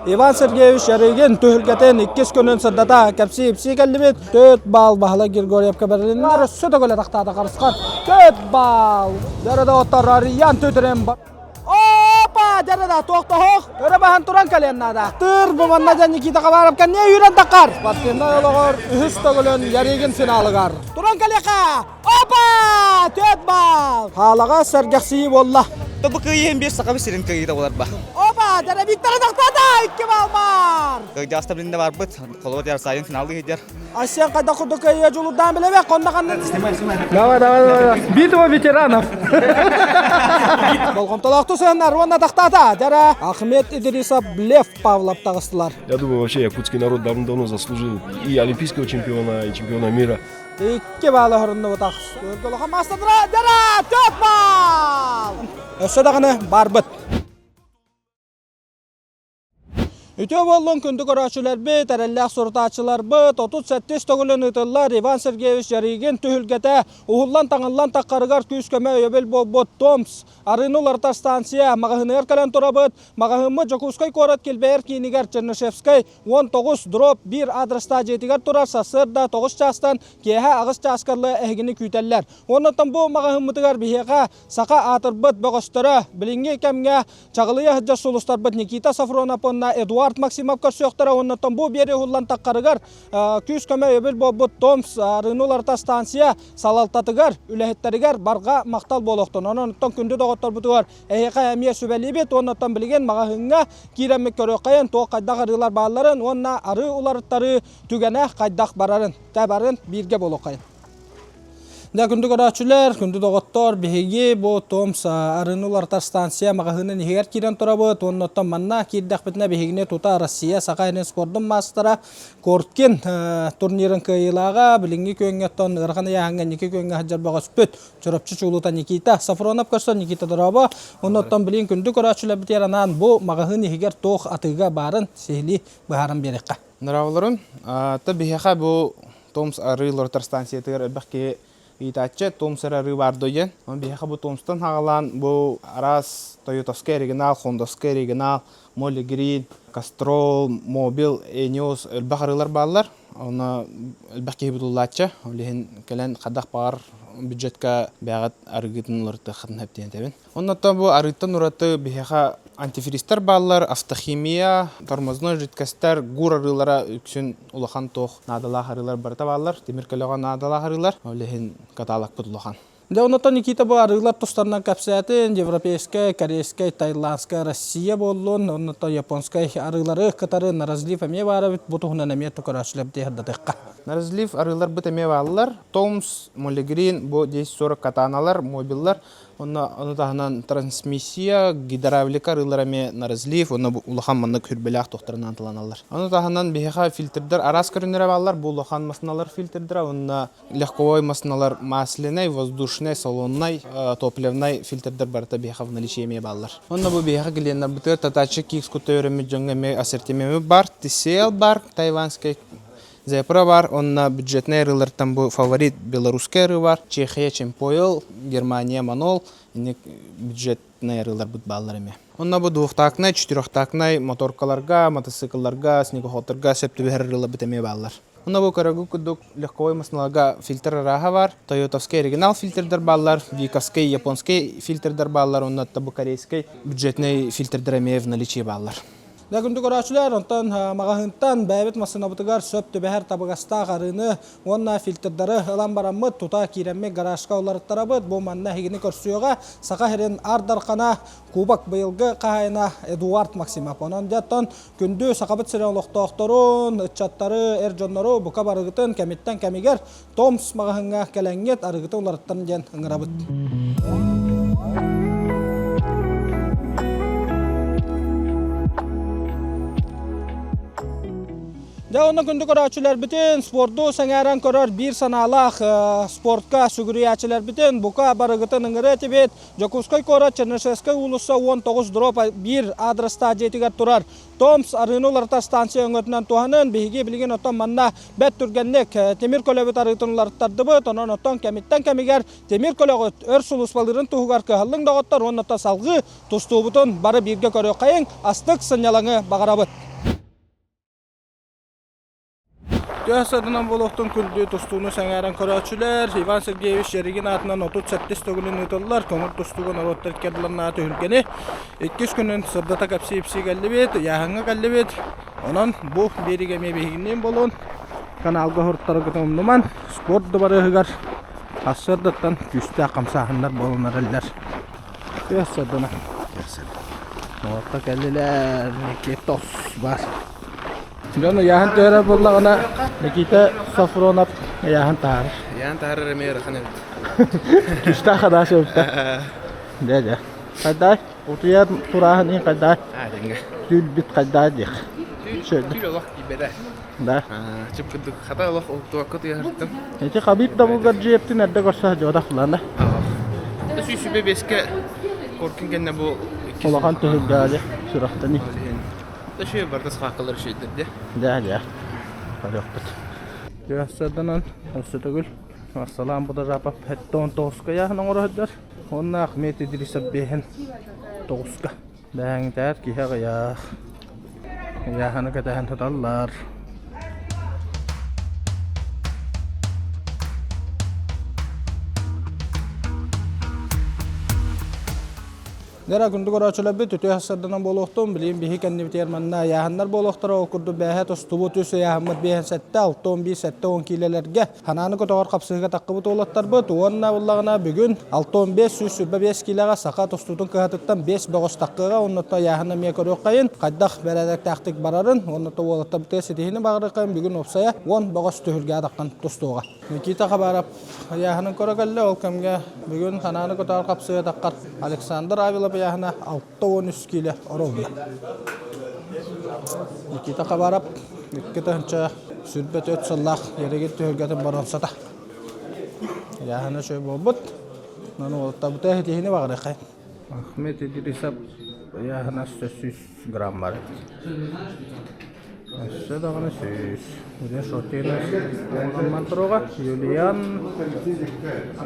Иван Сергеевич Ярыгин түһүлгэтин иккис күнүн сырдата кэпсии-ипсии кэллибит. Төрт баал Баһылай Григорьевка бэрилиннэр өссө төгүл атахтаата Харысхан. Төрт баал! Дьэрэ доҕоттор Арыйаан Түтүрүн Опа! Дьэрэ да туохтоһох өрө баһан туран кэлиэн наада. Тыр бу манна дьэ Никита Хабаров кэнниэ үүрэн таххар. Спортивнай олоҕор үһүс төгүлүн Ярыгин финалыгар. Туран кэлиэхэ! Опа! Төрт балл! Хаалаҕа сэргэхсийии буолла. Бу кыайыым биир саха сирин кыайыыта буолар ба. Опа! Дьэ Виктор тахтаата! Икки балл бар! Кыйдааста билинде барбыт. Холобур дьар сайын финалды иһдер. Айсен хайдах курдук кыайыа дьулурдаан билэбэ, конно ханна Давай, давай, давай. Битва ветеранов. Болҕомтолоохтук сыһыннар уонна тахтаата. Дьара Ахмед Идрисов Лев Павлов таҕыстылар. Я думаю, вообще якутский народ давно-давно заслужил и олимпийского чемпиона, и чемпиона мира. Икки баалы хоруннубутах. Көргөлөхө мастадыра дара төрт баал! Өссө даҕаны барбыт. Үтүө буоллун күндү көрөөччүлэрбит, эрэллээх сурутааччыларбыт, 37 төгүлүн ыытыллар Иван Сергеевич Ярыгин түһүлгэтэ уһуллан-таҥыллан таххарыгар күүс-көмө өйөбүл буолбут Томс арыыны уларытар станция маҕаһыыныгар кэлэн турабыт. Маҕаһыыммыт Дьокуускай куорат килбэйэр киинигэр Чернышевскай 19 дробь 1 адрестаах дьиэтигэр турар сарсыарда 9 чаастан киэһэ 8 чааска дылы эһигини күүтэллэр. Оннуттан бу маҕаһыыммытыгар биһиэхэ саха аатырбыт бөҕөстөрө билиҥҥи кэмҥэ чаҕылыйа сылдьар сулустарбыт Никита Сафронов уонна Эдуард Максимов көрсүөхтэрэ. Оннуттан бу биэри уһуллан таххарыгар күүс-көмө өйөбүл буолбут Томс арыыны уларыта станция салалтатыгар, үлэһиттэригэр барҕа махтал буолуохтун. Онон күндү доҕотторбутугар Эһиэхэ эмиэ сүбэлиибит уонна оттон билигин маҕаһыыҥҥа киирэммит көрүөххэйин туох хайдах арыылар баалларын уонна арыы уларыттарыы түгэнэ хайдах барарын тэ барын бииргэ буолуоххайын. Дьэ, күндү көрөөччүлэр, күндү доҕоттор, биһиги бу Томс арыыны уларытар станция маҕаһыынын иһигэр киирэн турабыт уонна оттон манна киирдэхпитинэ биһигини тута Россия Саха сирин спордун маастара Коркин турнирын кыайыылааҕа билиҥҥи күөҥҥэ оттон ыарахан ыйааһыҥҥа инники күөҥҥэ сылдьар бөҕөспүт Чурапчы чулуута Никита Сафронов көрсөн Никита дорообо. Оннуттан билигин күндү көрөөччүлэрбитигэр анаан бу маҕаһыын иһигэр туох атыыга баарын сиһилии быһааран биэриэххэ. Дорооболорун. Та биһиэхэ бу Томс арыы уларытар станциятыгар элбэх киһи ыйытааччы Томс эрэ арыы баар дуо диэн. Онон биһиэхэ бу Томстан саҕалаан бу араас Тойотовскай оригинал, Хондовскай оригинал, Молли Грин, Кастрол, Мобил, Эниос элбэх арыылар бааллар. Онно элбэх киһи бутуллааччы. Ол иһин кэлэн хайдах баҕар бюджетка бэйэҕит арыгытын уларытыаххытын сөп диэн этэбин. Оннуттан бу арыыттан ураты биһиэхэ антифристар бааллар, автохимия, тормозной жидкостар, гур арыылара үксүн улахан туох наадалаах арыылар барыта бааллар. Тимир көлөҕө наадалаах арыылар. Ол иһин каталогпыт улахан. Дьэ, онтон Никита бу арыылар тустарынан кэпсээтин, европейскай, корейскай, таиландскай, Россия буоллун, оннуттан японскай арыылары кытары на разлив эмиэ баар эбит, бу туһунан эмиэ көрөөччүлэрбитигэр сырдатыахха. На разлив арыыларбыт эмиэ бааллар. Томс, Молигрин, бу 1040 катаналар, мобиллар, Онно ону таһынан трансмиссия, гидравлика арыылара эмиэ на разлив, онно улахан маннык хүрбэлээх туохтарынан таланаллар. Ону таһынан биһиэхэ фильтрдэр араас көрүҥнэрэ бааллар. Бу улахан масыналар фильтрдэрэ уонна легковой масыналар масляный, воздушный, салоннай, топливнай фильтрдэр барыта биһиэхэ в наличии эмиэ бааллар. Онно бу биһиэхэ клиеннарбытыгар Татачи Кикс кутта үөрэммит дьоҥҥо эмиэ ассортимент бар, TCL бар, тайваньскай Зепра бар, онно бюджетнай арыылартан бу фаворит белорусскай арыы бар, Чехия Чемпойл, Германия Манол, инник бюджетнай арыыларбыт бааллар эмиэ. Онно бу двухтактнай, четырехтактнай моторкаларга, мотоциклларга, снегоходтарга сөп түбэһэр арыыларбыт эмиэ бааллар. Онно бу көрөгү курдук легковой массыыналарга фильтр арааһа бар, тойотовскай оригинал фильтрдэр бааллар, виковскай, японскай фильтрдэр бааллар, онно бу корейскай бюджетнай фильтрдэр эмиэ в наличии бааллар. Дьэ, күндү көрөөччүлэр, онтон маҕаһыынтан бэйэбит массыынабытыгар сөп түбэһэр табыгастаах арыыны уонна фильтрдары ылан бараммыт, тута киирэммит гаражка уларыттарабыт. Бу манна эһигини көрсүөҕэ Саха сирин Аар Дархана Кубок быйылгы хаһаайына Эдуард Максимов. Онон дьэ, оттон күндү Сахабыт сирин олохтоохторун, ыччаттары, эр дьоннору бука барыгытын кэмиттэн кэмигэр Томс маҕаһыыҥҥа кэлэҥҥит арыгытын уларыттан диэн ыҥырабыт. Дьэ, онно күндү көрөөччүлэрбитин, спорду сэҥээрэн көрөр биир санаалаах спортка сүгүрүйээччилэрбитин бука барыгытын ыҥырыа этибит. Дьокуускай куорат Чернышевскай уулусса 19 дроп 1 адрестаах дьиэтигэр турар Томс арыыны уларытар станция өҥөтүнэн туһанын биһиги билигин оттон манна бэрт түргэнник тимир көлөбүт арыытын уларыттардыбыт. Онон оттон кэмиттэн кэмигэр тимир көлөҕүт өр сулууспалыырын туһугар кыһаллыҥ доҕоттор уонна оттон салҕыы тустуубутун бары бииргэ көрүөххэйиҥ, астык сынньалаҥы баҕарабыт. Тыа садынан буолуохтун күндү тустууну сэҥээрэн көрөөччүлэр Иван Сергеевич Ярыгин аатынан 37 төгүлүн ыытыллар көҥүл тустууга норуоттар иккардыларынааҕы түһүлгэни иккис күнүн сырдата кэпсии-ипсии кэллибит, ыйааһыҥҥа кэллибит. Онон бу биэриигэ эмиэ биһигинниин буолун. Каналга уһуруттаргытын умнуман, спорт дыбарыаһыгар сарсыардаттан күүстээх хамсааһыннар буолан эрэллэр. Тыа садына. Уолаттар кэллилэр, Никитос бар. Дьон ыйааһын түһэрэр буоллаҕына, Никита Софронов ыйааһын таһаарар. Ыйааһын таһаарар эмиэ ыарахан эбит. Күүстээх хадаас эбит Дьэ, дьэ. Хайдай? Утуйар турааһын иһин хайдай? Аадэҥҥэ. Түүл бит хайдай диэх. Түүл олох киирбэтэ. Да. Чып курдук хата олох уһуктубакка утуйа сырыттым. Ити Хабиб Давулгарджиевтин эрдэ көрсө сылдьыбатах булаана. 125-кэ Коркин кэннэ бу Улахан түһүлгэҕэ сүрэхтэни. Өшө барда схаакалар үчүгэйдэр дии. Дьэ, дьэ. Көрүөхпүт. Түөссаданан өссө төгүл Арсалаан Будажапов 79-ка яһын оҥоро сылдьар. Уонна Ахмед Идрисов биэһин тоҕуска. Бэһэҥитээр киһи аҕыйах. Ыйааһыны кэтэһэн туталлар. Дьэ, күндү көрөөччүлэрбит, үтүө сарсыарданан буолуохтун. Билигин биһи кэннибитигэр манна ыйааһыннар буолуохтара. Ол курдук бээһэ тостубут үс ыйааһыммыт биэһин сэттэ, 61, 70 киилэлэргэ ханааны көтөҕөр хапсыһыыга таххыбыт уолаттарбыт уонна буллаҕына бүгүн 65 125 киилэҕэ саха тустуутун кыһатыттан 5 бөҕөс таххыаҕа уонна ыйааһын эмиэ көрүөххэйин хайдах бэрээдэктээхтик барарын уонна уолаттарбытыгар ситиһиини баҕарыаххайын бүгүн уопсайа 10 бөҕөс түһүлгэҕэ таххан тустуоҕа. Никита Хабаров ыйааһынын көрө кэллэ. Ол кэмҥэ бүгүн ханааны көтөҕөр хапсыһыга таххар Александр Авилов ыйааһына 63 киилэ оруолла. Никита Хабаров 2024 сыллаах Ерегит түһүлгэтин боруонсата. Ыйааһына үчүгэй буолбут. Онон уолаттарбытыгар ситиһиини баҕарыаххайын. Ахмед Идрисов ыйааһына 100 грамм бар. Өссө даҕаны сүүс. Үлэ Шотина Мантурога, Юлиан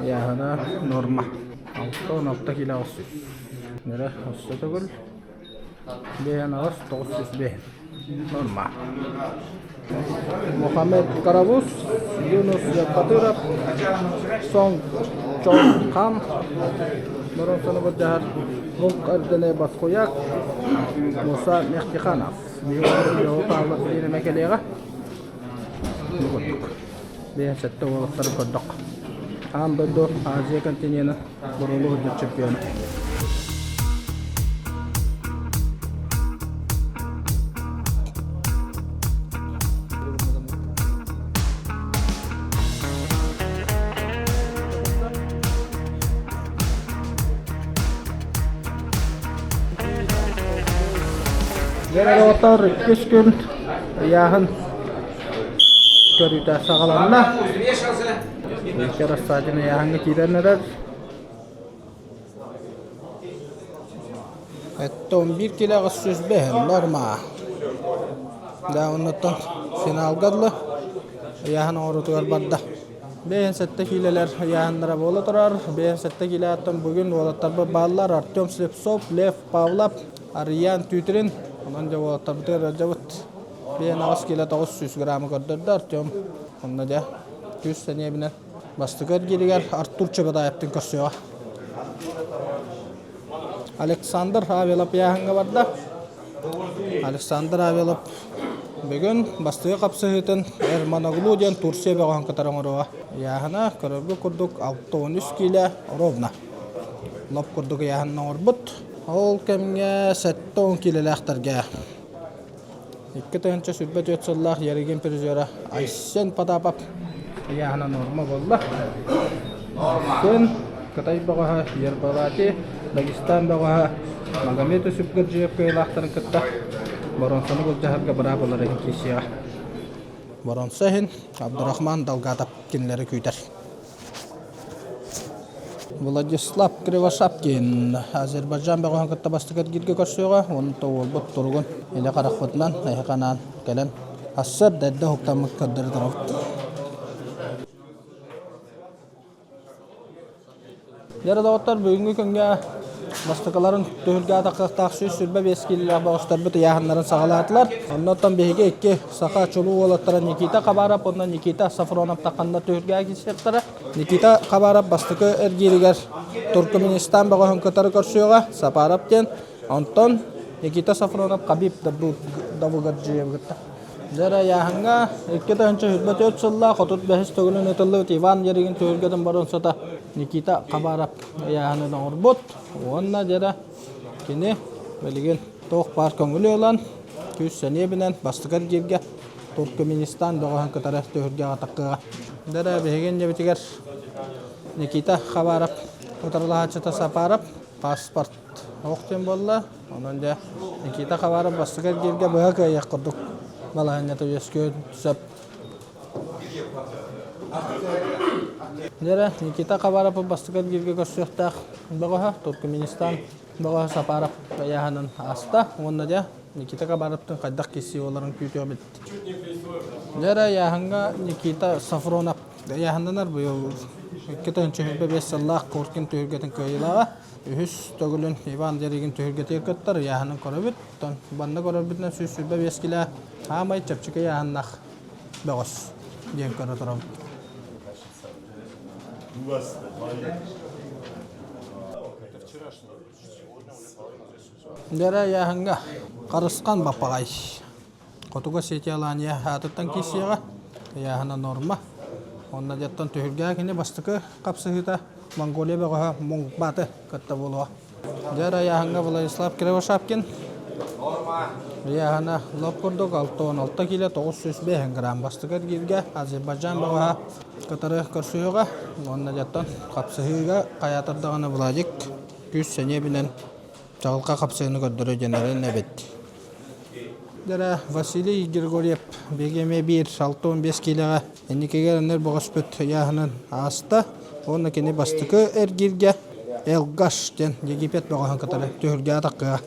ыйааһына норма. 66 килоҕа сүүс. Нөрө өссө төгүл биэһэн аҕыс 905 норма. Мухаммед Карабус, Юнус Батыров, Сон Чон Хан, Боронсону былдьаһар Мук Эрдене Баскуяк, Муса Мехтиханов. Биһиги Павлов бириэмэ кэлиэҕэ. Бу курдук. Биэс сэттэ уолаттары көрдөх. Аан дойду Азия континена боруолу сылдьар чемпиона. Дьэ, иккис күн ыйааһын көрүүтэ саҕаланна. Икки Рассадин ыйааһыҥҥа киирэн эрэр. Этте 11 кило 805 норма. Да, оннуттан финалга дылы ыйааһын оҥоруутугар барда. Бэйэн сэттэ киилэлэр ыйааһыннара буола турар. Бэйэн сэттэ киилэттэн бүгүн уолаттарбыт бааллар Артем Слепцов, Лев Павлов, Арыйаан Түүтрин. Онон дьэ уолаттарбытыгар ыалдьабыт. Бэйэн 8 киилэ 900 граммы көрдөрдө Артем. Онно дьэ күүс сэниэбинэн бастакы эргииригэр Артур Чебатаевтын көрсүөҕэ. Александр Авелов ыйааһыҥҥа барда. Александр Авелов бүгүн бастакы хапсыһыытын Эрманоглу диэн Турция бөҕөһүн кытары оҥоруоҕа. Ыйааһына көрөргө курдук 63 киилэ ровно. Лоп курдук ыйааһынын оҥорбут. Ол кэмҥэ 70 киилэлээхтэргэ 2024 сыллаах Ярыгин призера Айсен Потапов ыйааһына норма буолла. Айсен Кытай бөҕөһө Ербалати, Дагестан бөҕөһө Магомед Усупгаджиев кыайыылаахтарын кытта боруонсаны былдьаһарга быраабылары иһин киирсиэҕэ. Боронсо иһин Абдурахман Далгатов кинилэри күүтэр. Владислав Кривошапкин Азербайджан бөҕөһүн кытта бастакы эргииргэ көрсүөҕэ уонна уолбут туругун илэ харахпытынан эһиэхэ анаан кэлэн сарсыарда эрдэ уһуктаммыт көрдөрө турабыт. Дьэ доҕоттор, бүгүҥҥү күҥҥэ бастакыларын түһүлгэ атахтаах 125 киилэлээх бөҕөстөрбүт ыйааһыннарын саҕалаатылар. Оннуттан биһиги икки саха чулуу уолаттара Никита Хабаров уонна Никита Сафронов тахханна түһүлгэҕэ киирсиэхтэрэ. Никита Хабаров бастакы эргииригэр Туркменистан бөҕөһүн кытары көрсүөҕэ, Сапаров диэн. Онтон Никита Сафронов Хабиб Давыгаджиевы кытта. Дьэ ыйааһыҥҥа 2024 сыллаах 35 төгүлүн ытыллыбыт Иван Ярыгин түһүлгэтин боруонсата Никита Хабаров ыйааһынын оҥорбут уонна дьэ кини билигин туох баар көҥүлү ылан күүс сэниэбинэн бастакы эргииргэ Туркменистан бөҕөһүн кытары түһүлгэҕэ таххыаҕа. Дьэ биһиги иннибитигэр Никита Хабаров утарылаһааччыта Сапаров паспорт Ох диэн буолла. Онон дьэ Никита Хабаров бастакы эргииргэ быһа кыайыах курдук балаһыанньата үөскүөн сөп. Дьэ Никита Хабаров бастакы эргииргэ көрсүөхтээх бөҕөһө Туркменистан бөҕөһө Сапаров ыйааһынын ааста уонна дьэ Никита Хабаровтан хайдах киирсии буоларын күүтүөбүт. Дьэ ыйааһыҥҥа Никита Сафронов ыйааһыннанар быйыл 2025 сыллаах Коркин түһүлгэтин кыайыылааҕа. Үһүс төгүлүн Иван Деригин түһүлгэтигэр кыттар ыйааһынын көрөбүт. Оттон манна көрөрбүтүнэн 125 килэ хаамай чэпчэки ыйааһыннаах бөҕөс диэн көрө турабыт. Дэрэ ыйааһыҥҥа Харысхан Баппаҕай Хотугу Осетия Алания аатыттан киирсиэҕэ, ыйааһына норма. Онно дьэттэн түһүлгэ кини бастакы хапсыһыыта Монголия бөҕөһө Муҥбаты кытта буолуо. Дьэ ыйааһыҥҥа Владислав Кривошапкин ыйааһына лоп курдук 66 киилэ 905 грамм бастакы эргииргэ Азербайджан бөҕөһө кытары көрсүһүөҕэ. Уонна дьэттэн хапсыһыыга хайаатар даҕаны Владик күүс сэниэбинэн чаҕылхай хапсыһыыны көрдөрө диэн эрэнэбит. Дэрэ Василий Григорьев биһиги эмиэ биир 65 киилэҕэ инникигэ эрэнэр бөҕөспүт ыйааһынын ааста уонна кини бастакы эргииргэ Элгаш диэн Египет бөҕөһүн кытары түһүлгэ атаххыа.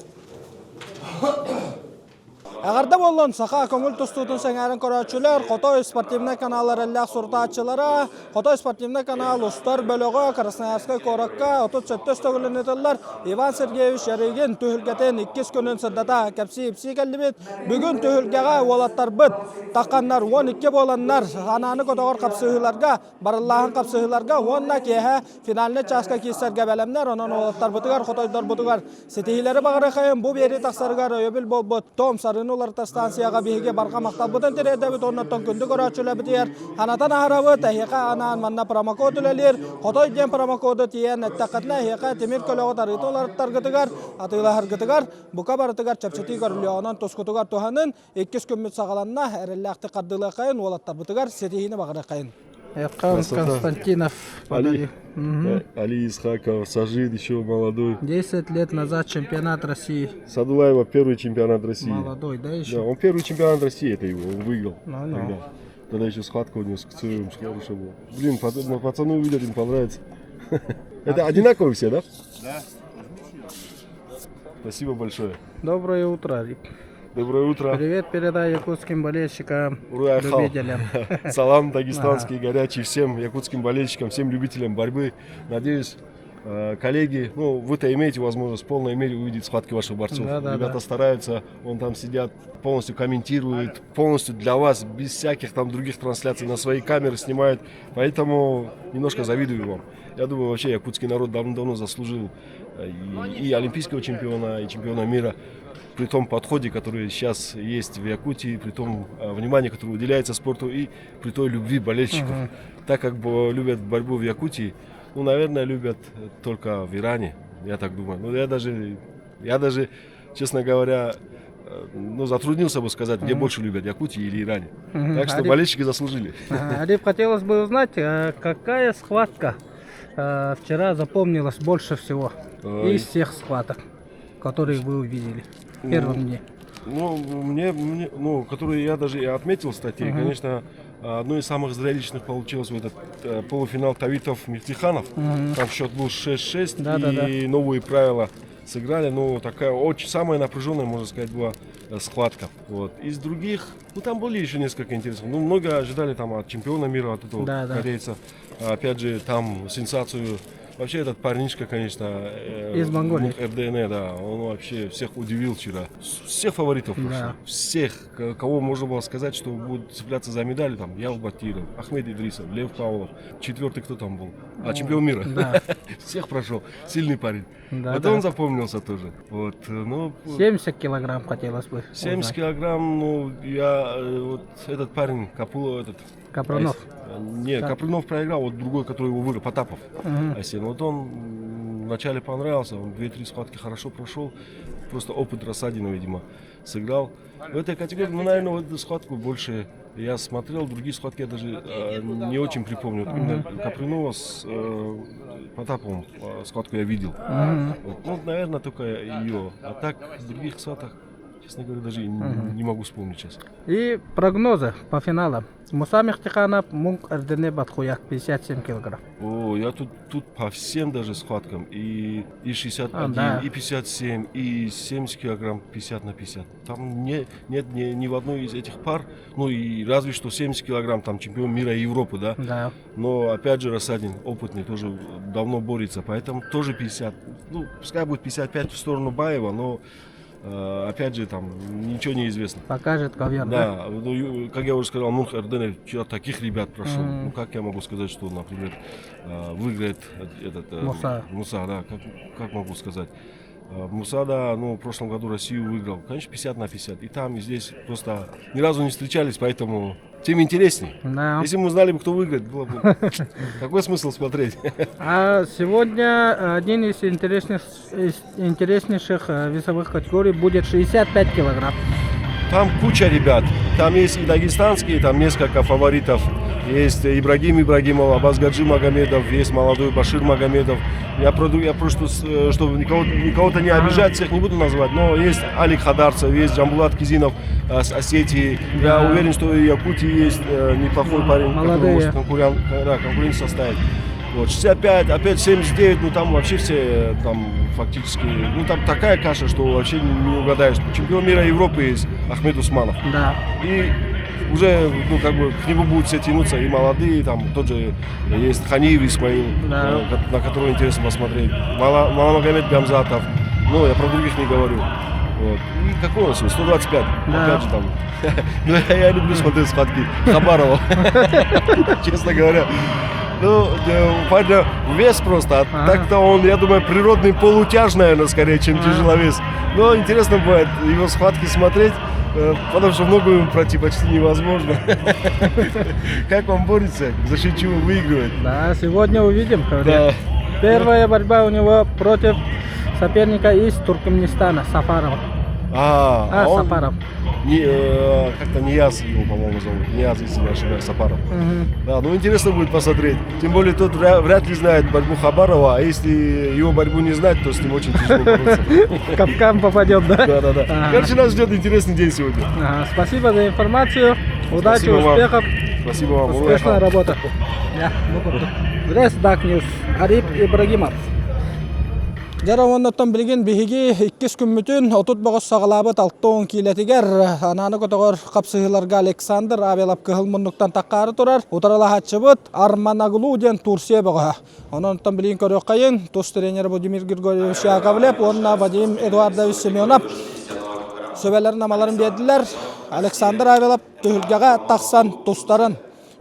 Эҕэрдэ буоллун саха көҥүл тустуутун сэҥээрэн көрөөччүлэр, Хотой спортивнай канал эрэллээх сурутааччылара, Хотой спортивнай канал устар бөлөҕө Красноярскай куоракка 37 төгүлүн ыытыллар Иван Сергеевич Ярыгин түһүлгэтин иккис күнүн сырдата кэпсии-ипсии кэллибит. Бүгүн түһүлгэҕэ уолаттарбыт тахханнар 12 буоланнар анааны көтөҕөр хапсыһыыларга, барыллааһын хапсыһыыларга уонна киэһэ финальнай чааска киирсэргэ бэлэмнэр. Онон уолаттарбытыгар, хотойдорбутугар Ситиһиилэри баҕарыахайын бу биэрии тахсарыгар өйөбүл буолбут Том Сарыны уларытар станцияҕа биһиги барҕа махталбытын тириэрдэбит уоннаттан күндү көрөөччүлэрбитигэр санатан аһарабыт. Эһиэхэ анаан манна промокод үлэлиир. Хотой диэн промокоду тиийэн эттэххитинэ эһиэхэ тимир көлөҕө тарыыта уларыттаргытыгар, атыылаһаргытыгар бука барытыгар чэпчэтии көрүллүө. Онон тускутугар туһанын. Иккис күммүт саҕаланна. Эрэллээхтик хардыылыаххайын, уолаттарбытыгар ситиһиини баҕарыаххайын. Эрхан Константинов Али, Али Исхаков, Сажид еще молодой. 10 лет назад чемпионат России. Садулаева первый чемпионат России. Молодой, да, еще? Да, он первый чемпионат России, это его, он выиграл. Ну, ну. Тогда. Тогда еще схватка у него с Кцуевым хорошая была. Блин, ну, пацаны увидят, им понравится. Это одинаковые все, да? Да. Спасибо большое. Доброе утро, Алик. Доброе утро. Привет передай якутским болельщикам, Ура, любителям. Салам дагестанский горячий всем якутским болельщикам, всем любителям борьбы. Надеюсь, коллеги, ну, вы-то имеете возможность в полной мере увидеть схватки ваших борцов. Да, да, Ребята да. стараются, вон там сидят, полностью комментируют, полностью для вас, без всяких там других трансляций, на свои камеры снимают. Поэтому немножко завидую вам. Я думаю, вообще якутский народ давно-давно заслужил и олимпийского чемпиона, и чемпиона мира. При том подходе, который сейчас есть в Якутии, при том внимании, которое уделяется спорту и при той любви болельщиков. Так как любят борьбу в Якутии, ну, наверное, любят только в Иране, я так думаю. Ну, я даже, честно говоря, ну, затруднился бы сказать, где больше любят, Якутии или Иране. Так что Ариф- болельщики заслужили. Ага, Ариф, хотелось бы узнать, какая схватка вчера запомнилась больше всего Ой. из всех схваток, которые вы увидели в первом дне? Ну, мне, мне, ну, которую я даже и отметил в статье, uh-huh. конечно, одно из самых зрелищных получилось в этот э, полуфинал Тавитов-Мехтиханов. Uh-huh. Там счет был 6-6, да, и да, да. новые правила сыграли. Ну, такая очень самая напряженная, можно сказать, была э, схватка. Вот. Из других, ну, там были еще несколько интересных. Ну, много ожидали там от чемпиона мира, от этого да, корейца. Да. Опять же, там сенсацию Вообще этот парнишка, конечно, э, из Монголии. РДН, да, он вообще всех удивил вчера. Всех фаворитов прошел. Да. Всех, кого можно было сказать, что будут цепляться за медали, там, Ял Батиров, Ахмед Идрисов, Лев Павлов, четвертый кто там был? А, чемпион мира. Да. Всех прошел. Сильный парень. Да, вот да. он запомнился тоже. Вот, э, ну, 70 килограмм хотелось бы. 70 узнать. килограмм, ну, я, э, вот этот парень, Капулов, этот... Капрунов. А, нет, да. Капрунов проиграл, вот другой, который его выиграл, Потапов. Угу. Асен. Вот он вначале понравился, он 2-3 схватки хорошо прошел, просто опыт Рассадина, видимо, сыграл. В этой категории, ну, наверное, вот эту схватку больше я смотрел, другие схватки я даже э, не очень припомню. Вот именно Капрунова с э, Потаповым э, схватку я видел. Вот, ну, наверное, только ее. А так, в других схватках, честно говоря, даже угу. не могу вспомнить сейчас. И прогнозы по финалам. Муса Мехтиханов, Мунк Эрдене Батхуяк, 57 килограмм. О, я тут, тут по всем даже схваткам. И, и 61, а, да. и 57, и 70 килограмм, 50 на 50. Там не, нет ни, ни в одной из этих пар, ну и разве что 70 килограмм, там чемпион мира и Европы, да? Да. Но опять же Рассадин опытный, тоже давно борется, поэтому тоже 50. Ну, пускай будет 55 в сторону Баева, но Э, опять же, там ничего не известно. Покажет ковер, да? Да, ну, как я уже сказал, Мунх Эрдене вчера таких ребят прошел. Mm. Ну, как я могу сказать, что, например, э, выиграет этот... Э, Муса. Муса, да, как, как могу сказать? Муса, да, ну, в прошлом году Россию выиграл. Конечно, 50 на 50. И там, и здесь просто ни разу не встречались, поэтому тем интересней. Да. Если бы мы знали бы, кто выиграет, было бы... Какой смысл смотреть? А сегодня один из, интересных, из интереснейших э, весовых категорий будет 65 килограмм. Там куча ребят. Там есть и дагестанские, там несколько фаворитов. Есть Ибрагим Ибрагимов, Абаз Гаджи Магомедов, есть молодой Башир Магомедов. Я, проду, я просто, э, чтобы никого, никого-то не обижать, всех не буду называть, но есть Алик Хадарцев, есть Джамбулат Кизинов э, с Осетии. Я уверен, что и Якутии есть э, неплохой парень, Молодые. который может конкурен, да, конкуренцию составить. Вот, 65, опять 79, ну там вообще все там фактически, ну там такая каша, что вообще не угадаешь. Чемпион мира Европы есть Ахмед Усманов. Да. И уже, ну, как бы к нему будут все тянуться, и молодые, там тот же есть Ханиев Исмаил, да. Э, на которого интересно посмотреть, Мала, Маламагомед Гамзатов, ну, я про других не говорю. Вот. И какой он сегодня? 125. Да. Опять же там. Ну, я, я люблю смотреть схватки Хабарова. Честно говоря. Ну, у парня вес просто. А так-то он, я думаю, природный полутяж, наверное, скорее, чем тяжеловес. Но интересно бывает его схватки смотреть, э, потому что в ногу ему пройти почти невозможно. Как он борется, за счет чего выигрывает. Да, сегодня увидим. Да. Первая борьба у него против соперника из Туркменистана, Сафарова. А, а, а он... Сафаров. Не, э, как-то Нияз его, по-моему, зовут. Нияз, если не ошибаюсь, Сапаров. Угу. Да, ну интересно будет посмотреть. Тем более тот вряд, вряд ли знает борьбу Хабарова, а если его борьбу не знать, то с ним очень тяжело бороться. В капкан попадет, да? Да, да, да. Короче, нас ждет интересный день сегодня. Ага, спасибо за информацию. Удачи, Спасибо вам. успехов. Спасибо вам. Успешная работа. Рес Дак Ньюс. Арип Ибрагимов. Дьэ оннуттан билигин биһиги иккис күммүтүн 30 бөҕөс саҕалаабыт 60 киилэтигэр анааны көтөҕөр хапсыһыыларга Александр Авелов кыһыл муннуктан таккаары турар утарылаһааччыбыт Арманаглу диэн Турция бөҕөһө. Онон оттон билигин көрүөххэйин тус тренер Владимир Григорьевич Яковлев уонна Вадим Эдуардович Семенов сүбэлэрин амаларын биэрдилэр. Александр Авелов түһүлгэҕэ тахсан тустарын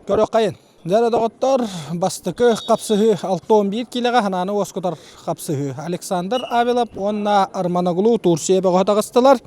көрүөххэйин. Дьэ доҕоттор, бастакы хапсыһыы 61 киилэҕэ ханааны уоскутар хапсыһыы. Александр Авелов уонна Арманоглу Турция бөҕө таҕыстылар.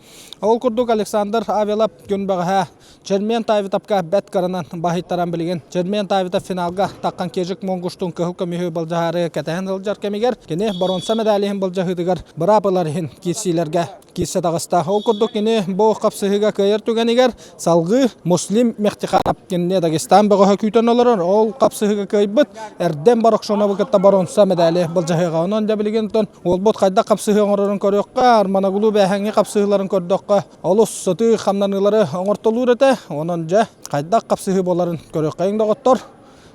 Ол курдук Александр Авелов күн бөҕөһө Чермен Тавитовка бэт кыранан баһыйтаран билигин. Чермен Тавитов финалга таххан Кежик Монгуштун кыһыл көмүһү былдьаһаары кэтэһэн сылдьар кэмигэр кини боруонса медалиһин былдьаһыытыгар быраап ылар иһин киирсиилэргэ киирсэ таҕыста. Ол курдук кини бу хапсыһыыга кыайар түгэнигэр салгыы Муслим Мехтиханов кинини Дагестан бөҕөһө күүтэн олорор. Ол қапсыһыга кыайбыт Эрден Барокшоновы кытта боруонса медали былдьаһыаҕа. Онон дьэ билигин оттон уолбут хайдах қапсыһыы оҥорорун көрүөххэ, Арманагулу бээһэҥҥи қапсыһыыларын көрдөххө, олус сытыы хамнаныылары оҥортолуур этэ. Онон дьэ хайдах қапсыһыы буоларын көрүөххэйиҥ доҕоттор.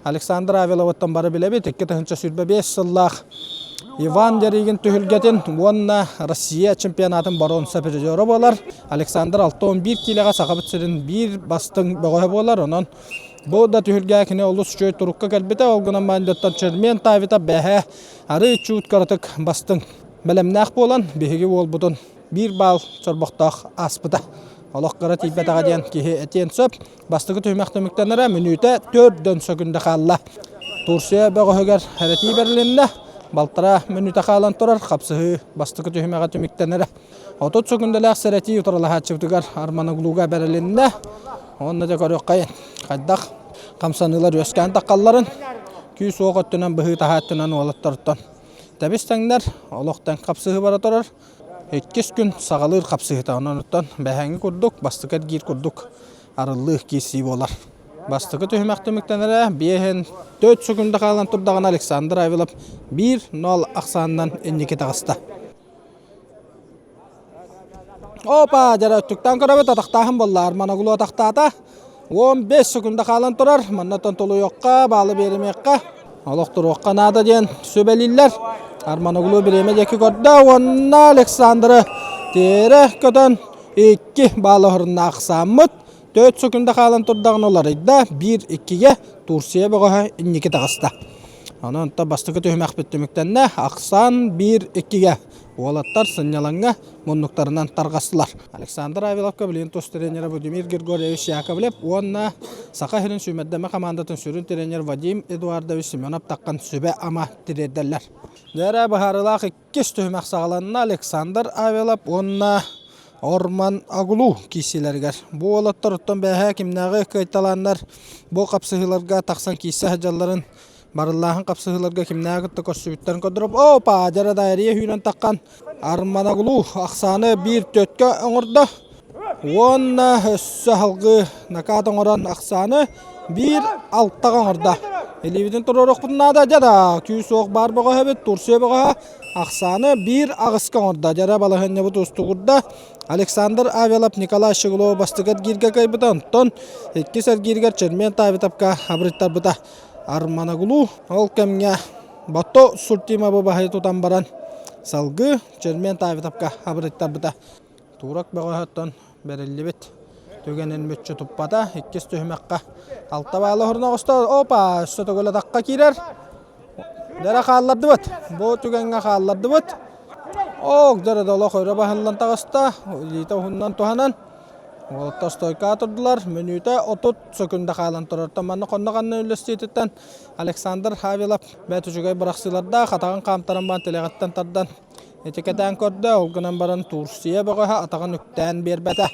Александр Авеловыттан бары билэбит 2025 сыллаах Иван Дяригин түһүлгэтин уонна Россия чемпионатын боруонса призера буолар. Александр 61 киилэҕэ Сахабыт сирин биир бастыҥ бөҕөһө буолар. Онон бу да түһүлгэ кини олус үчүгэй турукка кэлбитэ. Ол гынан баран Чермен Тавита бэһэ арыы чуут кыратык бастыҥ бэлэмнээх буолан биһиги уолбутун биир баал чорбохтоох ааспыта. Олох кыра тиийбэтэҕэ диэн киһи этиэн сөп. Бастакы түһүмэх түмүктэнэрэ мүнүүтэ төрдөн сөкүндэ хаалла. Турция бөҕөһүгэр эрэтии бэрилиннэ. Балтараа мүнүүтэ хаалан турар хапсыһыы бастакы түһүмэҕэ түмүктэнэрэ. 30 сөкүндэлээх сэрэтии утарылаһааччыбытыгар Арманоглуга бэрилиннэ. Уонна да көрүөххэ хайдах хамсаныылар үөскээн таххалларын күүс-уох өттүнэн быһыы-таһаа өттүнэн уолаттартан тэбис тэҥнэр олохтон хапсыһыы бара турар. Иккис күн саҕалыыр хапсыһыыта, онон оттон бэһээҥҥи курдук, бастакы эргиир курдук арыллыы киирсии буолар. Бастакы түһүмэх түмүктэнэрэ биэһин төрт сөкүндэ хаалан турдаҕына Александр Авилов 1-0 ахсаанынан инники таҕыста. Опа, дьара өттүктэн көрөбүт, атахтааһын буолла. Арманогулу атахтаата. 15 сөкүндэ хаалан турар. Маннаттан толуйуохха, баалы биэримиэххэ, олохторуохха наада диэн сүбэлииллэр. Арманоглу бириэмэ диэки көрдө уонна Александры тиэрэ көтөн икки баал оһорунна ахсааммыт. 4 сөкүндэ хаалан турдаҕына уларыйда. 1-2-ге Турция бөҕөһө инники таҕыста. Онон бастакы түһүмэхпит түмүктэннэ. Ахсаан 1-2-ге Уолаттар сынньалаҥҥа муннуктарынан тарҕастылар. Александр Авиловка билигин тус тренерэ Владимир Григорьевич Яковлев уонна Саха сирин сүүмэрдэмэ хамаандатын сүрүн тренер Вадим Эдуардович Семенов таххан сүбэ-ама тириэрдэллэр. Дьэрэ быһаарыылаах иккис түһүмэх саҕаланна Александр Авилов уонна Орман Агулу киирсиилэригэр. Бу уолаттар оттон бэһээ кимнээҕи кыайталааннар бу хапсыһыыларга тахсан киирсэ сылдьалларын Барыллааһын хапсыһыыларга кимнээҕи кытта көрсүбүттэрин көрдөрөп, опа, дьара дайария сүүрэн таххан Арманаглу ахсааны биир төткө оҥордо. Уонна өссө салгыы накаат оҥорон ахсааны биир алтаҕа оҥордо. Илиибитин туруоруохпутун наада, дьада күүс-уох баар бөҕөһөбүт, Турция бөҕөһө ахсааны биир аҕыска оҥордо. Дьара балаһыанньабыт уустугурда. Александр Авелов Николай Щеглов бастакы эргииргэ кыайбыта, онтон иккис эргииригэр Чермен Тавитовка абырыттарбыта. Арманаглу ол кэмҥэ Бато Султимовы баһыйа тутан баран салгыы Чермен Тавитовка абырыттарбыта. Турок бөҕөһөттөн бэриллибит түгэнин мүччү туппата. Иккис түһүмэххэ алта баалы оһорун оҕусто. Опа, өссө төгүл атахха киирэр. Дэрэ хааллардыбыт. Бу түгэҥҥэ хааллардыбыт. Ок, дэрэ да олох өрө баһыллан таҕыста. Илиитэ уһуннан туһанан Уолаттар стойкаҕа турдулар. Мүнүүтэ 30 сөкүндэ хаалан турар. Манна хонно-ханна үллэстиититтэн Александр Хавилов бэрт үчүгэй бырахсыылардаах атаҕын хаамтаран баран тилэҕиттэн тардан ити кэтээн көрдө. Ол гынан баран Турция бөҕөһө атаҕын үктээн биэрбэтэ.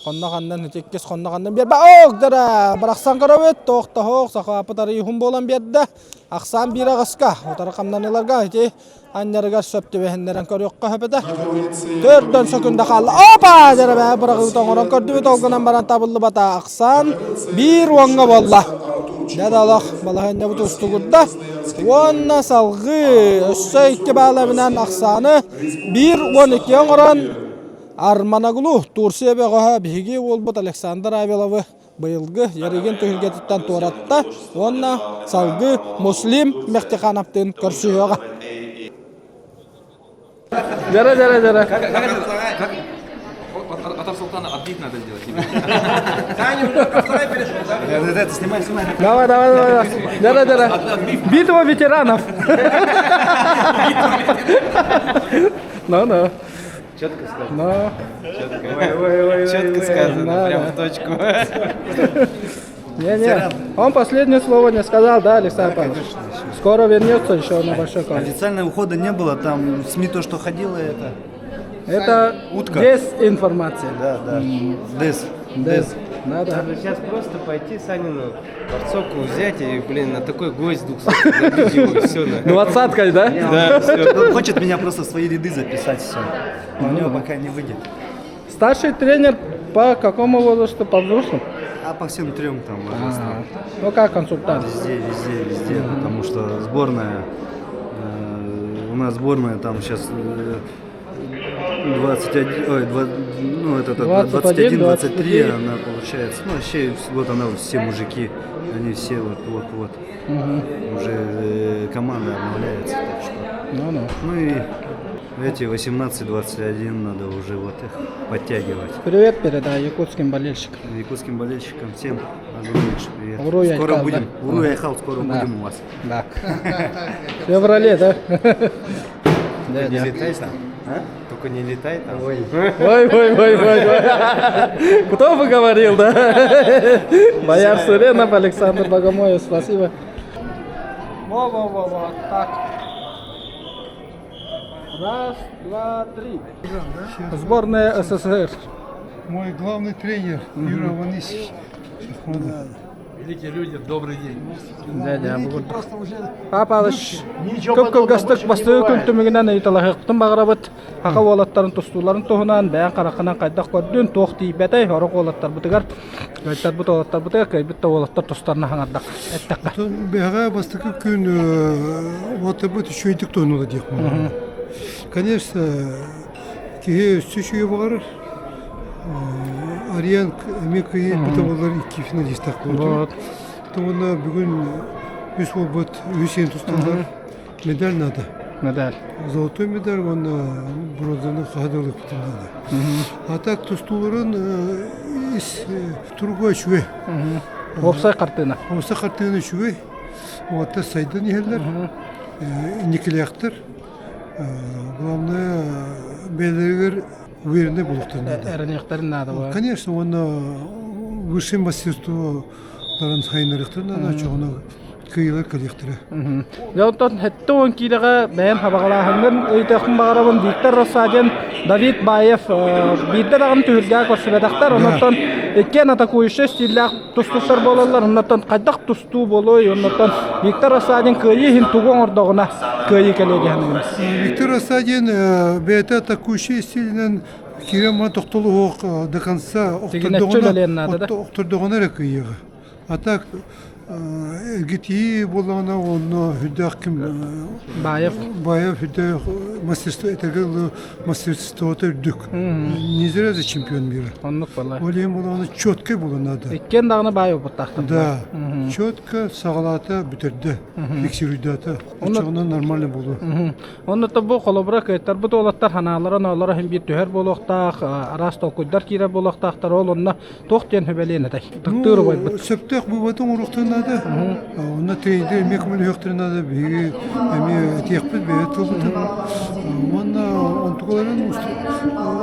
Хонно-ханнан ити иккис хонно-ханнан биэрбэ. Ок дара бырахсан көрөбүт. Туох сахаапыт арыйыһын буолан биэрдэ. Ахсаан биир аҕыска. Утары хамнаныыларга ити анньарыгар сөп түбэһиннэрэн көрүөххэ сөп этэ. Төрдөн сөкүндэ хаалла. Опа! Дьэрэбээ быраҕыыта оҥорон көрдүбүт, ол гынан баран табыллыбата. Ахсаан биир уоҥҥа буолла. Дьэ да олох балаһыанньабыт устугурда. Уонна салҕыы өссө икки баалабынан ахсааны 1-12 оҥорон Арманаглу Турция бөҕөһө биһиги уолбут Александр Авеловы быйылгы Ярыгин түһүлгэтиттэн туоратта уонна салгыы Муслим Мехтихановтыын көрсүһүөҕэ. Жара, жара, жара. Атар Султана отбить надо сделать тебе. Снимай, снимай. Давай, давай, давай. Жара, жара. Битва ветеранов. Ну, ну. Четко сказано. Но. Четко сказано, прям в точку. Не-не, он последнее слово не сказал, да, Александр Павлович? Скоро вернется еще на большой концерт. Официального ухода не было, там в СМИ то, что ходило, это... Это Утка. дезинформация. Да, да. Дез. Дез. Да, да. Надо сейчас просто пойти Санину борцовку взять и, блин, на такой гость 200 забить его, и все. На. Двадцаткой, да? Да, все. Он хочет меня просто в свои ряды записать все. Но у него пока не выйдет. Старший тренер по какому возрасту? По взрослым? А по всем трем там возрастам. Ну как консультант? Везде, везде, везде, потому что сборная, э, у нас сборная там сейчас 21, ой, 2, ну, это, 21, 21, 23, 23, она получается. Ну, вообще, вот она, все мужики, они все вот, вот, вот. Уже э, команда обновляется, так что. Ну-ну. Ну и эти 18-21 надо уже вот их подтягивать. Привет передай якутским болельщикам. Якутским болельщикам всем огромнейший привет. Уруй скоро Айхал, будем. да? Уруй Айхал, скоро Да. будем у вас. Да. В феврале, да? Не летай там. Только не летай там. Ой, ой, ой, ой, ой. Кто бы говорил, да? Бояр Суренов, Александр Богомоев, спасибо. Во-во-во-во, так. Раз, два, три. Сборная СССР. Мой главный тренер Юра Аванесович. Великие люди, добрый день. Дядя, Павел Павлович, көп-кылгастык бастыы күн түмүгүнэн ыйыталаһыахпытын баҕарабыт. Саха уолаттарын тустууларын туһунан бэйэҥ хараххынан хайдах көрдүн, туох тиийбэтэй, сорох уолаттарбытыгар, кыайтарбыт уолаттарбытыгар, кыайбыт да уолаттар тустарына хаҥардах эттэххэ. Бэҕэһээ бастакы күн уолаттарбыт үчүгэйдик туһуннулар диэх Конечно, киһи өссө үчүгэй баҕарар. Ариан эмиэ кыайбыта буоллар икки финалистаах буолуо. Уонна бүгүн үс уолбут үс иһин тусталлар. Медаль надо. Медаль. Золотой медаль уонна бронзаны хаһа да ылыахпытын наада. А так тустууларын ис туруга үчүгэй. Уопсай хартыына. Уопсай хартыына үчүгэй. Уоттар сайдан иһэллэр. Инникилээхтэр. Главное, бэйэлэригэр уверенный буолуохтарын наада. Эрэниэхтэрин наада. Конечно, уонна высшее мастерство ларын сайыннарыахтарын наада, чоҕуна кыайыылар кэлиэхтэрэ. Дьэ онтон 70 киилэҕэ бэйэм хабаҕалааһыҥҥын ыйытыахпын баҕарабын Виктор Рассадин, Давид Баев биирдэ даҕаны түһүлгэҕэ көрсүбэтэхтэр. Оннуттан иккиэн атакующай стиллээх тустууктар буолаллар. Оннуттан хайдах тустуу буолуой? Оннуттан Виктор Рассадин кыайыы иһин тугу оҥордоҕуна кыайыы кэлиэ диэн саныыбын. Виктор Рассадин бэйэтэ атакующай стилинэн киирэн тохтолуһуох до конца охтордоҕуна эрэ кыайыаҕа. А так эргитии буоллаҕына онно үрдээх ким Баев Баев үрдээх мастерство этэргэ дылы мастерствота үрдүк. Не зря же чемпион мира. Оннук буолла. Ол иһин буоллаҕына четкай буолан надо. Иккиэн даҕаны баай опыттаахтар. Да, четко саҕалаата бүтэрдэ, фиксируйдаата. Оччоҕуна нормально буолуо. Онно бу холобура кыайтарбыт уолаттар ханаалара ноолоро иһин биир түһэр буолуохтаах, араас толкуйдар киирэр буолуохтаахтар. Ол онно туох диэн сүбэлиэн этэй? Ытыктыыр убайбыт. Сөптөөх быыбатын оҥоруохтарын наада. Онно тренердэр эмиэ көмөлөһүөхтэрин наада. Биһиги эмиэ этиэхпит, бэйэ тылбытын. Уонна онтукаларын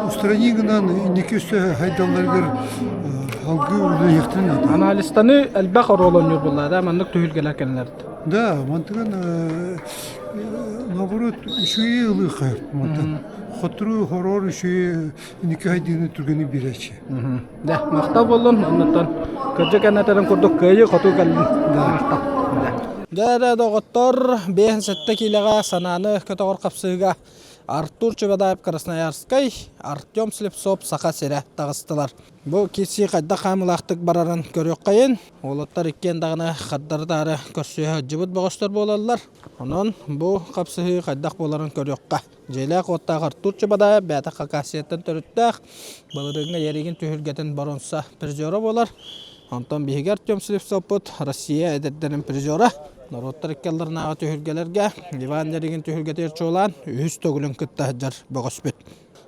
устранение гынан инники өссө хайдалларыгар салгыы үлэлиэхтэрин наада. Анализтаны элбэх оруол оонньуур буолла да маннык түһүлгэлэр кэллэр. Да, мантыган наоборот үчүгэйи ылыахха мантан. Хотуру хороор үчүгэй инники хайдыыны түргэни биэрээччи. Дэ, махтал буоллун, оннуттан кырдьык энэтэрин курдук кыайыы хотуу кэллин. Махтал. Дьэ эрэ доҕоттор, 57 киилэҕэ санааны көтөҕөр хапсыһыыга Артур Чебадаев Красноярскай, Артем Слепцов Саха сирэ таҕыстылар. Бу киирсии хайдах хаамыылаахтык барарын көрүөххэйин. Уолаттар иккиэн даҕаны хардары-таары көрсүһэ сылдьыбыт бөҕөстөр буолаллар. Онон бу хапсыһыы хайдах буоларын көрүөххэ. Дьиэлээх-уоттаах Артур Чебадаев бэйэтэ Хакасияттан төрүттээх, былырыыҥҥы Яригин түһүлгэтин боруонса призера буолар. Онтон биһиги Артем Слепцовпут Россия эдэрдэрин призера. Норуоттар икки ардыларынааҕы түһүлгэлэргэ Иван Яригин түһүлгэтигэр чуолаан үһүс төгүлүн кытта сылдьар бөҕөспүт.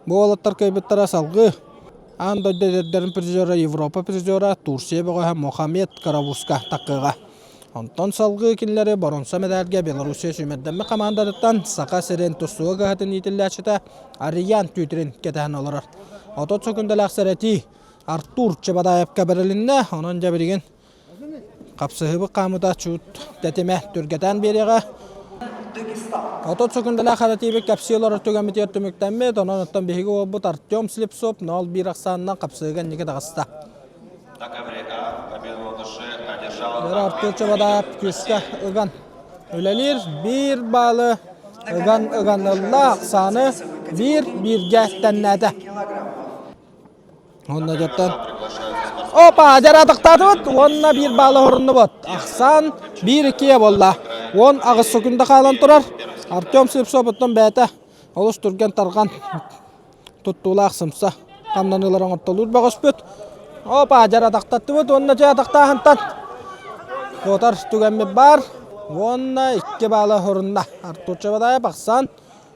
Бу уолаттар кыайбыттара салгыы аан дойду эдэрдэрин призера, Европа призера, Турция бөҕөһө Мохаммед Каравуска такыаҕа. Онтон салгыы кинилэри боруонса мэдээлгэ Белоруссия сүүмэрдэммит хамаандатыттан Саха сирин тустууга кыһатын иитиллээччитэ Ариян Түүтрин кэтэһэн олорор. 30 секундалаах сэрэтии Артур Чебадаевка бэрилиннэ. Онон дьэ билигин хапсыһыыбыт хаамыта чуут тэтимэ түргэтээн биэриэҕэ. 30 секундалаах харатиибит кэпсии олорор түгэммитигэр түмүктэммит. Онон оттон биһиги уолбут Артем Слепцов 0-1 ахсаанынан хапсыһыыга инники таҕыста. Лера Артур Чабадаев күүскэ ыган үлэлиир. Биир баалы ыган ыганылла ахсааны биир бииргэ тэннээтэ. Уонна дьоттон. Опа, дьара атахтаатыбыт уонна биир баалы хоруннубут. Ахсаан биир иккиэ буолла. 18 секунда хаалан турар. Артем Слепцов оттон бэйэтэ олус түргэн-тарҕан туттуулаах сымса хамнаныылар оҥортолуур бөҕөспүт. Опа, дьара атахтаттыбыт уонна дьэ атахтааһынтан куотар түгэммит баар. Уонна икки баала хорунна. Артур Чабадаев ахсаан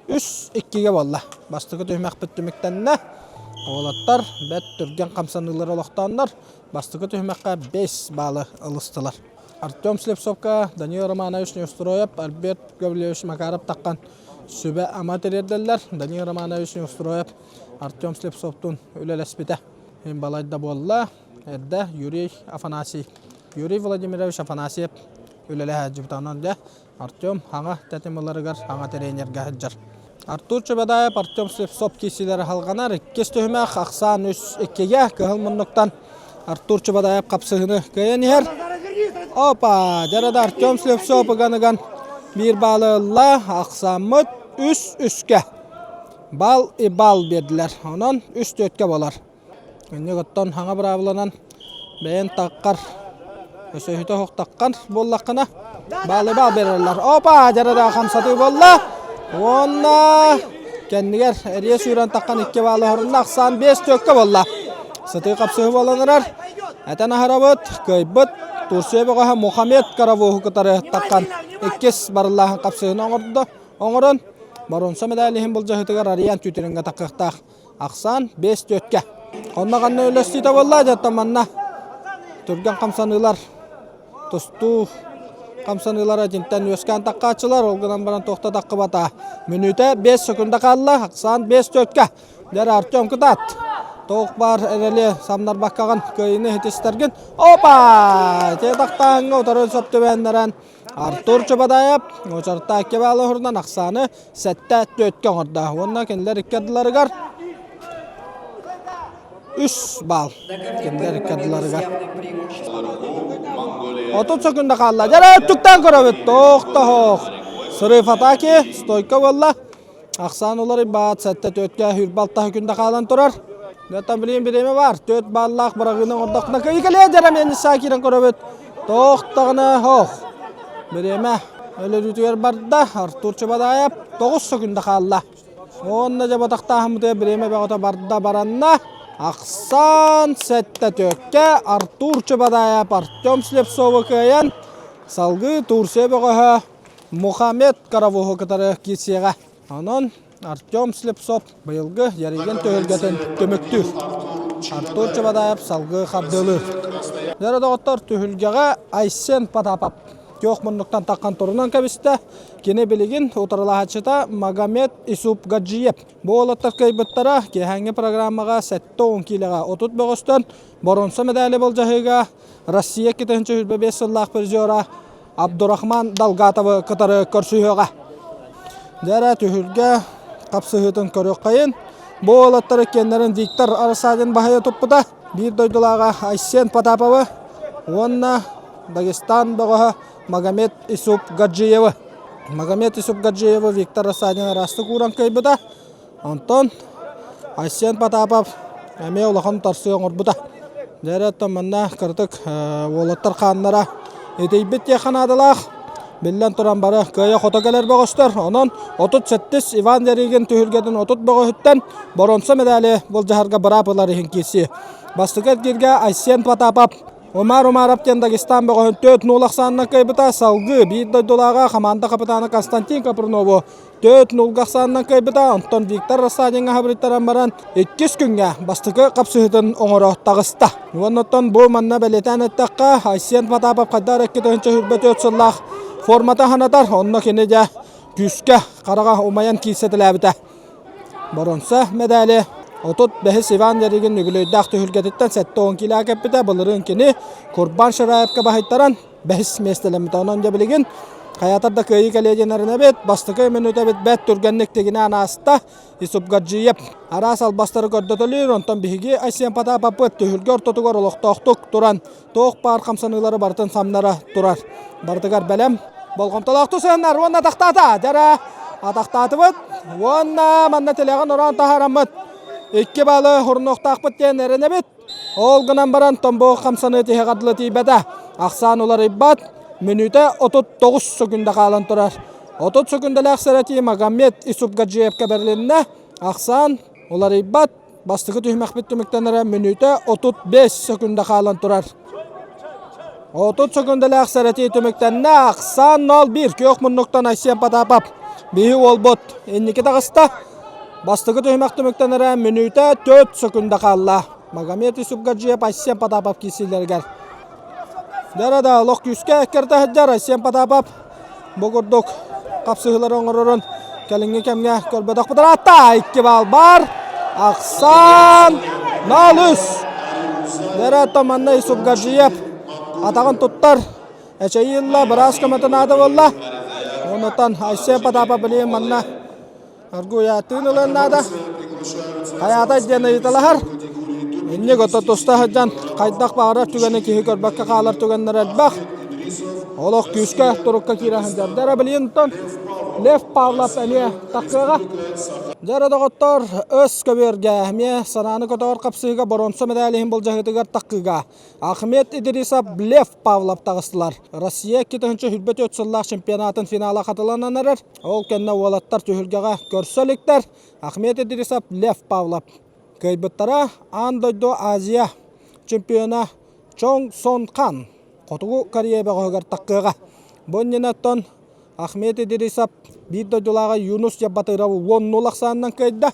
Үс иккигэ буолла. Бастакы түһүмэхпит түмүктэннэ. Уолаттар бэрт түргэн хамсаныылары олохтооннор бастакы түһүмэххэ 5 баалы ылыстылар. Артем Слепцовка, Данил Романович Неустроев, Альберт Гаврильевич Макаров таххан сүбэ-ама тириэрдэллэр. Данил Романович Неустроев Артем Слепцовтуун үлэлэспитэ. Иһин балайда буолла. Эрдэ Юрий Афанасий, Юрий Владимирович Афанасьев үлэлэһэ сылдьыбыта. Онон дьэ Артем хаҥа тэтим ыларыгар хаҥа тренергэ сылдьар. Артур Чебедаев, Артем Слепцов киирсиилэрэ салҕанар. Иккис түһүмэх ахсаан үс иккигэ кыһыл муннуктан Артур Чебедаев хапсыһыны кыайан иһэр. Опа! Дьарада Артем Слепцов ыган-ыган биир баалы ылла. Ахсааммыт үс үскэ. Бал и бал биэрдилэр. Онон үс түөткэ буолар. Инник оттон хаҥа быраабыланан бэйэн таккар өсөһүтэ оһохтаххар буоллаххына баалы-баал биэрэллэр. Опа! Дьарада хамсатыы буолла. Уонна кэннигэр эрийэ сүүрэн таххан икки баалы оһорунна. Ахсаан биэс түөккэ буолла. Сытыы хапсыһы буолан эрэр. Этэн аһарабыт, кыайбыт Турция бөҕөһө Мухаммед Каравоһу кытары таххан иккис барыллааһын хапсыһыны оҥордо. Оҥорон боруонса медаль иһин былдьаһыытыгар Ариан Тютеринга таххыахтаах. Ахсаан 5 түөткэ. Онно ханна үлэстиитэ буолла дьаттан манна түргэн хамсаныылар тустуу хамсаныылара дьинтэн үөскээн таххааччылар ол гынан баран туохта таххыбата. Мүнүүтэ 5 секунда хаалла. Ахсаан 5 түөткэ. Дьэр Артем кытаат. Тоох баар эрэли самнарбаккаҕын кыайыыны иһитистэргин. Опа! Те тахтааҥҥа утары сөп түбэһиннэрэн Артур Чободаев уочараттаах кебаалы уһурунан ахсааны сэттэ түөткэ оҥордо уонна кинилэр икки ардыларыгар үс баал кинилэр икки ардыларыгар 30 секунда хаалла. Дьэ өттүктэн көрөбүт. Тохтоһох. Срыв атаки, стойка буолла. Ахсаан уларыйбат, сэттэ түөткэ хүрбэ алта күндэ хаалан турар. Дьэ билигин бириэмэ баар. Түөт бааллаах быраҕыыны оҥордохпуна кыйыкалыа дьэрэмиэн саа киирэн көрөбүт. Тоохтаҕына ох. Бириэмэ өлөрүүтүгэр барда. Артур Чебадаев 9 секунда хаалла. Уонна дьэ батахтааһыммытыгар бириэмэ бөҕөтө барда баранна. Ахсаан сэттэ түөккэ Артур Чебадаев Артем Слепцовы кыайан салгыы Турция бөҕөһө Мухаммед Каравуһу кытары киирсиэҕэ. Онон Артем Слепцов быйылгы Ярыгин түһүлгэтин түмүктүүр. Артур Чебадаев салгыы хардыылыыр. Дьэ доҕоттор түһүлгэҕэ Айсен Потапов күөх муннуктан таххан турунан кэбистэ. Кини билигин утарылаһааччыта Магомед Исуп Гаджиев. Бу уолаттар кыайбыттара киэһээҥҥи программаҕа 70 киилэҕэ 30 бөҕөстөн боруонса медали былдьаһыыга Россия 2025 сыллаах призера Абдурахман Долгатовы кытары көрсүһүөҕэ. Дьэ эрэ түһүлгэ хапсыһыытын көрүөххэйин. Бу уолаттар иккиэннэрин Виктор Арасадин баһыйа туппута. Биир дойдулааҕа Айсен Потаповы уонна Дагестан бөҕөһө Магомед Исуп Гаджиевы. Магомед Исуп Гаджиевы Виктор Рассадин араастык ууран кыайбыта. Онтон Айсен Потапов эмиэ улахан утарсыы оҥорбута. Дьэ эрэ оттон манна кыратык уолаттар хааннара итийбит диэххэ наадалаах. Биллэн туран бары кыайа-хото кэлэр бөҕөстөр. Онон 37 Иван Ярыгин түһүлгэтин 30 бөҕөһүттэн боруонса медали былдьаһарга быраап ылар иһин киирсии. Бастакы эргииргэ Айсен Потапов Умар Умаров диэн Дагестан бөҕөһүн 4-0 ахсаанынан кыайбыта. Салгыы биир дойдулааҕа хамаанда капитана Константин Капрунову Төрт нулга ахсаанынан кыайбыта, онтон Виктор Рассадиҥҥа хабырыйтаран баран иккис күҥҥэ бастакы хапсыһыытын оҥоро таҕыста. Уонна оттон бу манна бэлиэтээн эттэххэ, Айсен Потапов хайдах эрэ 2024 сыллаах формата санатар, онно кини дьэ күүскэ хараҕа умайан киирсэтэлээбитэ. Боруонса медали 35 Иван Ярыгин үбүлүөйдээх түһүлгэтиттэн 70 киилэҕэ кэппитэ. Былырыын кини Курбан Шираевка баһыйтаран бэһис миэстэлэммитэ. Онон дьэ билигин хайаатар да кыайыы кэлиэ диэн эрэнэбит. Бастакы мүнүүтэбит бэрт түргэнник тигинээн ааста. Исупгаджиев араас албастары көрдөтөлүүр. Онтон биһиги Айсен Потапаппыт түһүлгэ ортотугар олохтоохтук туран туох баар хамсаныылары барытын самнара турар. Барытыгар бэлэм. Болҕомтолоохтук сыһыннар уонна атахтаата. Дьара атахтаатыбыт уонна манна тилэҕин ороон таһаараммыт икки балы хурнуохтаахпыт диэн эрэнэбит. Ол гынан баран Томбоох хамсаныы тиһэҕэр дылы тиийбэтэ. Ахсаан уларыйбат, мүнүүтэ 39 сөкүндэ хаалан турар. 30 сөкүндэлээх сэрэтии Магомед Исупгаджиевка бэрилиннэ. Ахсаан уларыйбат, бастакы түһүмэхпит түмүктэнэрэ мүнүүтэ 35 сөкүндэ хаалан турар. 30 сөкүндэлээх сэрэтии түмүктэннэ. Ахсаан 0-1 күөх муннуктан Айсен Потапов биһи уолбут инники таҕыста. Бастакы түһүмэх түмүктэнэрэ мүнүүтэ 4 сөкүндэ хаалла. Магомед Юсупгаджиев Айсен Потапов киирсиилэригэр. Дьара да олох күүскэ кэртэ сылдьар Айсен Потапов бу курдук хапсыһыылары оҥорорун кэлиҥҥи кэмҥэ көрбөтөхпүт ыраатта. 2 баал бар. Ахсан 0-3. Дьара манна Юсупгаджиев атаҕын туттар. Эчэйии ылла, быраас көмөтө наада буолла. Онутан Айсен Потапов билигин манна Аргуйааттыын ылыан наада. Хайаатай диэн ыйыталаһар. Инник ото туста сылдьан хайдах баҕарар түгэни киһи көрбөккө хаалар түгэннэрэ элбэх. Олох күүскэ турукка киирэ сылдьар. Дьэ билигин Лев Павлов эмиэ тахсыаҕа. Дьэ доҕоттор, өс көбүөргэ эмиэ санааны көтөҕөр хапсыһыыга боруонса мэдээлиһин иһин былдьаһыытыгар таххыыга Ахмед Идрисов, Лев Павлов таҕыстылар. Россия 2024 сыллаах чемпионатын финала хатыланан эрэр. Ол кэннэ уолаттар түһүлгэҕэ көрсө иликтэр. Ахмед Идрисов, Лев Павлов кыайбыттара аан дойду Азия чемпиона Чоҥ Сон Хан Хотугу Корея бөҕөһүгэр таххыаҕа. Бу иннинэ Ахмед Идрисов биир дойдулааҕа Юнус Яббатыров 10-0 ахсаанынан кыайда.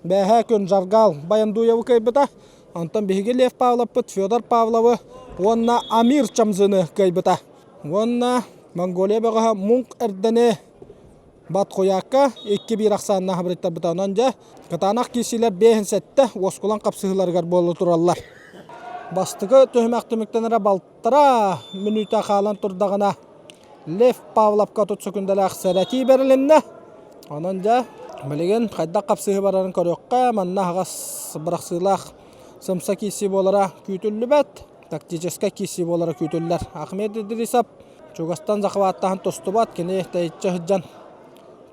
Бээһээ күн Жаргал Баяндуевы кыайбыта. Онтон биһиги Лев Павловпыт Федор Павловы уонна Амир Чамзыны кыайбыта. Уонна Монголия бөҕөһө Мунг Эрдэни Батхуякка 2-1 ахсааннаах абырыттарбыта. Онон дьэ, кытаанах киирсиилэр 5-7 уоскулаҥ хапсыһыыларыгар буола тураллар. Бастакы түһүмэх түмүктэнэрэ балтараа мүнүүтэ хаалан турдаҕына Лев Павловка тут сөкүндэлээх сэрэтии бэрилиннэ. Онон дьэ, билигин хайдах хапсыһыы барарын көрүөххэ, манна аһаҕас бырахсыылаах сымса киирсии буолара күүтүллүбэт, тактическай киирсии буолара күүтүллэр. Ахмед Идрисов чугастан захваттаһан тустубат, кини тэйиччи сылдьан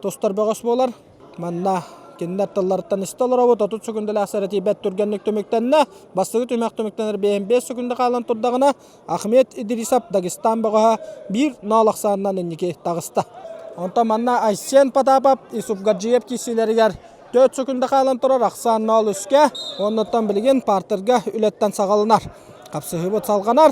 тустар бөҕөс буолар. Манна кинилэр тылларыттан истэ олоробут. 30 сөкүндэлээх сэрэтии бэрт түргэнник түмүктэннэ. Бастакы түмэх түмүктэнэр 55 сөкүндэ хаалан турдаҕына, Ахмед Идрисов Дагестан бөҕөһө биир ноол ахсаанынан инники таҕыста. Онтон манна Айсен Потапов Исупгаджиев киирсиилэригэр 4 сөкүндэ хаалан турар ахсаан ноол үскэ, оннуттан билигин партерга үлэттэн саҕаланар. Хапсыһыыбыт салҕанар.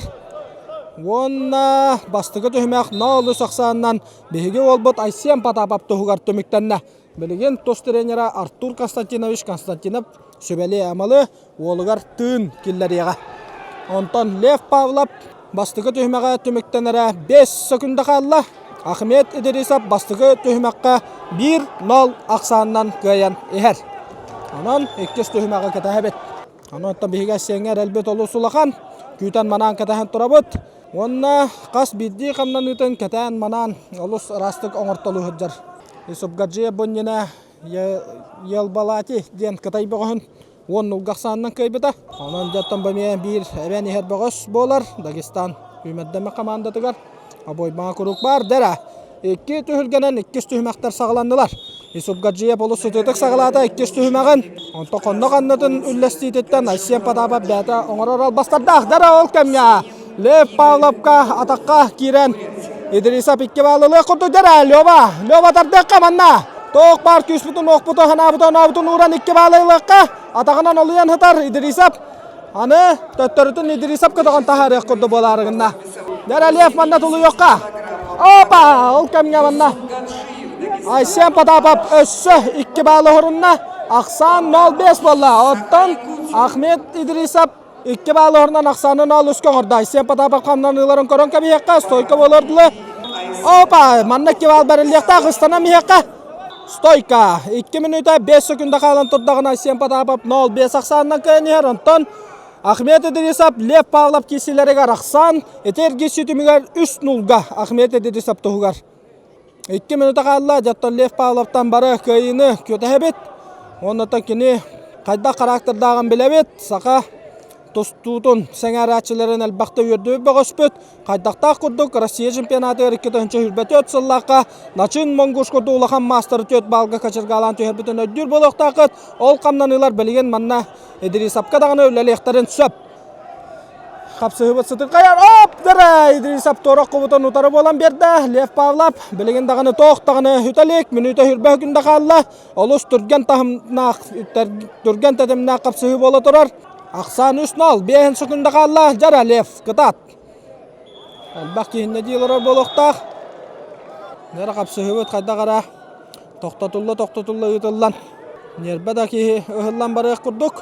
Уонна бастакы түһүмэх ноол үс ахсаанынан биһиги уолбут Айсен Потапов туһугар түмүктэннэ. Билигин тус тренера Артур Константинович Константинов сүбэлиэ-амалы уолугар тыын киллэриэҕэ. Онтон Лев Павлов бастакы түһүмэҕэ түмүктэнэрэ 5 сөкүндэ хаалла. Ахмед Идрисов бастакы түһүмэххэ 1-0 ахсаанынан кыайан иһэр. Онон иккис түһүмэҕи кэтэһэбит. Онон биһиги Ассиэҥҥэ эрэлбит олус улахан. Күүтэн манаан кэтэһэн турабыт. Уонна хас биирдии хамнаныытын кэтээн манаан олус ыраастык оҥортолуу сылдьар. Исупгаджия бу иннинэ Елбалати диэн кытай бөҕөһүн уон нулга ахсаанынан кыайбыта. Онон дьоттон бу эмиэ биир эбэн иһэр бөҕөс буолар Дагестан сүүмэрдэммит хамаандатыгар. Обоймаҕа куруук баар дэрэ. Икки түһүлгэнэн иккис түһүмэхтэр саҕаланнылар. Исупгаджиев олус сытыытык саҕалаата иккис түһүмэҕин. Онтон хонно ханнытын үллэстиититтэн Айсен Потапов бэйэтэ оҥорор албастардаах. Дэрэ ол кэмҥэ Лев Павловка атахха киирэн Идрисов икки баалылыах курдук дэрэ Лева. Лева тардыахха манна. Тоох баар күүспүтүн уохпутун санаабытын онообутун ууран икки баалы ылыахха. Атаҕынан олуйан сытар Идрисов. Аны төттөрүтүн Идрисов көтөҕөн таһаарыах курдук буолаары гынна. Дэрэ Лев манна тулуйуохха. Опа! Ол кэмҥэ манна Айсен Потапов өссө икки баалы оһорунна. Ахсаан 0-5 буолла. Оттон Ахмед Идрисов Икки баал оһорунан ахсаанын аал үскэ оҥордо. Айсен Потапов хамнаныыларын көрөн кэбиһиэххэ, стойка буолар дылы. Опа! Манна икки баал бэриллиэхтээх, ыстанан иһиэххэ. Стойка! 2 мүнүүтэ 5 секунда хаалан турдаҕына Айсен Потапов 0-5 ахсаанынан кыайан иһэр. Онтон Ахмед Идрисов, Лев Павлов киирсиилэригэр ахсаан, ити эргийсии түмүгэр 3-0-га Ахмед Идрисов туһугар. 2 мүнүүтэ хаалла, дьоттон Лев Павловтан бары кыайыыны күөтэһэбит. Уонна кини хайдах характердааҕын билэбит. Саха тустуутун сэҥээрээччилэрин элбэхтэ үөрдүбүт бөҕөспүт. Хайдахтаах курдук Россия чемпионатыгар 2024 сыллаахха Начын Монгуш курдук улахан маастары 4 баллга качыргаалаан түһэрбитин өйдүүр буолуохтааххыт. Ол хамнаныылар билигин манна Идрисапка даҕаны үлэлиэхтэрин сөп. Хапсыһыбыт сытырхайар. Оп! Дара! Идрисап туорах кубутун утары буолан биэрдэ. Лев Павлов билигин даҕаны туох даҕаны үтэлик, мүнүүтэ хүрбэ күндэ хаалла. Олус түргэн таһымнаах, түргэн тэтимнээх хапсыһыы буола турар. Ахсаан 3-0, 5 секунда хаалла. Дьара Лев, кытаат. Элбэх киһиннэ дии олорор буолуохтаах. Дьара хапсыһыыбыт хайдах эрэ тохтотулла-тохтотулла ыытыллан, ньиэрбэ да киһи ыһыллан барыах курдук.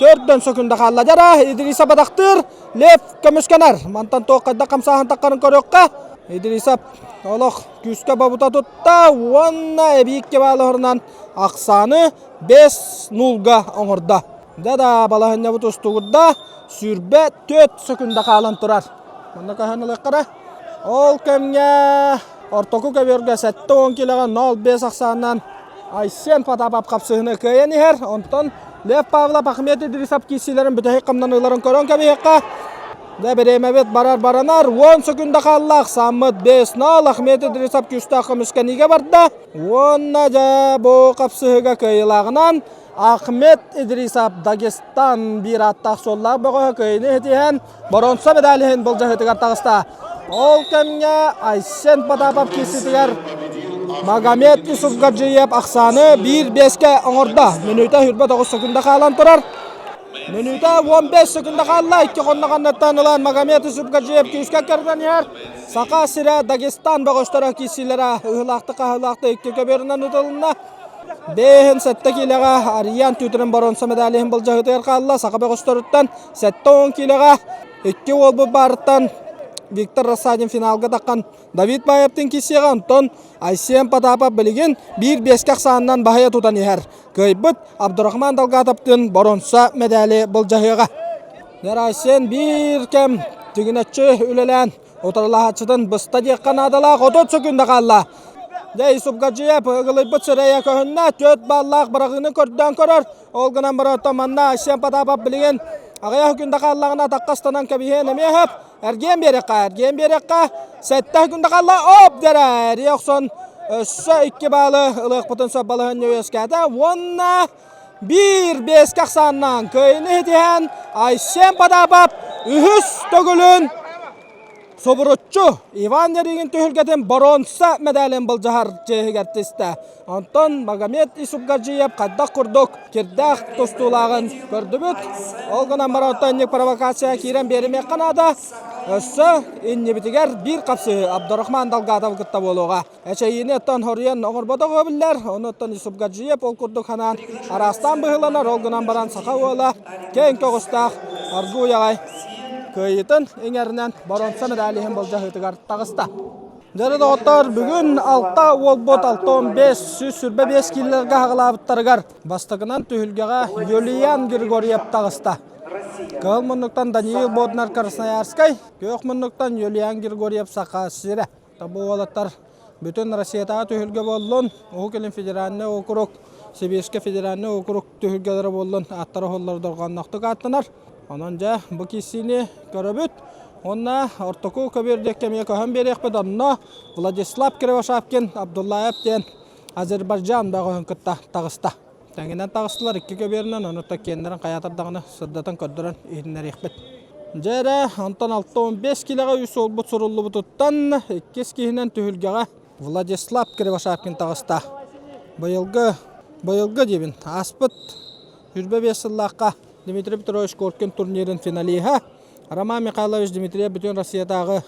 Төрдөн сөкүндэ хаалла. Дьара Идрисов атахтыыр, Лев көмүскэнэр. Мантан туох хайдах хамсааһын таххарын көрүөххэ. Идрисов олох күүскэ бобута тутта уонна эбии баалаһарынан ахсааны 5-0-га оҥордо. Да-да, балаһынньабыт устугурда, 24 сөкүндэ хаалан турар. Манна көһөн ылыаххара. Ол кэмҥэ ортоку көбүөргэ 70 килоҕа 0,5 ахсаанынан Айсен Потапов хапсыһыны кыайан иһэр. Онтон Лев Павлов Ахмед Идрисов киирсиилэрин бүтэһик хамнаныыларын көрөн кэбиһиэххэ. Дьэ, бириэмэбит барар баранар. 10 секунда хаалла. Ахсааммыт 5-0. Ахмед Идрисов күүстээх көмүскэниигэ барда. Уонна дьэ бу хапсыһыыга кыайыылааҕынан Ахмед Идрисов Дагестан биир ааттаах суоллаах бөҕөһө кыайыыны ситиһэн боруонса медалиһын былдьаһыытыгар таҕыста. Ол кэмҥэ Айсен Потапов киирситигэр Магомед Юсуфгаджиев ахсааны 1-5-кэ оҥордо. Мүнүүтэ 29 секунда хаалан турар. Мүнүүтэ 15 секунда хаалла. Икки хонноҕонноттон ылан Магомед Юсуфгаджиев күүскэ көрдөн иһэр. Саха сирэ Дагестан бөҕөстөрө киирсиилэрэ ыһыылаахтык-хаһыылаахтык икки көбүөрүнэн ыытылынна. Бэһин сэттэ киилэҕэ Арыйаан Түүтүрэн боруонса медалиһын былдьаһыытыгар хаалла. Саха бөҕөстөрүттэн 70 киилэҕэ икки уолбут баарыттан Виктор Рассадин финалга таххан Давид Баевтын киирсиэҕэ, онтон Айсен Потапов билигин биир биэскэ ахсаанынан баһыйа тутан иһэр. Кыайбыт Абдурахман Долгатовтыын боруонса медали былдьаһыаҕа. Айсен биир кэм тигинэччи үлэлээн Утарылаһааччытын быста диэххэ наадалаах 30 секунда хаалла. Дьэ, Исупгаджиев ыгылыйбыт сирэйэ көһүннэ, 4 баллаах быраҕыыны көрдөөн көрөр. Ол гынан баран манна Айсен Потапов билигин аҕыйах күндэ хааллаҕына атахха ыстанан кэбиһиэн эмиэ сөп. Эргиэн биэриэххэ, эргиэн биэриэххэ. Сэттэ күндэ хаалла, оп дэрэ! Эрийэ охсон өссө 2 баалы ылыахпытын сөп балаһыанньа үөскээтэ. Уонна биир биэскэ ахсааннаан кыайыыны ситиһэн Айсен Потапов үһүс төгүлүн субуруччу Иван Ярыгин түһүлгэтин боруонса медалин былдьаһар чиэһигэр тистэ. Онтон Магомед Исупгаджиев хайдах курдук кирдээх тустуулааҕын көрдүбүт. Ол гынан баран оттон инник провокация киирэн биэримиэххэ наада. Өссө иннибитигэр биир хапсыһыы Абдурахман Долгатов кытта буолуоҕа. Эчэйиини оттон хоруйан оҥорботох биллэр, ону оттон Юсупгаджиев ол курдук ханаан араастаан быһыыланар, ол гынан баран саха уола киэҥ көҕүстээх аргыый аҕай кыайыытын иҥэринэн боруонса медалиһын былдьаһыытыгар таҕыста. Дьэ доҕоттор, бүгүн алта уолбут 65 125 киилэлэргэ хаҕылаабыттарыгар бастакынан түһүлгэҕэ Юлиан Григорьев таҕыста. Кыһыл муннуктан Даниил Боднар Красноярскай, күөх муннуктан Юлиан Григорьев Саха сирэ. Бу уолаттар бүтүн Россиятааҕы түһүлгэ буоллун, Уһук Илин федеральнай округ, Сибиирскэй федеральнай округ түһүлгэлэрэ буоллун, ааттара уһуллар дорҕоонноохтук ааттанар. Онон дьэ бу киирсиини көрөбүт. Уонна ортоку көбүөр диэки эмиэ көһөн биэриэхпит. Онно Владислав Кривошапкин Абдуллаев диэн Азербайджан бөҕөһүн кытта таҕыста. Тэҥинэн таҕыстылар икки көбүөрүнэн, ону киэннэрин хайаатар даҕаны сырдатан көрдөрөн иһитиннэриэхпит. Дьэ эрэ, онтон 65 килэҕэ үс уолбут суруллубутуттан иккис киһинэн түһүлгэҕэ Владислав Кривошапкин таҕыста. Быйылгы, быйылгы диибин, ааспыт 25 сыллаахха Дмитрий Петрович Коркин турнирын финалиһа Роман Михайлович Дмитриев бүтүн Россиятааҕы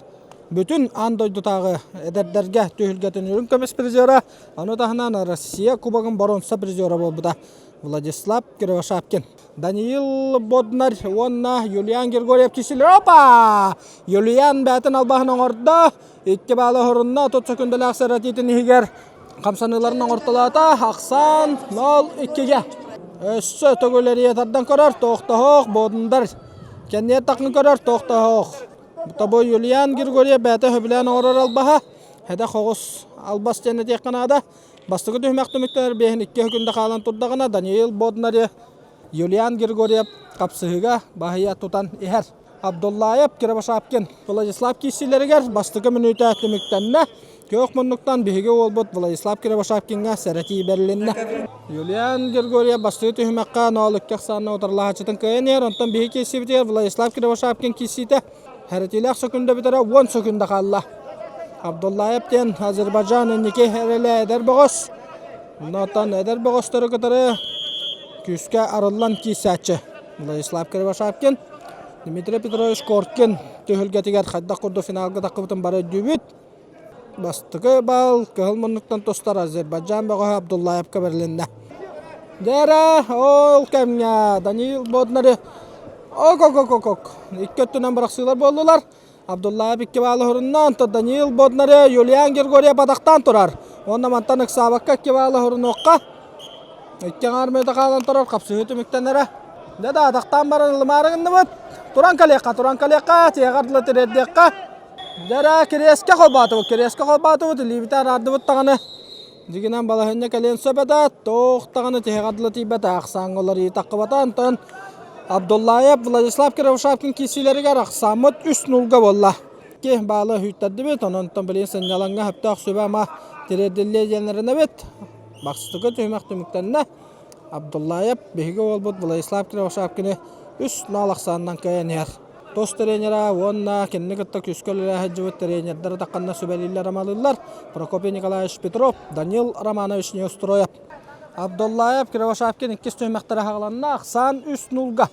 бүтүн аан дойдутааҕы эдэрдэргэ түһүлгэтин үрүҥ көмүс призера, ону таһынан Россия Кубогын боруонса призера буолбута Владислав Кривошапкин. Даниил Боднарь уонна Юлиан Григорьев киселер. Опа! Юлиан бээтин албаһын оҥордо. Икки баалы хорунна 30 секундалаах сыратиитин иһигэр хамсаныыларын оҥортолоото. Ахсаан 0-2-ге. Өссө төгүл тардан көрөр. Тоохтоһоох Боднарь Кэнниэ тахын көрөр тоохтоох. Тобо Юлиан Григорьев бэйэтэ сөбүлээн оҥорор албаһа. Хэдэх оҕус албас диэн этиэххэ наада. Бастакы түһүмэх түмүктэнэр биэһин икки күндэ хаалан турдаҕына Даниил Боднари Юлиан Григорьев хапсыһыыга баһыйа тутан иһэр. Абдуллаев Кривошапкин Владислав киирсиилэригэр бастакы мүнүүтэ түмүктэннэ. Күөх муннуктан биһиги уолбут Владислав Кривошапкиҥҥа сэрэтии бэрилиннэ. Юлиан Григорьев бастакы түһүмэххэ 0-2 ахсаанна утарылаһааччытын кыайан иһэр. Онтон биһиги киирсиибитигэр Владислав Кривошапкин киирсиитэ сэрэтиилээх сөкүндэ бүтэрэ 10 сөкүндэ хаалла. Абдуллаев диэн Азербайджан инники эрэлэ эдэр бөҕөс. Онтон эдэр бөҕөстөрү кытары күүскэ арыллан киирсээччи Владислав Кривошапкин. Дмитрий Петрович Коркин түһүлгэтигэр хайдах курдук финалга таххыбытын бары өйдүүбүт. Бастакы баал кыһыл муннуктан тустар Азербайджан бөҕөһө Абдуллаевка бэрилиннэ. Дьэ ол кэмҥэ Даниил Боднары ок-ок-ок-ок икки өттүнэн бырахсыылар буоллулар. Абдуллаев икки баалы хорунна, онтон Даниил Боднары Юлиан Григорьев атахтаан турар. Уонна мантан ыксаабакка икки баалы хорунуохха. Икки аҥаар мүнүүтэ хаалан турар, хапсыһыы түмүктэнэрэ. Дьэ да, атахтаан баран ылымаары гынныбыт. Туран кэлиэххэ, туран кэлиэххэ, тиэҕэр дылы тириэрдиэххэ. Дьэ эрэ, кириэскэ холбоотубут, кириэскэ холбоотубут, илиибитэ араардыбыт даҕаны. Дьигинэн балаһыанньа кэлиэн сөп этэ, туох даҕаны тиһэҕэр дылы тиийбэтэ, ахсааҥҥа уларыйыы таххыбата. Онтон Абдуллаев, Владислав Кривошапкин киирсиилэригэр ахсааммыт үс нулга буолла. Икки баалы үүйттэрдибит, онон билигин сынньалаҥҥа сөптөөх сүбэ-ама тириэрдиллиэ диэн эрэнэбит. Бастакы түһүмэх түмүктэннэ. Абдуллаев биһиги уолбут Владислав Кривошапкины үс нал ахсаанынан кыайан иһэр. Тус тренера уонна кинини кытта күүскэ үлэлэһэ сылдьыбыт тренердэр атахханна сүбэлииллэр-амалыыллар Прокопий Николаевич Петров, Данил Романович Неустроев. Абдуллаев, Кривошапкин иккис түһүмэхтэрэ хааланна, ахсаан үс нулга.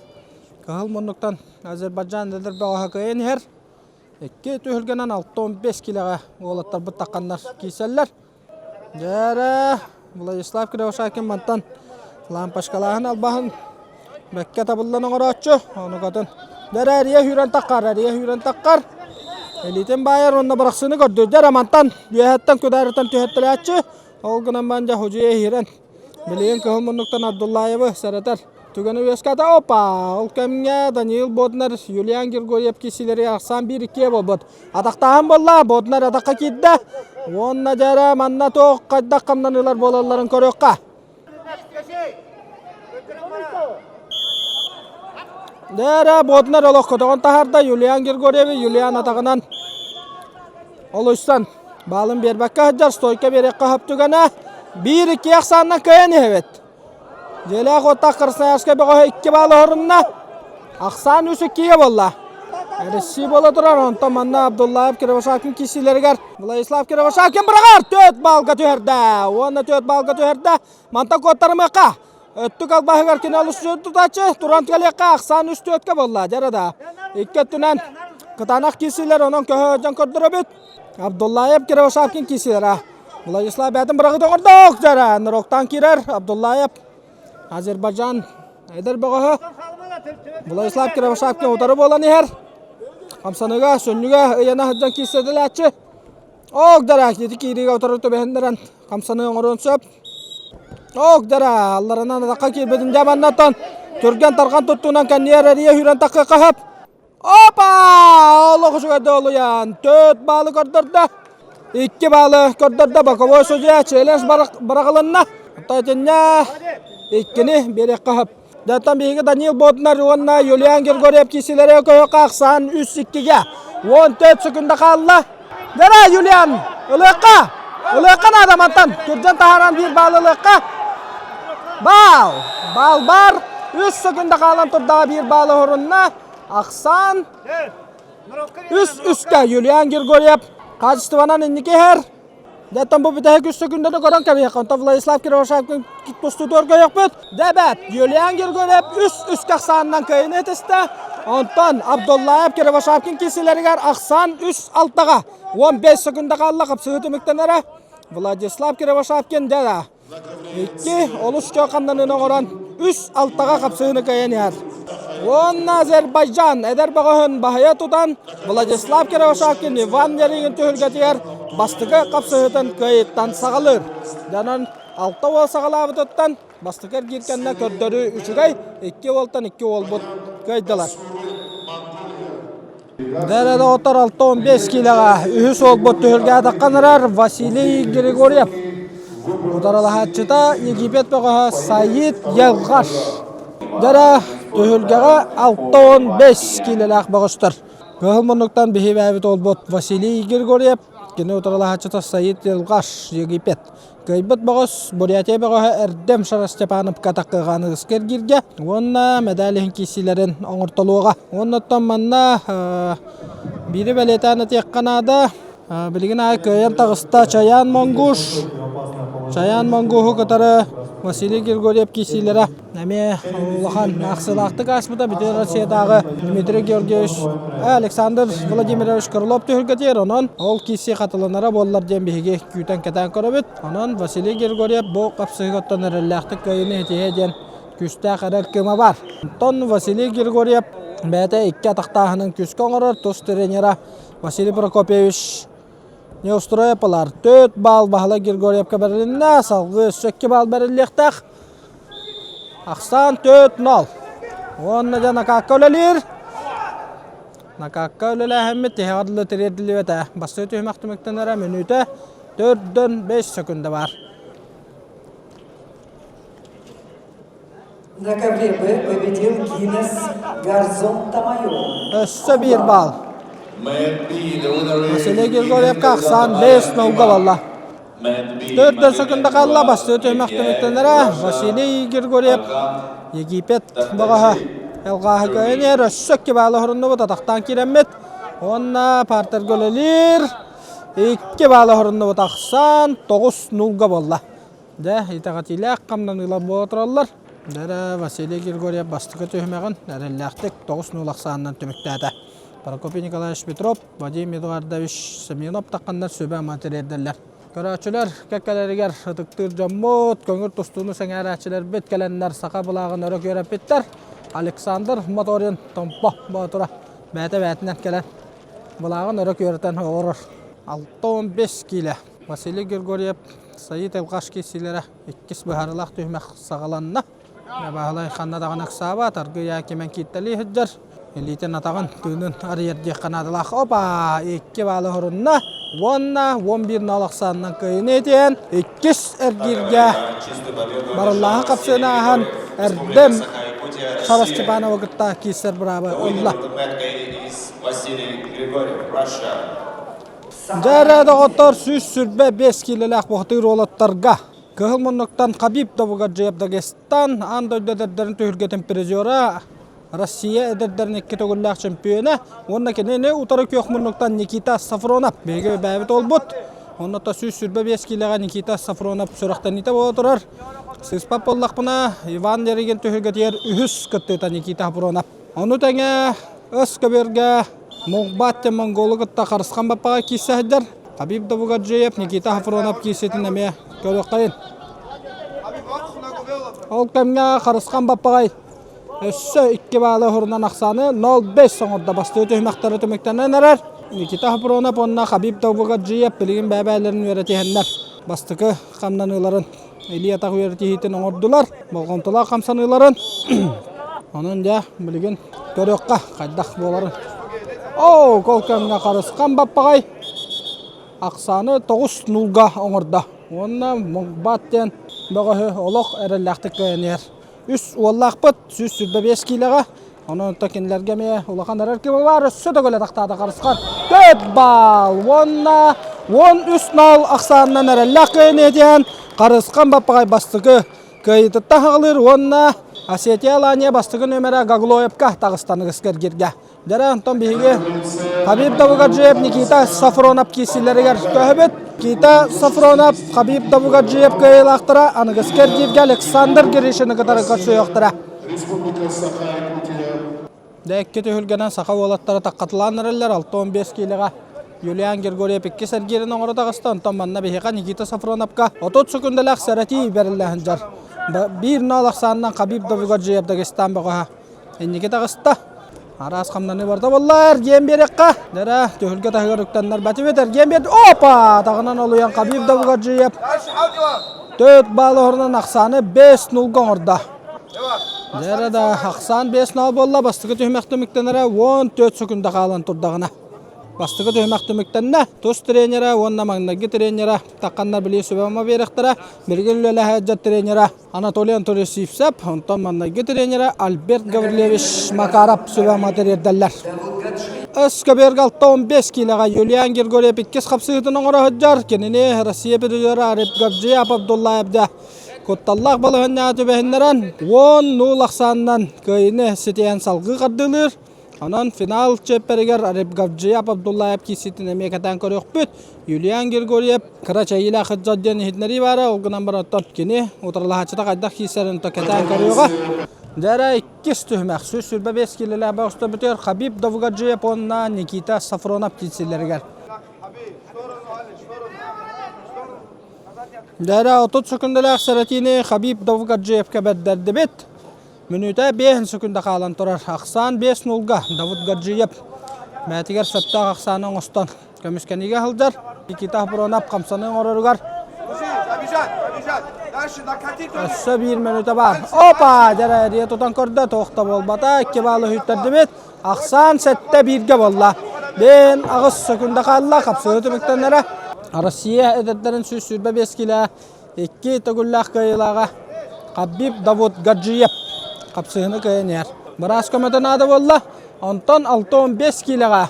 Кыһыл муннуктан Азербайджан эдэр бөҕөһө кыайан иһэр. Икки түһүлгэнэн 6-15 килэҕэ уолаттарбыт тахханнар киирсэллэр. Дьээрэ, Владислав Кривошапкин мантан лампочкалааһын албаһын бэккэ табыллан оҥорооччу. Онукатын дьэрэ эрийэ сүүрэн таххар, эрийэ сүүрэн таххар. Илиитин баайар уонна бырахсыыны көрдүр. Дьэрэ мантан үөһэттэн күдаарыттан түһэртэлээччи. Ол гынан баран дьэ худьуйа иһирэн Билигин кыһыл муннуктан Абдуллаевы сэрэтэр түгэни үөскээтэ. Опа! Ол кэмҥэ Даниил Боднар, Юлиан Григорьев киирсиилэри ахсаан биир иккиэ буолбут. Атахтааһын буолла, Боднар атахха киирдэ. Уонна дьэрэ манна туох хайдах хамнаныылар буолалларын көрүөххэ. Дээрэ Боднар олох көтөҕөн таһаарда Юлиан Григорьевы Юлиан атаҕынан олуйсан Баалын биэрбэккэ сылдьар, стойка биэриэххэ сөп түгэнэ. Биир икки ахсаанынан кыайан иһэбит. Дьиэлээх уоттаах Красноярскай бөҕөһө икки баал оһорунна. Ахсаан үс иккигэ буолла. Россия буола турар, онтон манна Абдуллаев Кривошапкин киирсиилэригэр Владислав Кривошапкин быраҕар төрт баалга түһэрдэ. Уонна төрт баалга түһэрдэ. Мантан куоттарымыахха. Өттүк албаһыгар кини олус тутааччы туран кэлиэххэ ахсаан үс түөткэ буолла. Дьара да. Икки өттүнэн кытаанах киирсиилэр онон көһө дьон көрдөрөбүт. Абдуллаев Кривошапкин киирсиилэрэ. Владислав бэйэтин быраҕыта оҥордо. Дьара ныроктан киирэр Абдуллаев Азербайджан эдэр бөҕөһө Владислав Кривошапкин утары буолан иһэр. Хамсаныга, сүнньүгэ ыйана сылдьан киирсэтилээччи. Ок дара ити киириигэ утары түбэһиннэрэн хамсаныы оҥоруон сөп. Ок дара алларанан атахха киирбитин дьэ маннаттан түргэн тарҕан туттуунан кэнниэр эрийэ сүүрэн таххыахха сөп. Опа! Олох үчүгэйдик олуйан төрт баалы көрдөрдө. Икки баалы көрдөрдө боковой судья челлендж быраҕылынна. Оттон итиннэ иккини биэриэххэ сөп. Дьантан биһиги Данил Боднар уонна Юлиан Григорьев киирсиилэрэ көһө ахсаан үс иккигэ 14 секунда хаалла. Дара Юлиан ылыахха! Ылыахха наада мантан. Түрдэн таһааран биир баал ылыахха. Баал! Баал бар. Үс секунда хаалан турдаҕа биир баал оһорунна. Ахсаан үс үскэ Юлиан Григорьев хаачыстыбанан инники иһэр. Дьэ, бу бүтэһик үс секундэни көрөн кэбиһиэххэ. Онтон Владислав Кривошапкин тустуутугар көрүөхпүт. Дебет Юлиан Григорьев үс үскэ ахсаанынан кыайыыны ытыста. Онтон Абдуллаев Кривошапкин киирсиилэригэр ахсаан үс алтаҕа 15 секунда хаалла хапсыһыы түмүктэнэрэ. Владислав Кривошапкин дьэ Икки олус чуо хамнаныыны оҥорон үс алтаҕа хапсыһыыны кыайан иһэр. Уонна Азербайджан эдэр бөҕөһүн баһыйа тутан Владислав Кривошапкин Иван Ярыгин түһүлгэтигэр бастакы хапсыһыытын кыайыттан саҕалыыр. Дьонон алта уол саҕалаабытыттан бастакы эргиир кэннэ көрдөрүү үчүгэй, икки уолтан икки уолбут кыайдылар. Дэрэ доҕоттор 6-15 киилэҕэ үһүс уолбут түһүлгэ атаххан эрэр Василий Григорьев. Утарылаһааччыта Египет бөҕөһө Саид Елгаш. Дьара түһүлгэҕэ 65 киилэлээх бөҕөстөр. Кыһыл муннуктан биһибээбит уолбут Василий Григорьев, кини утарылаһааччыта Саид Елгаш, Египет. Кыайбыт бөҕөс Бурятия бөҕөһө Эрдэм Шарастепановка таккыгааны ыска эргииргэ уонна медаль иһин киирсиилэрин оҥортолуоҕа. Уонна оттон манна биири бэлиэтээн этиэххэ наада. Билигин аайы кыайан таҕыста Чаян Монгуш. Чаян Монгуһу кытары Василий Григорьев киирсиилэрэ эмиэ улахан аахсыылаахтык ааспыта. Бүтүн Россиятааҕы Дмитрий Георгиевич Александр Владимирович Крылов түһүлгэтигэр онон ол киирсии хатыланара буоллар диэн биһиги күүтэн кэтээн көрөбүт. Онон Василий Григорьев бу хапсыһыгыттан эрэллээхтик кыайыыны ситиһиэ диэн күүстээх эрэл кыыма баар. Онтон Василий Григорьев бэйэтэ икки атахтааһынын күүскэ оҥорор тус тренера Василий Прокопьевич Неустроепалар 4 балл Баһылай Григорьевка бэрилиннэ, салгыы өссө 2 балл бэриллиэхтээх. Ахсаан 4-0. Уонна дьэ Накакка үлэлиир. Накакка үлэлээһиммит тиһэҕэр дылы тириэрдиллибэтэ. Бастакы түһүмэх түмүктэнэрэ мүнүүтэ 4-5 секунда бар. На ковре Б победил Гиннес Гарзон Тамайо. Өссө биир балл. Василий Григорьевка ахсаан 5 нолга балла. Төрдөн секунда қалла бастыы түһүмэх түмүктэнэрэ Василий Григорьев Египет бөҕөһө Элҕааһы кыайан өссө икки баалы хоруннубут атахтаан киирэммит уонна партерга үлэлиир икки баалы хоруннубут ахсаан 9-0 буолла. Дьэ, итэҕэтиилээх хамнаныылар буола тураллар. Дьэ, Василий Григорьев бастакы түһүмэҕин эрэллээхтик 9-0 ахсаанынан түмүктээтэ. Прокопий Николаевич Петров, Вадим Эдуардович Семенов тахханнар сүбэ-ама тириэрдэллэр. Көрөөччүлэр кэккэлэригэр ытыктыыр дьоммут, көҥүл тустууну сэҥээрээччилэрбит кэлэннэр саха былааҕын өрө күөрэппиттэр. Александр Моторин Томпо Боотура бэйэтэ бэйэтинэн кэлэн былааҕын өрө күөрэтэн олорор. 65 киилэ Василий Григорьев, Саид Элгашки силэрэ иккис быһаарыылаах түһүмэх саҕаланна. Баһылай ханна даҕаны ыксаабат, аргыйа кимэн кииртэлии сылдьар. Илиитин атаҕын тыынын арыйар диэххэ наадалаах. Опа! Икки баалы хорунна. Уонна 11 нол ахсаанынан кыайыыны этиэн иккис эргииргэ барыллааһын хапсыыны ааһан Эрдэм Сара Степанова кытта киирсэр быраабы ылла. Дьэ эрэ, доҕоттор, 125 киилэлээх бухатыыр уолаттарга Кыһыл муннуктан Хабиб Добугаджиев Дагестан аан дойду эдэрдэрин түһүлгэтин призера, Россия эдэрдэрин икки төгүллээх чемпиона уонна кинини утары күөх муннуктан Никита Сафронов биһиги бэйэбит уолбут. Онно 125 киилэҕэ Никита Сафронов сүрэхтэниитэ буола турар. Сыыспат буоллахпына, Иван Ярыгин түһүлгэтигэр үһүс кыттыыта Никита Сафронов. Ону тэҥэ өс көбүөргэ Мугбат диэн монголу кытта Харысхан Баппаҕа киирсэ сылдьар. Хабиб Добугаджиев, Никита Хафронов киирситин эмиэ көрүөххэйин. Ол кэмҥэ Харысхан Баппаҕай өссө икки баалы уһурунан ахсааны 0-5 оҥордо. Бастыы түһүмэхтэрэ түмүктэнэн эрэр. Никита Хафронов уонна Хабиб Добугаджиев билигин бэйэ-бэйэлэрин үөрэтиһэннэр бастакы хамнаныыларын илии-атах үөрэтиһиитин оҥордулар, болҕомтолоох хамсаныыларын. Онон дьэ, билигин көрүөххэ хайдах буоларын. Оо, кол кэмҥэ Харысхан Баппаҕай ахсааны 9-0-га оҥордо. Уонна Муҥбат диэн бөҕөһү олох эрэллээхтик кыайан иһэр. Үс уоллаахпыт 125 киилэҕэ. Онон кинилэргэ эмиэ улахан эрэл киһи баар. Өссө төгүл атахтаата Харысхан. 4 балл уонна 13-0 ахсаанынан эрэллээх кыайыыны этиһэн Харысхан Баппаҕай бастакы кыайыытыттан хаҕылыыр уонна Осетия Алания бастакы нүөмэрэ Гаглоевка таҕыстан ыгыскыргиргэ. Дьэ, онтон биһиги Хабиб Давугаджиев, Никита Сафронов киирсиилэригэр көһөбүт. Никита Сафронов, Хабиб Давугаджиев кыайыылаахтара аныгыскы эргииргэ Александр Гришины кытары көрсүөхтэрэ. Дэ икки түһүлгэнэн саха уолаттара таккатылаан эрэллэр 65 киилэҕэ Юлиан Григорьев иккис эргиирин оҥоро таҕыста, онтон манна биһиэхэ Никита Сафроновка 30 секундалаах сэрэтии бэриллэ сылдьар. Биир нол ахсаанынан Хабиб Давугаджиев Дагестан бөҕөһө инники таҕыста. Араас хамнаныы барда буолла, эргиэн биэриэххэ. Дэрэ, түһүлгэ таһыгар үктэннэр батыбыт, эргиэн биэрди. Опа! Таҕынан олуйан Хабиб Давугаджиев 4 балл оһорунан ахсааны 5-0 оҥордо. Дэрэ да, ахсаан 5-0 буолла, бастакы түһүмэх түмүктэнэрэ 14 секунда хаалан турдаҕына. Бастакы түһүмэх түмүктэннэ. Тус тренерэ уонна маҥнайгы тренерэ тахханнар билии сүбэ-ама биэриэхтэрэ. Билигин үлэлэһэ сылдьар тренерэ Анатолий Анатольевич Сивцев, онтон маҥнайгы тренерэ Альберт Гаврильевич Макаров сүбэ-ама тириэрдэллэр. Өскөбүөргэ 65 киилэҕэ Юлиан Григорьев иккис хапсыһыытын оҥоро сылдьар. Кинини Россия призера Ариф Габджиев Абдуллаев дьэ кутталлаах балаһыанньаҕа түбэһиннэрэн 10 нуул ахсаанынан кыайыыны ситиһэн салгыы хардыылыыр. Онон финал чиэппэригэр Арибгавджиев Абдуллаев киирсиитин эмиэ кэтээн көрүөхпүт. Юлиан Григорьев кыра чэйиилээх сылдьар диэн иһитиннэрии баара, ол гынан баран оттон кини утарылаһааччыта хайдах киирсэрин кэтээн көрүөҕэ. Дьэ иккис түһүмэх 125 киилэлээх бөҕөстөрбүтүгэр Хабиб Довгаджиев уонна Никита Сафронов киирсиилэригэр. Дьэ 30 секундалаах сэрэтиини Хабиб Довгаджиевка бэрдэрдибит. Мүнүүтэ биэһин сөкүндэ хаалан турар. Ахсаан биэс нулга Давыд Гаджиев мээтигэр сөптөөх ахсааны оҥостон көмүскэниигэ сылдьар. Никита Бронов хамсаныы оҥороругар өссө биир мүнүүтэ баар. Опа! Дьэ эрийэ тутан көрдө, туох да буолбата. Икки баалы үһүттэрдибит. Ахсаан сэттэ бииргэ буолла. Бээн аҕыс сөкүндэ хаалла. Хапсыһыы түмүктэннэрэ. Россия эдэрдэрин 125 килэ Икки төгүллээх кыайыылааҕа Хабиб Давуд Гаджиев хапсыһыыны кыайан иһэр. Быраас көмөтө наада буолла. Онтон 65 киилэҕэ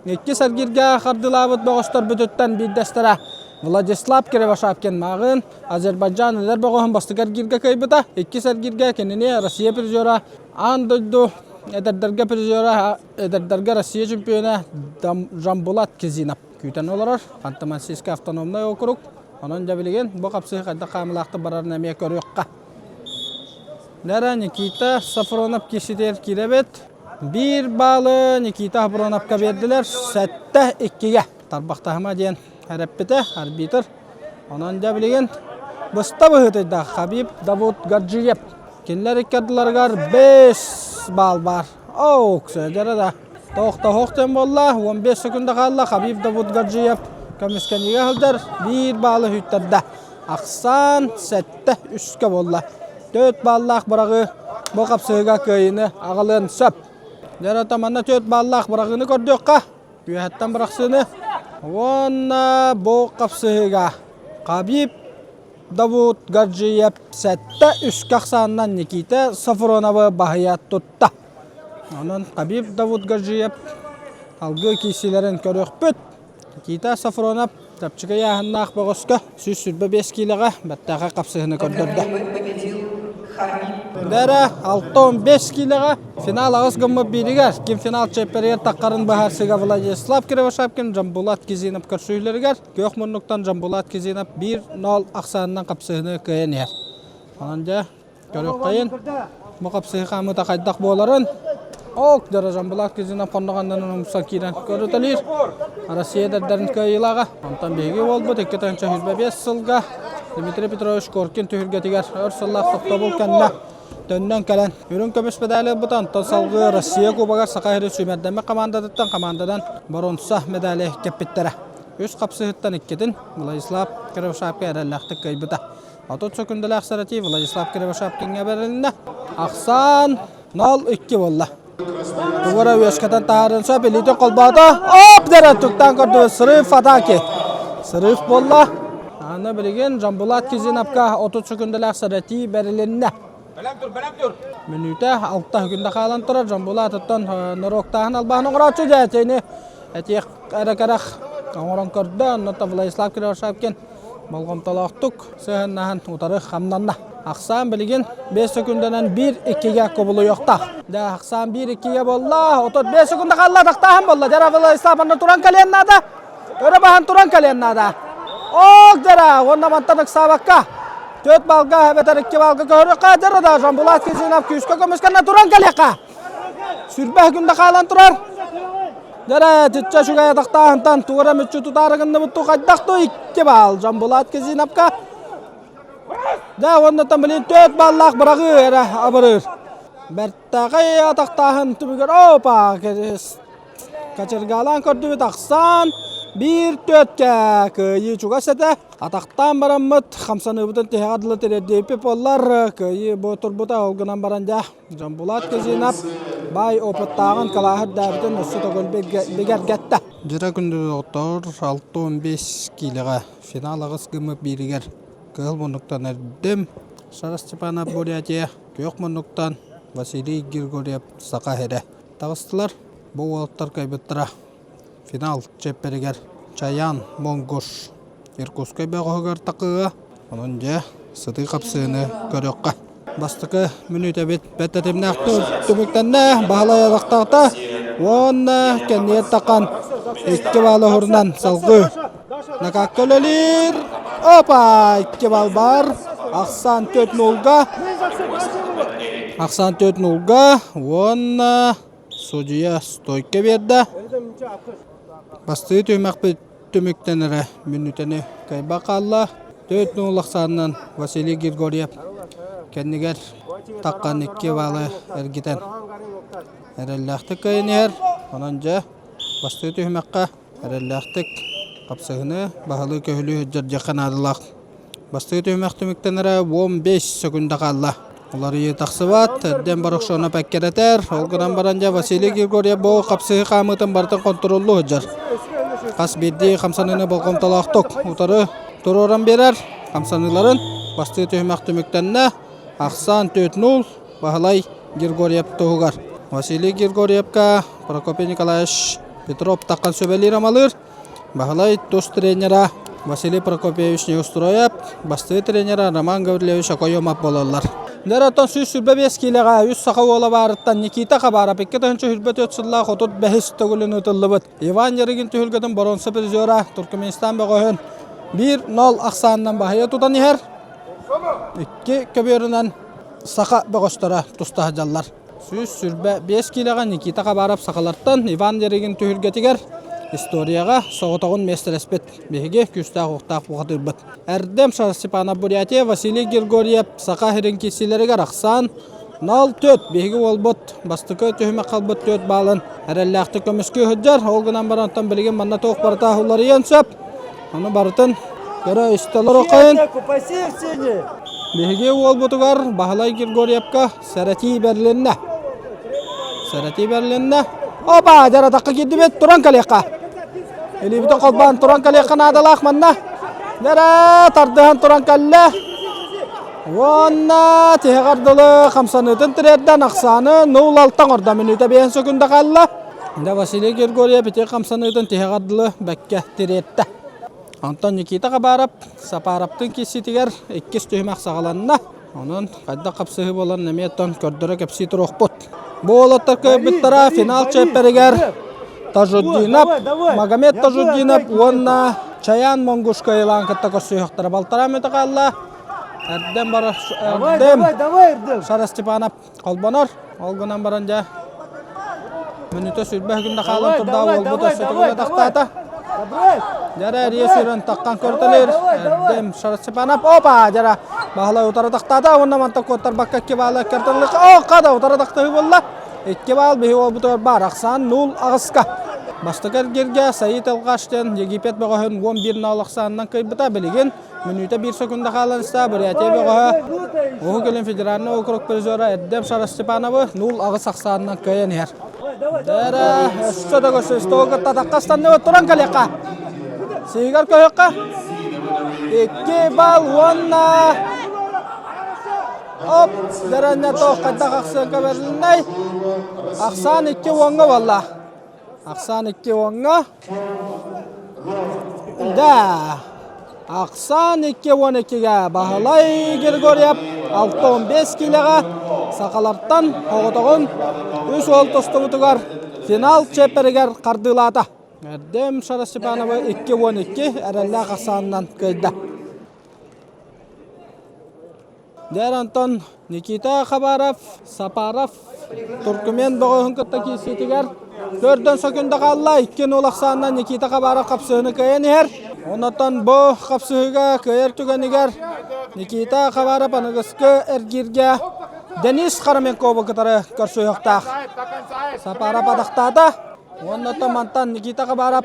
иккис эргииргэ хардыылаабыт бөҕөстөрбүтүттэн биирдэстэрэ Владислав Кривошапкин мааҕын Азербайджан эдэр бөҕөһүн бастакы эргииргэ кыайбыта. Иккис эргииргэ кинини Россия призера, аан дойду эдэрдэргэ призера, эдэрдэргэ Россия чемпиона Жамбулат Кизинов күүтэн олорор. Ханты-Мансийскай автономнай округ Онон дьэ билигин бу хапсыһыы хайдах хаамыылаахтык барарын эмиэ көрүөххэ. Нера Никита Сафронов киирситигэр киирэбит. Биир баалы Никита Сафроновка биэрдилэр. Сэттэ иккигэ. Тарбахтаһыма диэн эрэппитэ арбитр. Онон дьэ билигин быста быһыытыйда Хабиб Давуд Гаджиев. Кинилэр икки ардыларыгар 5 баал баар. Оок, сөдөрө да. Тоохтоһуох диэн буолла, 15 секунда хаалла, Хабиб Давудгаджиев көмүскэниигэ сылдьар, биир баалы үттэрдэ. Ахсаан сэттэ үскэ буолла. Төрт бааллаах быраҕыы бу хапсыһыыга кыайыыны аҕалыан сөп. Дьэ, манна төрт бааллаах быраҕыыны көрдүөххэ. Үөһэттэн бырахсыыны. Уонна бу хапсыһыыга Хабиб Давуд Гаджиев сэттэ үскэ ахсаанынан Никита Сафроновы баһыйа тутта. Онон Хабиб Давудгаджиев алгыы киирсиилэрин көрүөхпүт. Никита Сафронов чапчыка ыйааһыннаах бөҕөскө 125 киилэҕэ бэртээхэй хапсыһыыны көрдөрдө. Бэрэ 65 киилэҕэ финал аҕыс гыммыт бииригэр ким финал чиэппэригэр таххарын быһаарсыыга Владислав Кривошапкин Жамбулат Кизинов көрсүһүүлэригэр күөх муннуктан Жамбулат Кизинов 1-0 ахсаанынан хапсыһыыны кыайан иһэр. Онон дьэ Көрүөххэйин, бу хапсыһыы хаамыыта хайдах буоларын. Ок, дьара Жамбулат Кизинов хонноҕоннон умса киирэн көрүтэлиир. Россия эдэрдэрин кыайыылааҕа. Онтон биһиги буолбут 2025 сылга Дмитрий Петрович Коркин түһүлгэтигэр өр сыллаах тохтобул кэннэ төннөн кэлэн үрүҥ көмүс медали ылбыта. Онтон салгыы Россия Кубогар Саха сирин сүүмэрдэммит командатыттан командадан боруонса медали кэппиттэрэ. Үс хапсыһыттан иккитин Владислав Кривошапка эрэллээхтик кыайбыта. 30 сөкүндэлээх сэрэтии Владислав Кривошапкиҥҥа бэрилиннэ. Ахсаан 0-2 буолла. Тугура үөскэтэн таһаарыан сөп, илиитин холбоото. Оп! Дэрэ туктаан көрдүбүт. Срыв атаки. Срыв буолла. Аны билигин Жамбулат Кизиновка 30 сөкүндэлээх сэрэтии бэрилиннэ. Мүнүүтэ 6 сөкүндэ хаалан турар. Жамбулат оттон норуоктааһын албаһын оҥорооччу дьэ этиэх эрэ кэрэх оҥорон көрдө. Онно Владислав Кривошапкин Болҕомтолоохтук сыһыаннаһан утары хамнанна. Ахсаан билигин 5 секундэнэн 1-2-гэ кубулуйуохтаах. Дьэ, ахсаан 1-2-гэ буолла. 35 секунда хаалла, тахтааһын буолла. Дьара Владислав манна туран кэлиэн наада. Өрө баһан туран кэлиэн наада. Ок, дьара, уонна мантан ыксаабакка. 4 балга эбэтэр 2 балга көһөрүөххэ. Дьара да, Жамбулат Кизинов күүскэ көмүскэннэ туран кэлиэххэ. Сүрбэ күндэ хаалан турар. Дьэрэ, чиччэ үчүгэй атахтааһынтан туора мүччү тутаары гынныбыт хайдах ту икки баал Жамбулат Кизиновка. Дьэ, уоннаттан билин төрт баллаах быраҕыы эрэ абырыыр. Бэртээхэй атахтааһын түмүгэр опа качыргаалаан көрдүбүт ахсаан биир төрткэ кыайыы чугас этэ. Атахтаан бараммыт хамсаныыбытын тиһэҕэ дылы тириэрдибиппит буоллар кыайыы бу турбута ол гынан баран дьэ Жамбулат Кизинов. баай опыттааҕын кылааһы үрдээбитин өссө төгүл бигэргэттэ. Дьара күндү доҕоттоор, 65 киилэҕэ финал аҕыс гыммыт бииригэр кыһыл муннуктан эрдим. Сара Степанов Бурятия, күөх муннуктан Василий Григорьев Саха сирэ таҕыстылар. Бу уолаттар кыайбыттара. Финал чиэппэригэр Чаян Монгуш Иркутскай бөҕөһүгэр такыыга. Онон дьэ сытыы хапсыыны көрүөххэ. Бастакы мүнүүтэбит бэрт тэтимнээх түмүктэннэ. Баһылай алахтаата уонна кэннигэр таххан икки баалы уһурунан салгыы накакка үлэлиир. Опа! Икки баал баар. Ахсаан 4 нулга. Ахсаан 4 нулга уонна судьуйа стойка биэрдэ. Бастыы түһүмэхпит түмүктэнэрэ мүнүүтэни кыайбат хаалла. 4-0 ахсаанынан Василий Григорьев кэннигэр таххан икки баалы эргитэн эрэллээхтик кыайан иһэр. Онон дьэ бастыы түһүмэххэ эрэллээхтик хапсыһыны баһылыы-көһүлүү сылдьар дьиэххэ наадалаах. Бастыы түһүмэх түмүктэнэрэ 15 сөкүндэ хаалла. Уларыйыы тахсыбат, эрдэн Барахшонов эккирэтэр. Ол гынан баран дьэ Василий Григорьев бу хапсыһыы хаамыытын барытын хонтуруоллуу сылдьар. Хас биирдии хамсаныыны болҕомтолоохтук утары туруоран биэрэр. Хамсаныыларын бастыы түһүмэх түмүктэннэ. Ахсаан 4-0 Баһылай Григорьев туһугар. Василий Григорьевка Прокопий Николаевич Петров таххан сүбэлиир-амалыыр. Баһылай тус тренера Василий Прокопьевич Неустроев, бастыы тренера Роман Гаврильевич Окоемов буолаллар. Нөрөтөн 125 киилэҕэ үс саха уола баарыттан Никита Хабаров 2024 сыллаах 35 төгүлүн ыытыллыбыт. Иван Ярыгин түһүлгэтин боруонса призера Туркменистан бөҕөһүн 1-0 ахсаанынан баһыйа тутан иһэр. Икки көбүөрүнэн саха бөҕөстөрө туста сылдьаллар. 125 киилэҕэ Никита Хабаров сахалартан Иван Ярыгин түһүлгэтигэр историяҕа соҕотоҕун миэстэлэспит. Биһиги күүстээх-уохтаах бухатыырбыт. Эрдэм Степанов Бурятия Василий Григорьев Саха сирин киирсиилэригэр ахсаан 0-4 биһиги уолбут бастакы түһүмэх халбыт 4 баалын эрэллээхтик көмүскүү сылдьар. Ол гынан баран оттон билигин манна туох барыта уларыйыан сөп. Ону барытын көрө истэ олоруоххайын. Биһиги уолбутугар Баһылай Григорьевка сэрэтии бэрилиннэ. Сэрэтии бэрилиннэ. Опа, дьаратахха киирдибит, туран кэлиэххэ. Илиибитин холбоон туран кэлиэххэ наадалаах манна. Дьэрэ, тардыһан туран кэллэ. Уонна тиһэҕэр дылы хамсаныытын тириэрдэн ахсааны 0-6 оҥордо. Мүнүүтэ 5 секунда хаалла. Да Василий Григорьев ити хамсаныытын тиһэҕэр дылы бэккэ тириэртэ. Онтон Никита Хабаров Сапаровтын киирсиитигэр иккис түһүмэх саҕаланна. Онон хайдах хапсыһыы буоларын эмиэ оттон көрдөрө кэпсии туруохпут. Бу уолаттар кыайбыттара финал чиэппэригэр Тажуддинов, Магомед Тажуддинов уонна Чаян Монгуш кыайылаан кытта көрсүһүөхтэрэ. Балтараа мүнүүтэ хаалла. Эрдэм бар Эрдэм Шара Степанов холбонор. Ол гынан баран дьэ мүнүүтэ сүүрбэ күннэ хаалан турда уолбут өссө төгүл атахтаата. Дьара эрийэ сүүрэн таххан көртөлөр. Эрдэм Шарасипанов опа дьара Баһылай утары тахтаата уонна мантан куоттарбакка икки баалы кэртэллик о хада утары тахтыы буолла. Икки баал биһи уолбутугар баар ахсаан 0 аҕыска. Бастакы эргиргэ Саид Алҕаштен Египет бөҕөһүн 11-0 ахсаанынан кыайбыта билигин Мүнүүтэ биир секунда хаалан истэ Бурятия бөҕөһө Уһук Илин федеральнай округ призера Эрдэм Шара Степановы 0-8 ахсаанынан кыайан иһэр. Дэрэ, өссө да көрсө стол кытта атахха ыстанныбыт туран кэлиэххэ. Сиигэр көһүөххэ. Икки балл уонна оп дэрэнне тоох хайдах ахсыанка бэрилиннэй. Ахсаан икки уоҥҥа буолла. Ахсаан икки уоҥҥа. Да. Ахсаан 2-12-гэ Баһылай Григорьев 65 киилэҕэ сахалартан оҕотоҕун үс уол тостубутугар финал чиэппэригэр хардыылаата. Эрдэм Шара Степанова 2-12 эрэллээх ахсаанынан кыайда. Дэр Антон Никита Хабаров, Сапаров Туркмен бөҕөһүн кытта киирсиитигэр төрдөн сөкүндэ хаалла. 2-0 ахсаанынан Никита Хабаров хапсыһыыны кыайан иһэр. Онтон бу хапсыһыыга кыайар түгэнигэр Никита Хабаров аныгыскы эргииргэ Денис Хараменковы кытары көрсүһүөхтээх. Сапаров атахтаата. Уонна мантан Никита Хабаров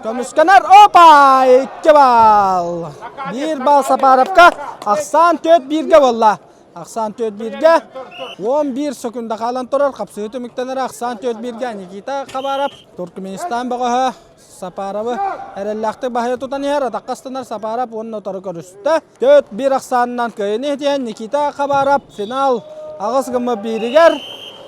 Көмүскэнэр опа икки баал. Биир баал Сапаровка ахсаан 4 бииргэ буолла. Ахсаан 4-1-гэ 11 секунда хаалан турар. Хапсыһыы түмүктэнэр ахсаан 4-1-гэ Никита Хабаров Туркменистан бөҕөһө Сапаровы эрэллээхтик баһыйа тутан иһэр. Атахха ыстанар Сапаров уонна утары көрүстэ. 4-1 ахсаанынан кыайыыны иһитиһэн Никита Хабаров финал аҕыс гыммыт бииригэр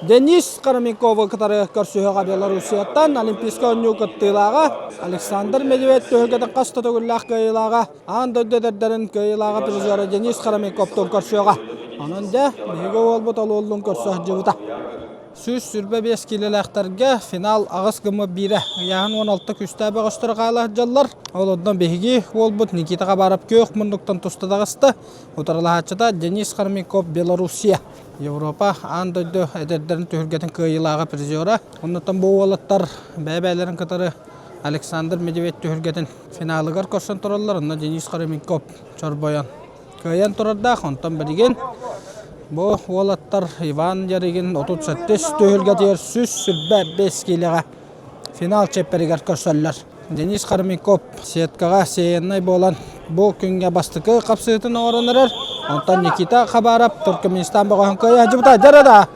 Денис Караменковы кытары көрсүһүөҕэ Белоруссияттан Олимпийскай оонньуу кыттыылааҕа Александр Медведь түһүлгэтин хас да төгүллээх кыайыылааҕа аан дойду эдэрдэрин кыайыылааҕа призера Денис Караменковтуун көрсүөҕэ. Онон дьэ, биһиги уолбут олуоллуун көрсө сылдьыбыта. 125 киилэлээхтэргэ финал аҕыс гыммыт биирэ. Ыйааһын 16 күүстээх бөҕөстөр хаала сылдьаллар. Ол онно биһиги уолбут Никита Хабаров күөх муннуктан туста таҕыста. Утарылаһааччыта Денис Хармиков Белоруссия. Европа аан дойду эдэрдэрин түһүлгэтин кыайыылааҕа призера. Оннуттан бу уолаттар бэйэ-бэйэлэрин кытары Александр Медведь түһүлгэтин финалыгар көрсөн тураллар. Онно Денис Хармиков чорбойон кыайан турардаах. Онтон билигин бу уолаттар Иван Ярыгин 37 түһүлгэтигэр 125 киилэҕэ финал чиэппэригэр көрсөллөр. Денис Хармиков сеткаҕа сеяннай буолан бу күҥҥэ бастакы хапсыытын оҥорон эрэр. Онтон Никита Хабаров Туркменистан бөҕөһүн кыайа сылдьыбыта. Дьэ да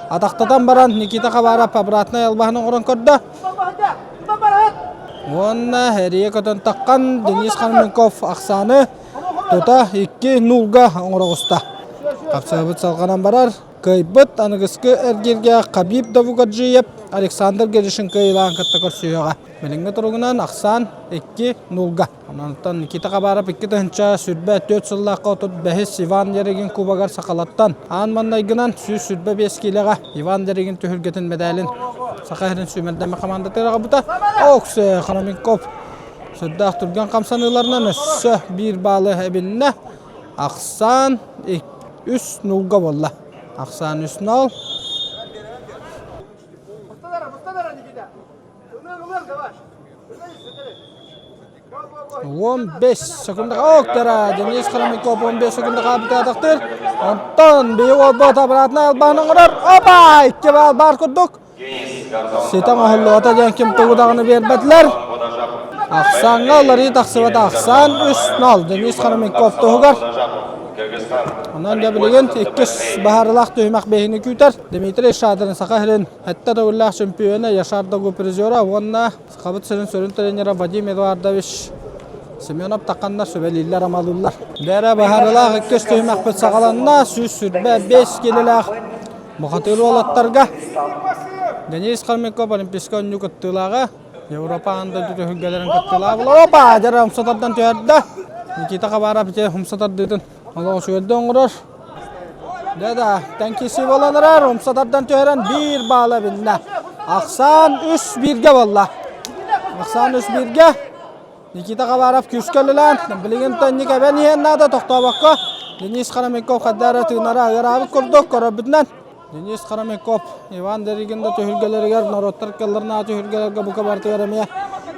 атахтатан баран Никита Хабаров обратнай албаһын оҥорон көрдө. Уонна эрийэ көтөн таххан Денис Хармиков ахсааны Тута икки нуулга оҥоро оҕуста. Хапсаабыт салҕанан барар. Кыайбыт аныгыскы эргииргэ Хабиб Давугаджиев Александр Геришин кыайыылаан кытта көрсүһүөҕэ. Билиҥҥи туругунан ахсаан 2 нуулга. Онтон Никита Хабаров 2024 сыллаахха 35 Иван Ярыгин кубогар сахалаттан аан маҥнайгынан 125 киилэҕэ Иван Ярыгин түһүлгэтин мэдээлин Саха сирин сүүмэрдэммит хамаандатыгар аҕалбыта. Оксе Хроминков Сүрдээх түргэн хамсаныыларынан өссө биир баалы эбиннэ. Ахсаан үс нуулга буолла. Ахсаан үс нол. Уон бес секунда октара Денис Хромяков 15 секунда хаабытаатахтыр. Онтон бийи уолбут обратно албаһын оҥорор. Опа! Икки баал баар курдук. Ситэ оҥоһуллубата диэн ким тугу даҕаны биэрбэтилэр. Ахсааҥҥа уларыйыы тахсыбата ахсаан 3-0 Денис Хромяков туһугар. Онон дьэ билигин иккис баһаарылаах түһүмэх биһини күүтэр. Дмитрий Шадрин Саха сирин сэттэ төгүллээх чемпиона, Яшар Догу призера уонна Сахабыт сирин сүрүн тренера Вадим Эдуардович Семенов тахханнар сүбэлииллэр амалыыллар. Бэрэ баһаарылаах иккис түһүмэхпит саҕаланна. 125 килэлээх Бухатыыр уолаттарга Денис Хомяков Олимпийскай оонньуу кыттыылааҕа, Европа аан дойду түһүлгэлэрин кыттыылааҕа буолар. Опа! Дьэ, умса тардан түһэрдэ. Никита Хабаров ити умса тардыытын олох үчүгэйдик оҥорор. Дьэ да, тэнкиси буолан эрэр, умса тардан түһэрэн биир баала эбиннэ. Ахсаан үс бииргэ буолла. Ахсаан үс бииргэ. Никита Хабаров күүскэ үлэлээн, билигин төннүк эбэн иһэн наада тохтообокко Денис Харамиков хайда эрэ тыынара ыараабыт курдук көрөрбүтүнэн Денис Харамиков Иван Деригин да түһүлгэлэригэр норуоттар кылларына түһүлгэлэргэ бука барытыгар эмиэ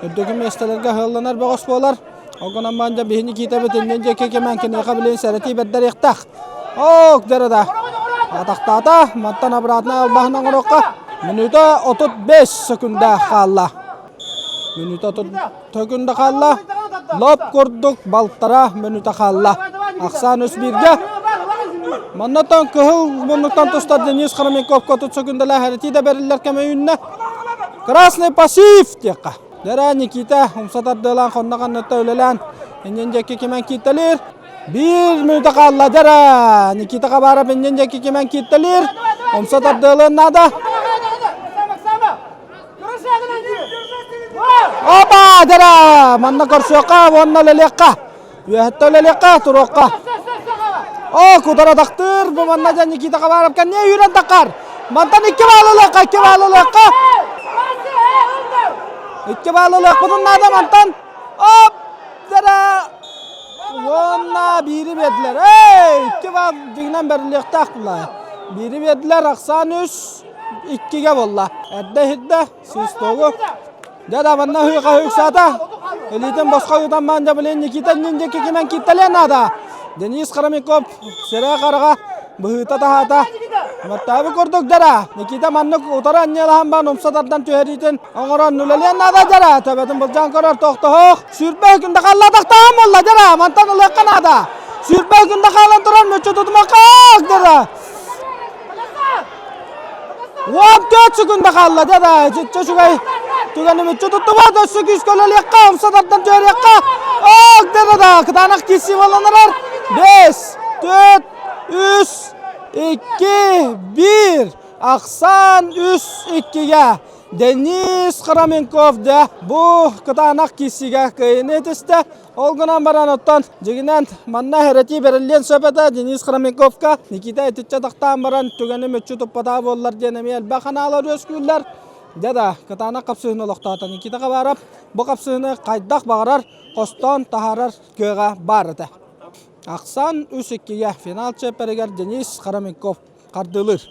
үрдүкү миэстэлэргэ ыһылланар бөҕөс буолар. Ол гынан баран дьэ биһи Никитабыт иннин диэки кимэн киниэхэ билин сэрэтии бэрдэриэхтээх. Ок дьэ да атахтаата мантан обратно албаһын оҥоруохха мүнүүтэ 35 секунда хаалла. Мүнүүтэ төкүндэ хаалла. Лоп курдук балтара мүнүүтэ хаалла. Ахсаан үс бииргэ. Маннатан кыһыл муннуктан тустар Денис Хроменковка тут сөкүндэлээх эрэтии да бэриллэр кэмэ үүннэ. Красный пассив диэххэ. Дэрэ Никита умса тардыалаан хонно ханныта үлэлээн иннин диэки кимэн кииртэлиир. Биир мүнүүтэ хаалла дэрэ. Никита Хабаров иннин диэки кимэн кииртэлиир. Умса тардыалыан наада. Опа, дара! Манна көрсүөххэ уонна үлэлиэххэ. Үөһэттэ үлэлиэххэ, туруохха. О, кутара тахтыыр. Бу манна дьэ Никита Хабаров кэнниэ үүрэн таххар. Мантан икки баал ылыахха, икки баал ылыахха. Икки баал ылыахпытын наада мантан. Оп, дара! Уонна биири биэрдилэр. Эй, икки баал дьиҥинэн бэриллиэхтээх буолла. Биири биэрдилэр, ахсаан үс. иккигэ буолла. Эрдэ иһирдэ, свистогу. Дьэ да манна ыһыыха ыксаата. Илиитин босхо ыытан баан блин Никита Ниндья кикинэн кииттэлиэн наада. Денис Хромяков сирэ хараҕа быһыыта таһаата. Маттаабы курдук дьара. Никита маннык утары анньыалаһан баан умса тардан түһэриитин оҥорон үлэлиэн наада дьара. Төбөтүн былдьаан көрөр тохтоһох. Сүүрбэ күндэ халла тахтаан буолла дьара. Мантан ылыахха наада. Сүүрбэ күндэ хаалан туран мүччү тутумакка дара. 14 секунда хаалла да чүччэ үчүгэй түгэни мүччү туттубат өссө күүскэ үлэлиэххэ умса тардан түһэриэххэ ок да да кытаанах киирсии буолан 5 4 3 2 1 ахсаан 3 2-ге Денис Храменков да бу кытаанах киирсиигэ кыайыыны этистэ. Ол гынан баран оттон дьигинэн манна хэрэтии бэриллиэн сөп этэ Денис Храменковка Никита итиччэ тахтаан баран түгэни мүччү туппатаа буоллар диэн эмиэ элбэх ханаалар үөскүүллэр. Дьэ да, кытаанах хапсыһыыны олохтоото Никита Хабаров бу хапсыһыыны хайдах баҕарар хостоон таһаарар кыаҕа баар этэ. Ахсан 3-2-ге финал чиэппэригэр Денис Храменков хардыылыыр.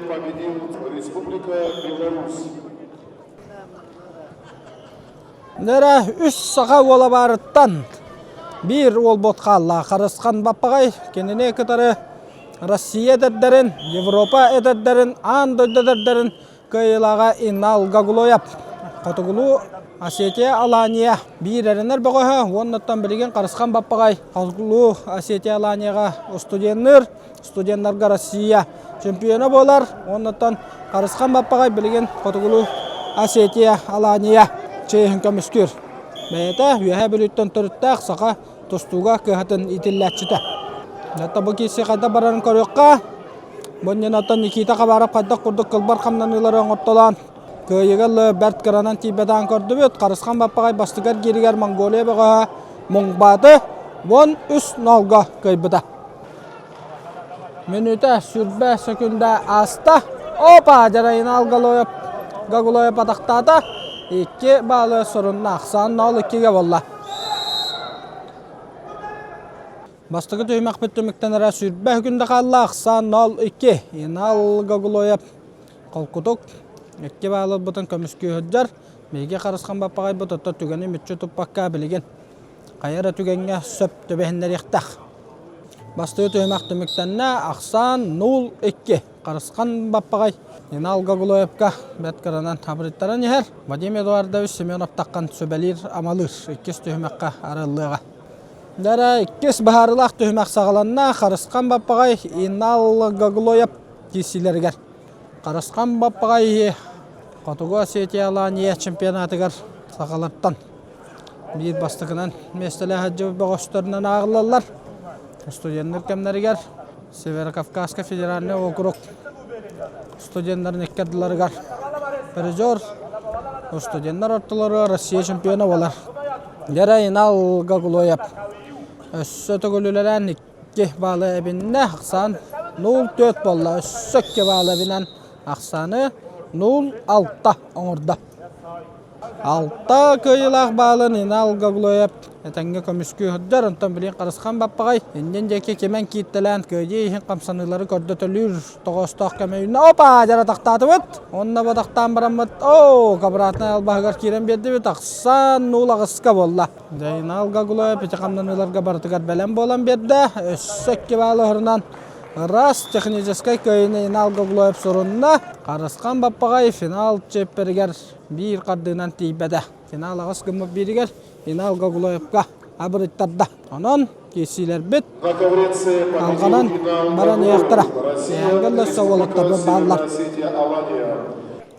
победил Республика Беларусь. Нэрэ үс саха уола баарыттан биир уолбут хаалла. Харысхан Баппаҕай кинини кытары Россия эдэрдэрин, Европа эдэрдэрин, аан дойду эдэрдэрин кыайыылааҕа Инал Гаглоев. Хотугулуу Осетия Алания биир эрэнэр бөҕөһө уоннаттан билигин Харысхан Баппаҕай Хотугулуу Осетия Аланияҕа студенныыр. Студеннарга Россия чемпиона буолар. Оннуттан Харысхан Баппаҕай билигин Хотугулуу Осетия Алания чиэһин көмүскүүр. Бэйэтэ Үөһээ Бүлүүттэн төрүттээх саха тустууга кыһатын иитиллээччитэ. Дьэ бу киирсии хайдах барарын көрүөххэ. Бу иннинэ Никита Хабаров хайдах курдук кылбар хамнаныылары оҥортолоон кыайыыга ылы бэрт кыранан тиийбэтэҕин көрдүбүт. Харысхан Баппаҕай бастакы эргииригэр Монголия бөҕөһө Муҥбааты 13 нолга кыайбыта. Мүнүүтэ сүрбэ сөкүндэ ааста. Опа! Дьарайынаал Галоев Гаглоев атахтаата. Икки баалы сорунна. Ахсаан ноол иккигэ буолла. Бастакы түһүмэхпит түмүктэнэрэ сүрбэ күндэ хаалла. Ахсаан 0-2. Инал Гаглоев холкутук икки баалы ылбытын көмүскүү сылдьар. Биһиги Харысхан Баппаҕайбыт отто түгэни мүччү туппакка билигин хайа эрэ түгэҥҥэ сөп түбэһиннэриэхтээх. Бастакы түһүмэх түмүктэннэ, ахсаан 0-2. Харысхан Баппаҕай Инал Гаглоевка бэрт кыранан абырыттаран иһэр. Вадим Эдуардович Семенов таххан сүбэлиир амалыыр. Иккис түһүмэххэ арыллыаҕа. Дара иккис быһаарыылаах түһүмэх саҕаланна. Харысхан Баппаҕай Инал Гаглоев киирсиилэригэр. Харысхан Баппаҕай Хотугу Осетия Алания чемпионатыгар сахалартан биир бастакынан миэстэлээх сылдьыбыт бөҕөстөрүнэн ааҕыллаллар. Студеннар кэмнэригэр Северо-Кавказка федеральный округ студеннарын икки ардыларыгар призер, студеннар ортолоругар Россия чемпиона буолар. Гера Инал Гаглоев өссө төгүлүлэрэн икки баалы эбиннэ, ахсаан 0-4 буолла. Өссө икки баалы эбинэн ахсааны 0-6 оҥордо. Алта кыайыылаах баалын Инал Гаглоев этэҥҥэ көмүскүү сылдьар, онтон билигин Харысхан Баппаҕай иннин диэки кимэн кииртэлээн кыайыы иһин хамсаныылары көрдөтөлүүр тоҕоостоох кэмэ үүннэ. Опа! Дьара тахтаатыбыт. Онно батахтаан бараммыт, оо, обратнай албаһыгар киирэн биэрдибит. Ахсаан нуул аҕыска буолла. Дьэ, Инал Гаглоев ити хамнаныыларга барытыгар бэлэм буолан биэрдэ. Өссө икки баалы оһорунан Раз техническэй кыайыыны Инал Гаглоев сурунна. Харысхан Баппаҕай финал чиэппэригэр биир хардыынан тиийбэтэ. Финал аҕыс гыммыт бииригэр Инал Гаглоевка абырыттарда. Онон киирсиилэрбит алҕанан баран ыйахтара. Эһэҥҥэ өссө уолаттарбыт бааллар.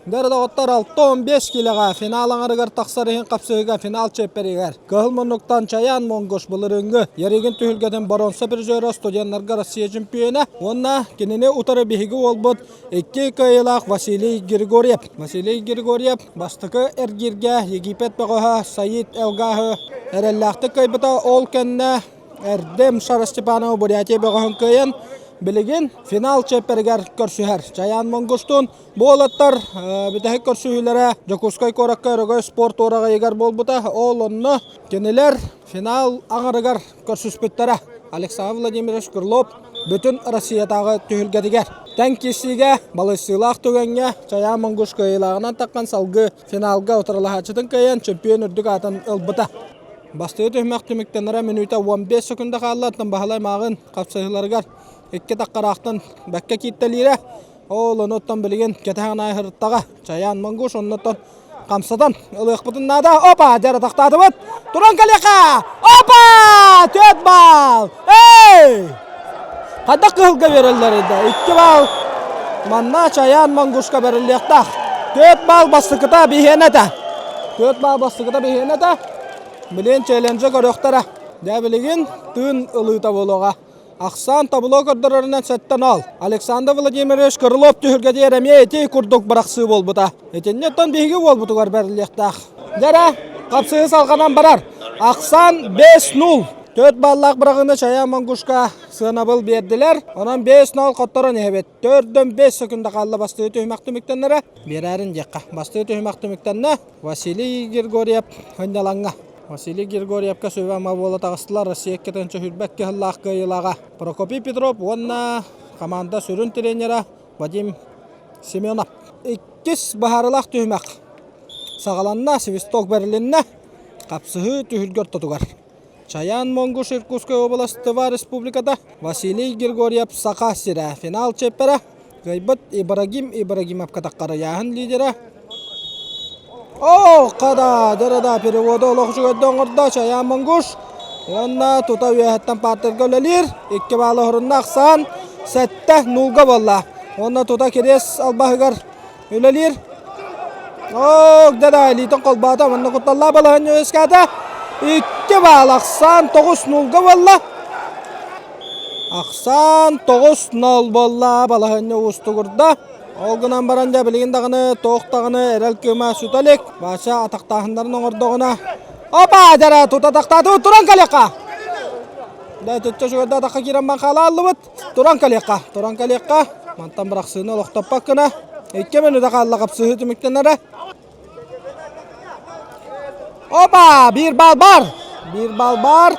Дэр доҕоттор 6-15 киилэҕэ финал аҥарыгар тахсар иһин хапсыһыыга финал чиэппэригэр Кыһыл муннуктан Чаян Монгуш былырыыҥҥы Ярыгин түһүлгэтин боруонса призера студеннарга Россия чемпиона уонна кинини утары биһиги уолбут икки кыайыылаах Василий Григорьев. Василий Григорьев бастакы эргииргэ Египет бөҕөһө Саид Элгаһы эрэллээхтик кыайбыта. Ол кэннэ Эрдэм Шара Степанова Бурятия бөҕөһүн кыайан билигин финал чиэппэригэр көрсүһэр. Чаян Монгуштуун Бу уолаттар бүтэһик көрсүһүүлэрэ Дьокуускай куоракка Өрөгөй спорт уораҕайыгар буолбута. Ол онно кинилэр финал аҥарыгар көрсүспүттэрэ. Александр Владимирович Крылов бүтүн Россиятааҕы түһүлгэтигэр. Тэҥ киирсиигэ балыйсыылаах түгэҥҥэ Чайаан Монгуш кыайыылааҕынан таххан салгыы финалга утарылаһааччытын кыайан чемпион үрдүк аатын ылбыта. Бастакы түһүмэх түмүктэнэрэ мүнүүтэ 15 секунда хаалла. Оттон Баһылай Мааҕын хапсыһыыларыгар икки таххараахтан бэккэ кииртэлиирэ. Ол онуттан билигин кэтэһэн аайырыттаҕа. Чайаан Монгуш оннуттан хамсатан ылыахпытын наада. Опа! Дьэ атахтаатыбыт. Туран кэлиэххэ! Опа! Түөрт баал! Эй! Хайдах кыһылга биэрэллэр да? 2 баал манна Чаян Монгушка бэриллиэхтээх. 4 баал бастакыта биһиэнэ этэ. 4 баал бастакыта биһиэнэ этэ. Билигин челленджи көрүөхтэрэ. Дьэ билигин тыын ылыыта буолуоҕа. Ахсаан табло көрдөрөрүнэн сэттэн ол. Александр Владимирович Крылов түһүлгэтигэр эмиэ ити курдук бырахсыы буолбута. Итиннэ оттон биһиги уолбутугар бэриллиэхтээх. Дьэрэ, хапсыһыы салҕанан барар. Ахсаан 5-0. 4 баллаах быраҕыыны Чая Монгушка сыанабыл биэрдилэр. Онон 5-0 хотторон иһэбит. Төрдөн 5 секунда хаалла бастыы түһүмэх түмүктэннэрэ. Биэрээрин диэххэ. Бастыы түһүмэх түмүктэннэ. Василий Григорьев сынньалаҥҥа. Василий Григорьевка сүбэ-ама буола таҕыстылар Россия иккитинчи сүүрбэт кыһыллаах кыайыылааҕа Прокопий Петров уонна команда сүрүн тренера Вадим Семенов. Иккис быһаарылаах түһүмэх саҕаланна, свисток бэрилиннэ. Хапсыһыы түһүлгэ ортотугар. Чаян Монгуш Иркутскай уобалас Республиката Василий Григорьев Саха сирэ финал чиэппэрэ кыайбыт Ибрагим Ибрагимовка таххарыйааһын лидера О, хада, дара переводу олох үчүгэйдик оҥордо Чаян Монгуш уонна тута үөһэттэн партерга үлэлиир икки баалы орунна ахсаан сэттэ нуулга буолла уонна тута кириэс албаһыгар үлэлиир Ок, да илиитин холбоото манна кутталлаах балаһыанньа үөскээтэ икки баал ахсаан тоҕус нуулга буолла ахсаан тоҕус нол буолла балаһыанньа уустугурда ол гынан баран дьэ билигин даҕаны туох даҕаны эрэл кыыма сүтэ илик Вася атахтааһыннарын оҥордоҕуна опа дьара тута атахтаатыбыт туран кэлиэххэ да түттэ үчүгэйдик атахха киирэн маҥхаалааллыбыт Туран кэлиэххэ, туран кэлиэххэ. Мантан бырахсыыны олохтоппот гына. Икки мүнүүтэ хаалла хапсыһыы түмүктэнэрэ. Опа! Биир баал бар! Биир баал бар.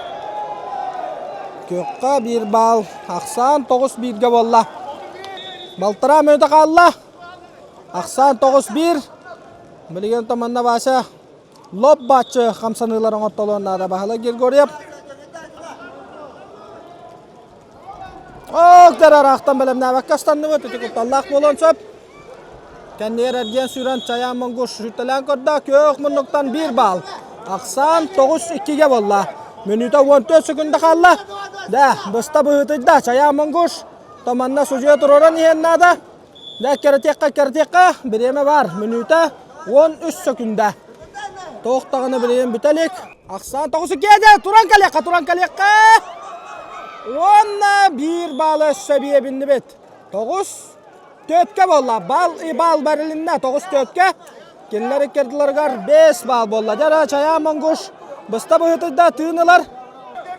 Күөххэ биир баал. Ахсаан тоҕус бииргэ буолла. Балтараа мүнүүтэ хаалла. Ахсаан тоҕус биир. Билигин манна Вася лоп бааччы хамсаныылар оҥортолуон наада Баһылай Григорьев. Октар араахтан бэлэмнээбэккэ ыстанныбыт, ити кутталлаах буолуон сөп. Кэннигэр эргийэн сүүрэн Чаян Монгуш сүүртэлээн көрдө, күөх муннуктан биир баал. Ахсаан 9-2-ге буолла. Мүнүүтэ 14 секунда хаалла. Да, быста быһыытыйда Чаян Монгуш. Томанна судьуйа туруоран иһэн наада. Да, кэрэтиэххэ, кэрэтиэххэ, бириэмэ бар. Мүнүүтэ 13 секунда. Туох даҕаны билигин бүтэ илик. Ахсаан 9-2 туран кэлиэххэ, туран кэлиэххэ. Уонна биир баалы өссө биэбиннибит. 9 төрткө буолла. Бал и бал бэрилиннэ 9 төрткө. Кинилэр иккердиларыгар 5 баал буолла. Дьара Чаян Монгуш быста быһыытыйда тыын ылар.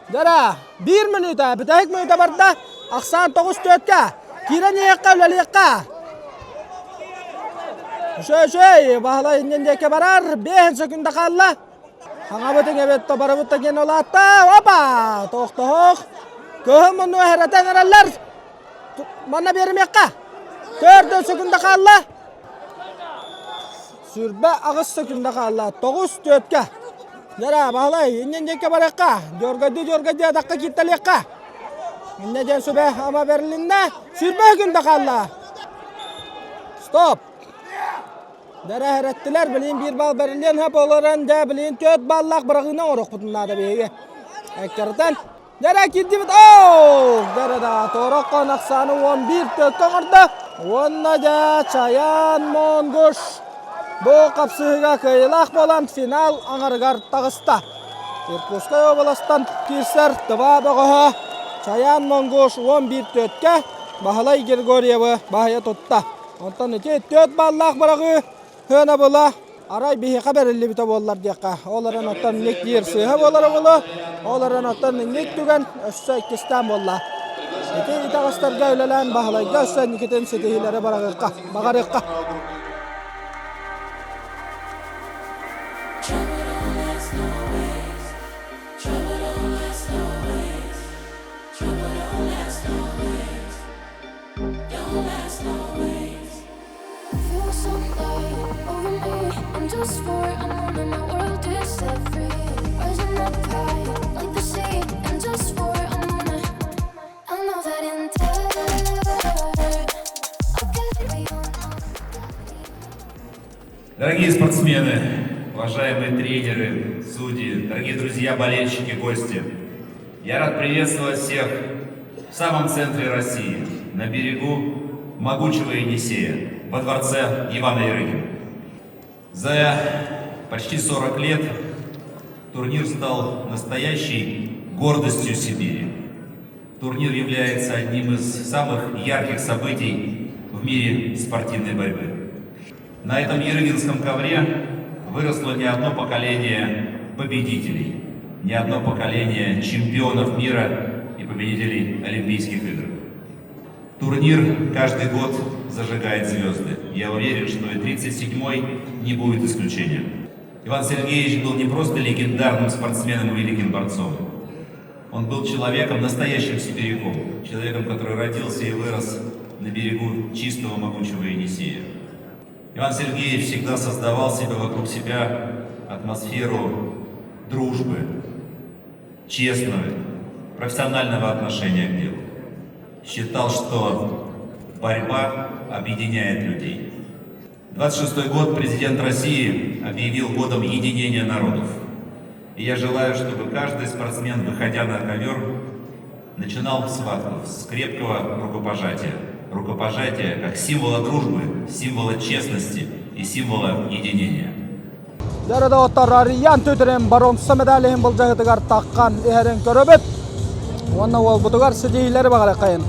Дьара биир мүнүүтэ, бүтэһик мүнүүтэ барда. Ахсаан 9 төрткө. Киирэн иһиэххэ, үлэлиэххэ. Үчүгэй, Баһылай иннин диэки барар. Биэһин секунда хаалла. Хаҥабытын эбит барыбыт да диэн улаатта. Опа! Тохтоһох. Кыһын мунну эһэрэтэн эрэллэр. Манна биэримиэххэ. Төрдөн секунда хаалла. Сүрбэ аҕыс секунда хаалла. Тоҕус түөрткэ. Дьара, Баһылай, иннин диэки барыахха. Дьоргойду-дьоргойду атахха кииртэлиэххэ. Иннэ диэн сүбэ ама бэрилиннэ. Сүрбэ күндэ хаалла. Стоп. Дэрэһэрэттилэр, билин биир балл бэриллиэн хөп олорон, дьэ билин төрт баллаах быраҕыыны оҥоруохпутун наада биһиги. Эккэртэн Дэрэ киирдибит. Оо! Дэрэ да Тороккон ахсааны 11 төркө оҥордо. Уонна дьэ Чаян Монгуш бу хапсыһыыга кыайыылаах буолан финал аҥарыгар таҕыста. Иркутскай уобаластан киирсэр Тыва бөҕөһө Чаян Монгуш 11 төрткө Баһылай Григорьевы баһыйа тутта. Онтон ити төрт баллаах быраҕыы Сыанабыла арай биһиэхэ бэриллибитэ буоллар диэххэ. Ол эрэн оттон инник диир сыыһа буолара буолуо. Ол эрэн оттон инник түгэн өссө иккистээн буолла. Ити итэҕэстэргэ үлэлээн Баһылайга өссө инникитин ситиһиилэри бараҕыахха, баҕарыахха. Дорогие спортсмены, уважаемые тренеры, судьи, дорогие друзья, болельщики, гости. Я рад приветствовать всех в самом центре России, на берегу могучего Енисея, во дворце Ивана Ярыгина. За почти 40 лет турнир стал настоящей гордостью Сибири. Турнир является одним из самых ярких событий в мире спортивной борьбы. На этом Ярыгинском ковре выросло не одно поколение победителей, не одно поколение чемпионов мира и победителей Олимпийских игр. Турнир каждый год зажигает звезды. Я уверен, что и 37-й не будет исключением. Иван Сергеевич был не просто легендарным спортсменом и великим борцом. Он был человеком, настоящим сибиряком, человеком, который родился и вырос на берегу чистого могучего Енисея. Иван Сергеевич всегда создавал себе вокруг себя атмосферу дружбы, честного, профессионального отношения к делу. Считал, что борьба объединяет людей. 26 год президент России объявил годом единения народов. И я желаю, чтобы каждый спортсмен, выходя на ковер, начинал схватку с крепкого рукопожатия. Рукопожатие как символа дружбы, символа честности и символа единения. Дьэ доҕоттор Арыйаан Түтүрүн боруонса медалиһин былдьаһытыгар таххан иһэрин көрөбүт. Уонна уолбутугар ситиһиилэри баҕарыаххайын.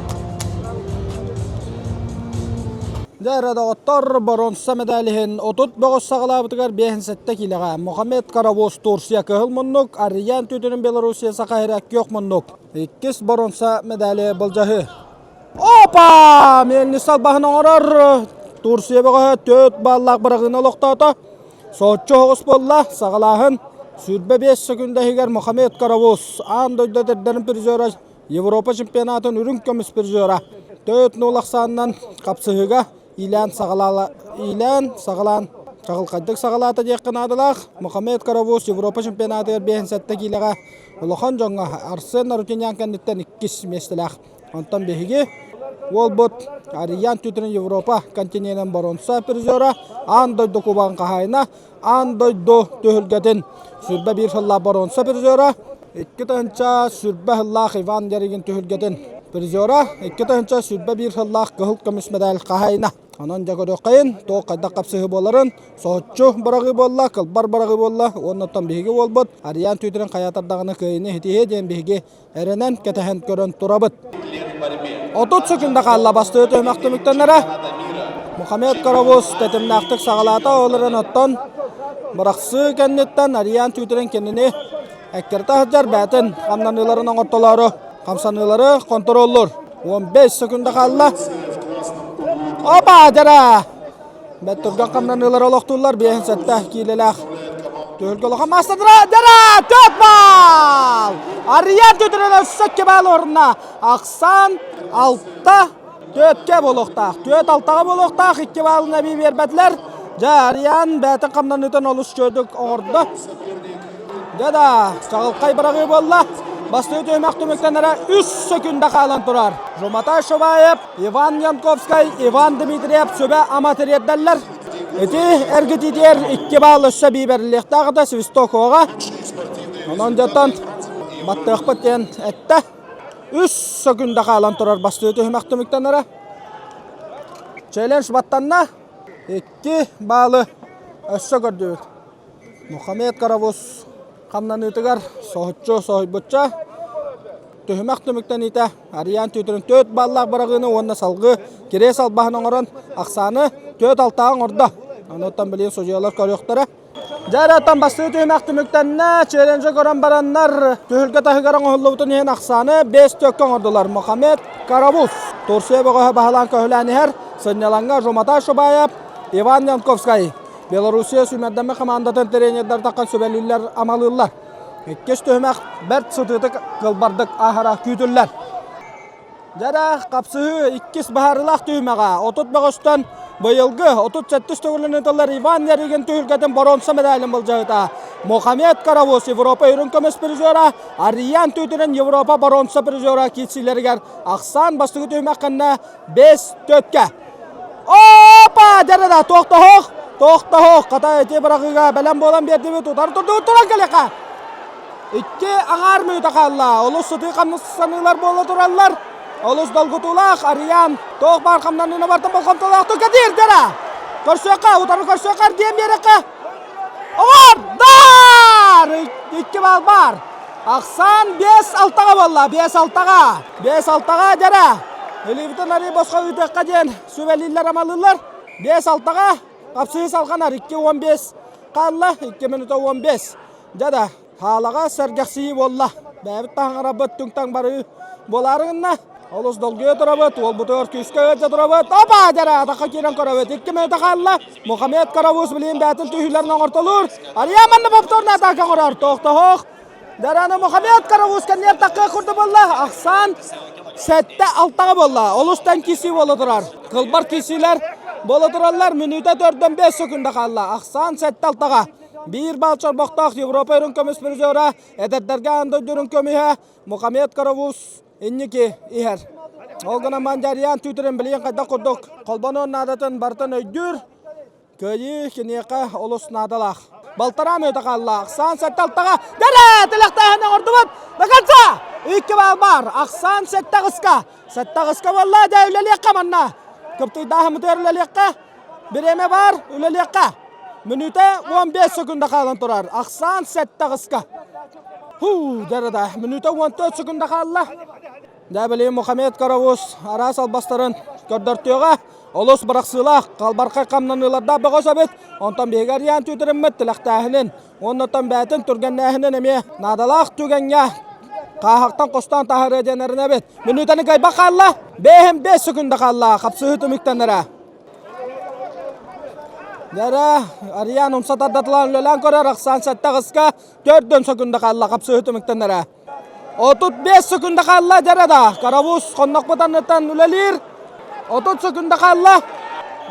Дьэ доҕоттор боруонса медалиһин 30 бөҕөс саҕалаабытыгар 57 киилэҕэ Мухаммед Каравоз Турция кыһыл муннук, Арыйаан Түтүрүн Белоруссия Саха сирэ күөх муннук. Иккис боруонса медали былдьаһыы. Опа! Мельница албаһын оҥорор. Турция бөҕөһө 4 баллаах быраҕыыны олохтоото. Соһуччу оһоҕос буолла. Саҕалааһын 25 секунда иһигэр Мухаммед Каравуз аан дойду эдэрдэрин призера Европа чемпионатын үрүҥ көмүс призера 4-0 ахсаанынан хапсыһыыга иилээн саҕалаала иилээн саҕалаан чаҕылхайдык саҕалаата диэххэ наадалаах. Мухаммед Каравуз Европа чемпионатыгар 57 киилэҕэ улахан дьоҥҥо Арсен Арутюнян кэнниттэн иккис миэстэлээх. Онтон биһиги уолбут Ариян Түтрин Европа континенын боруонса призера, аан дойду кубогын хаһаайына, аан дойду түһүлгэтин 21 сыллаах боруонса призера, 2021 сыллаах Иван Ярыгин түһүлгэтин призера, 2021 сыллаах кыһыл көмүс медаль хаһаайына. Онон дьэ көрүөххэйин, туох хайдах хапсыһыы буоларын, соһуччу быраҕыы буолла, кылбар быраҕыы буолла уонна оттон биһиги уолбут Ариян Түтрин хайаатар даҕаны кыайыыны ситиһиэ диэн биһиги эрэнэн кэтэһэн көрөн турабыт. 30 секунда хаалла бастыы түһүмэх түмүктэнэрэ. Мухаммед Каравуз тэтимнээхтик саҕалаата, ол эрэн оттон бырахсыы кэнниттэн Ариян Түтрин кинини эккирэтэ сылдьар бэйэтин хамнаныыларын оҥортолоору хамсаныылары хонтуруоллуур. 15 секунда хаалла. Опа, дьара! Бэт түргэн хамнаныылары олохтууллар 57 киилэлээх түһүлгэ улахан маастардара дьара! Төрт баал! Арыйан Түтрин өссө 2 баал орунна. Ахсан 6 төрткө буолуохтаах. Түөрт алтаҕа буолуохтаах, 2 баалын эбии биэрбэтилэр. Дьэ, Арыйан бэйэтин хамнаныытын олус үчүгэйдик оҥордо. Дьэ да, чаҕылхай быраҕыы буолла. Бастакы түһүмэх түмүктэнэрэ 3 секунда хаалан турар. Жуматай Шубаев, Иван Янковскай, Иван Дмитриев сүбэ-ама тириэрдэллэр. Ити эргитиитигэр 2 балл өссө эбии бэриллиэхтээх этэ Свистокоҕа. Онон дьонтон баттыахпыт диэн эттэ. 3 секунда хаалан турар бастакы түһүмэх түмүктэнэрэ. Челлендж баттанна. 2 баалы өссө көрдүбүт. Мухаммед Каравуз хамнаныытыгар соһуччу соһуйбучча түһүмэх түмүктэниитэ Арыйаан Түтүрүн 4 баллаах быраҕыыны уонна салгыы кириэс албаһын оҥорон ахсааны 4-6 оҥордо. Онуттан билигин судьуйалар көрүөхтэрэ. Дьэ эрэ бастыы түһүмэх түмүктэннэ. Челленджи көрөн бараннар түһүлгэ таһыгар оҥоһуллубутун иһин ахсааны 5 төккө оҥордулар. Мухаммед Каравуз Турция бөҕөһө баһылаан көһүлээн иһэр. Сынньалаҥҥа Жуматай Шубаев, Иван Янковскай Белоруссия сүүмэрдэммит хамаандатын тренердэр таххан сүбэлииллэр, амалыыллар. Иккис түһүмэх бэрт сытыытык кылбардык ааһара күүтүллэр. Дьэрэ хапсыһыы иккис быһаарыылаах түһүмэҕэ 30 бөҕөстөн быйылгы 37 төгүлүн ыытыллар Иван Ярыгин түһүлгэтин боруонса медалин былдьаһыта Мухаммед Каравуз Европа үрүҥ көмүс призера Ариян Түтүрүн Европа боруонса призера киирсиилэригэр ахсаан бастакы түһүмэх кэннэ 5 төккө. Опа! Дьэ да тохтоһох, тохтоһох. Хата ити быраҕыыга бэлэм буолан биэрдибит. Утары турдубут туран кэлиэххэ. Икки аҥаар мүнүүтэ хаалла. Олус сытыы хамсаныылар буола тураллар. Олус долгутуулаах Арыйаан туох баар хамнаныына бартан болҕомтолоохтук кэтиир дара. Көрсүөххэ, утары көрсүөххэ эргиэн биэрэххэ. Оҕор! Дар! Икки баал баар. Ахсаан 5-6-ҕа буолла. 5-6-ҕа. 5-6-ҕа дьэрэ. Илиибитин арыы босхо ыытыахха диэн сүбэлииллэр амалыыллар. 5-6-ҕа хапсыһыы салҕанар. 2-15 хаалла. 2 минута 15. Дьэ да, хаалаҕа сэргэхсийии буолла. Бэйэбит таһаҥарабыт түҥ-таҥ барыы буолаары гынна. Олус долгуйа турабыт, уолбутугар күүскэ ыалдьа турабыт. Опа, дьэрэ, атахха киирэн көрөбүт. Икки мүнүүтэ хаалла. Мухаммед Каравуз билигин бэйэтин түһүүлэрин оҥортолуур. Арыйаан манна повторно атака оҥорор. Тохтоһох. Дьэрэ, Мухаммед Каравуз кэнниэр такка курду буолла. Ахсаан 7-6-ҕа буолла. Олус тэн киирсии буола турар. Кылбар киирсиилэр буола тураллар. Мүнүүтэ төрдөн 5 секунда хаалла. Ахсаан 7-6-ҕа. Биир бал чорбохтоох Европа үрүҥ көмүс призера, эдэрдэргэ аан дойду үрүҥ көмүһэ Мухаммед Каравуз инники иһэр. Ол гынан Мандарьян түүтүрүн билигин хайдах курдук холбонуон наадатын барытын өйдүүр. Кыайыы киниэхэ олус наадалаах. Балтараа мүнүүтэ хаалла. Ахсаан сэттэ алтаҕа. Дэрэ! Тилэхтээһин оҥордубут! До конца! Икки баал баар. Ахсаан сэттэ аҕыска. Сэттэ аҕыска буолла. Дьэ үлэлиэххэ манна. Кыптыйдааһыммытыгар үлэлиэххэ. Бириэмэ баар, үлэлиэххэ. Мүнүүтэ 15 секунда хаалан турар. Ахсаан сэттэ аҕыска. Хуу, дьэ да, мүнүүтэ 14 секунда хаалла. Дьэ, билигин Мухаммед Каравуз араас албастарын көрдөртүөҕэ. Олус бырахсыылаах, халбархай хамнаныылардаах бөҕөс эбит. Онтон биһиги Ариан түүтүрүммүт тилэхтээһинин уонна бэйэтин түргэннээһинин эмиэ наадалаах түгэҥҥэ хааһахтан хостоон таһаарыа диэн эрэнэбит. Мүнүүтэни кыайбат хаалла. Бэһин 5 секунда хаалла. Хапсыһыы түмүктэнэрэ. Дара Ариан умса тардатылаан үлэлээн көрөр ахсаан сэттэ аҕыска төрдөн секунда хаалла хапсыһыы түмүктэнэрэ. 35 секунда хаалла дьэрэ да Каравуз хоннохпут анныттан үлэлиир. 30 секунда хаалла.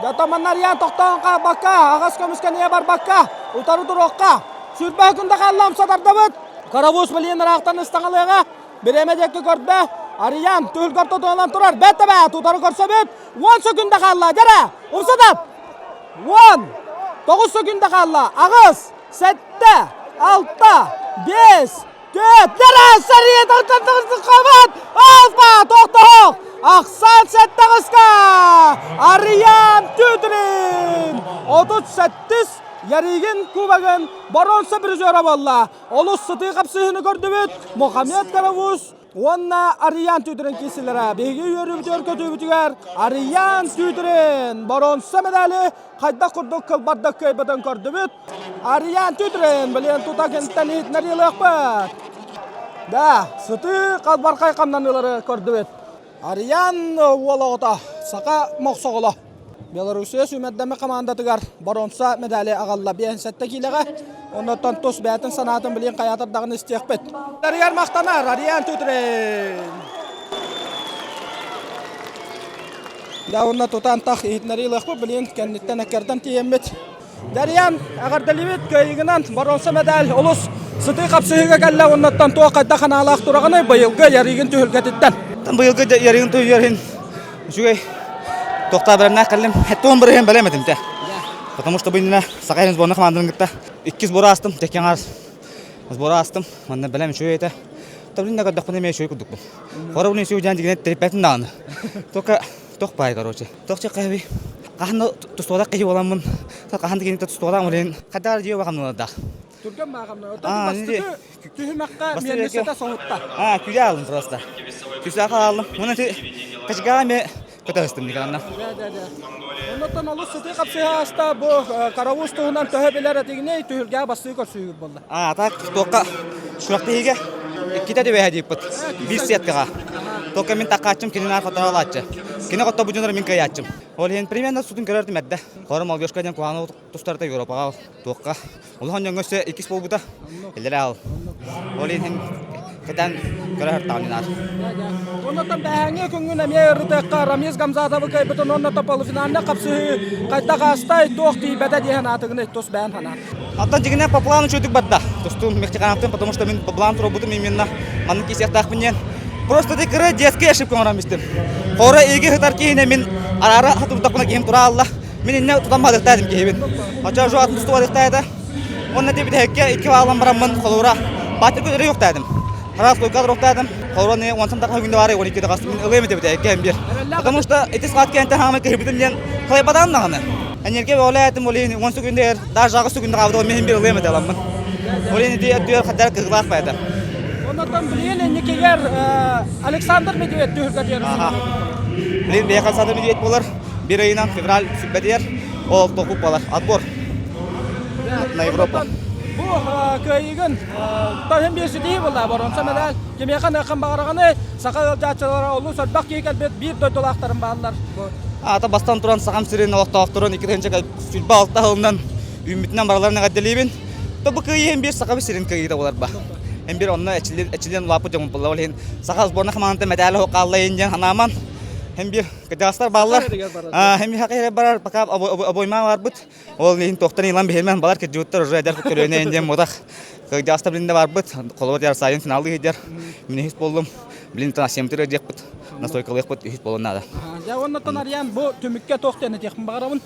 Дьатаман Ариан тохтоон хаалбакка, аҕас көмүскэниэ барбакка, утары туруохха. Сүүрбэ секунда хаалла умса тардабыт. Каравуз билигин ыраахтан ыстаҥалыаҕа. Бириэмэ диэки көрдө. Арыйаан түһүлгэ ортотунан турар. Бэт да бэт утары көрсөбүт. 10 секунда хаалла. Дьэрэ! Умсатап! 10 9 секунда хаалла. Аҕыс, сэттэ, алта, биэс, түөрт. Дьэрэ! Сэрии тахсыбат! Алпа! Тохтоһох! Ахсаан сэттэ аҕыска! Арыйаан Түтрин! 38 Ярыгин кубогын боруонса призера буолла. Олус сытыы хапсыһыыны көрдүбүт. Мухаммед Каравуз уонна Арыйаан Түүтүрүн киирсилэрэ. Биһиги үөрүүбүтүгэр көтүүбүтүгэр Арыйаан Түүтүрүн боруонса медали хайдах курдук кылбардык кыайбытын көрдүбүт. Арыйаан Түүтүрүн билигин тута киниттэн иһитиннэриилиэхпит. Да, сытыы халбархай хамнаныылары көрдүбүт. Арыйаан уол оҕото саха мохсоҕоло. Белоруссия сүүмэрдэммит хамаандатыгар боруонса медали аҕалла 57 киилэҕэ. Оннуттан тус бэйэтин санаатын билигин хайаатар даҕаны истиэхпит. Арыйар махтанар Ариан Тутрин. Да уонна тутан тах иһитиннэрии ылыахпыт билигин кэнниттэн эккэрдэн тиийэммит. Дарьян эҕэрдэлиибит кыайыыгынан боруонса медаль олус сытыы хапсыһыыга кэллэ уоннаттан туох хайдах ханаалаах тураҕыный быйылгы Ярыгин түһүлгэтиттэн. Быйылгы Ярыгин түһүлгэтин үчүгэй Тохтаа бэлэмнээх кэллим. Туон бырыһын бэлэм этим те. Потому что бу иннинэ Саха сирин сборная командатын кытта икки сбор аастым, тэкки аҥаар сбор аастым. Манна бэлэм үчүгэй этэ. Та блин, көрдөхпүнэ эмиэ үчүгэй курдукпун. Хора блин үчүгэй диэн дьигинэ тэриппэтин даҕаны. Только тох баай короче. Тох чеккаби. Хаһан да тустуолах киһи буоламмын, хаһан да киниттэ тустуолаах блин. Хайдах дьиэ бахамналардаах. Түргэн баахамна. Оттон бастакы түһүмэххэ миэннисэтэ соһутта. А, күлэ алым просто. Күсэ хааллым. Муна ти качгаа ме көтөстүм никанна. Оннуттан олус сытыы хапсыһа аста бу каравуз туһунан төһө билэр этигинэй түһүлгэҕэ бастыы көрсүүгүт буолла. А, так туохха күрэхтэһиигэ иккитэ түбэһэ дииппит. Биир сеткаҕа. Только мин таккааччым кинини аар хотороолааччы. Кини хотто бу дьонор мин кыайааччым. Ол иһин примерно сутун көрөртүм эрдэ. Хором молодежка диэн куһаҕан тустарта Европаҕа туохха Улахан дьоҥҥо өссө иккис буолбута. Эллэрэ аал. Ол иһин кэтэн көрө сыртаҕын наар. Оннотон бэһээҥҥи күҥҥүн эмиэ ырытыахха Рамиз Гамзатовы кыайбытын уонна полуфинальнай хапсыһыы хайдах аастай, туох тиийбэтэ диэн аатыгын тус бэйэн санаа. Оттон дьиҥинэ по плану үчүгдүк барда. Тустуум Мехтихановтын, потому что мин по плану туруорбутум именно маннык киисиэхтээхпин диэн. Просто ты кыра детская ошибка оҥорон истим. Хора иги сытар киһине мин араара хатырдахпына киһим тура алла. Мин иннэ тутан баадыктаатым киһибин. Очо жуатын тустубадыктаата. Уонна ти бүтэһиккэ икки баалан бараммын холуура. Патрик өрө юктаатым. Хараас койка туруктаатым. Холорон онтон таха күндө бары 12 тахас мин ылыам этибит эккем бир. Потому что эти склад кенте хаамы кыһыбытым диэн халайбатаан даҕаны. Энергия бөҕөлөөтүм ол иһин 10 секундер даже аҕыс секунда хаабыт мин бир ылыам этэ аламмын. Ол иһин ити өттүгэр хаддар кыһылаах баайда. Оннотон билигин инникигэр Александр Медведь түһүлгэтигэр Билигин бэйэ Александр Медведь буолар. Бир ыйынан февраль сүппэтигэр ол токук буолар. Отбор на Европу. Бу кыайыгын таһын биир ситиһии буолла боронса медаль кимиэхэ ныахан баҕараҕыный саха ыалдьааччылара олус элбэх киһи кэлбит биир дойдулаахтарым бааллар. Аата бастан туран сахам сирин олохтоохторун 2026 сылынан үүммүтүнэн бараларын эҕэрдэлиибин. То бу кыайыы иһин биир саха сирин кыайыыта буолар ба. Эн биир онно эчилин улааппыт дьоммут буолла. Ол иһин саха сборная хамаандата мэтээлэ хаалла диэн санааман эн биир кырдьаҕастар бааллар. Эн биир хакы барар пока обойма барбыт. Ол иһин туохтан илан биһимэн балар кырдьыбыттар уже эдэр көлүөнэ диэн мутах. Кырдьаҕастар билин да барбыт. Холобур Ярсайын финаллыы сылдьар. Мин үһүс буоллум. Билин семтер диэхпит. Настойкалыахпыт үһүс буолуон наада. Дьэ оннуттан Арыйаан бу түмүккэ туох диэн этиэхпин баҕарабын.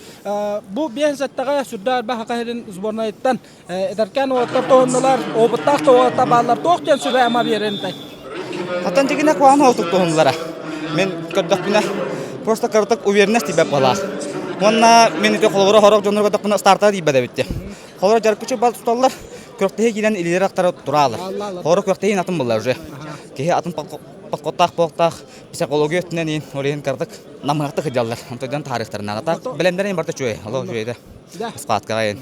Бу биэс сэттэҕэ сүрдээх элбэх Саха сирин сборнайыттан эдэркээн уолаттар туһуннулар, опыттаах да уолаттар бааллар. Туох диэн сүбэ-ама биэрэн этэй? Оттон дьигинэ куһаҕан уолтук туһуннулара. Мин көрдөхпүнэ просто кыратык уверенность тиийбэт буолаах. Уонна мин ити холобура сорох дьоннорго көрдөхпүнэ стартаҕа тиийбэт эбит. Холобура дьарыккычы бал туталлар, күрэхтэһии киирэн илиилэр аттара тураалар. Холобура күрэхтэһии атын буолла уже. Киһи атын подходтаах буолуохтаах, психология өттүнэн иин, ол иһин кыратык намыһахтык сылдьаллар. Онтон дьон таарыахтарын наада. Бэлэмнэрин барыта үчүгэй, олох үчүгэй да. Схваткаҕа иин.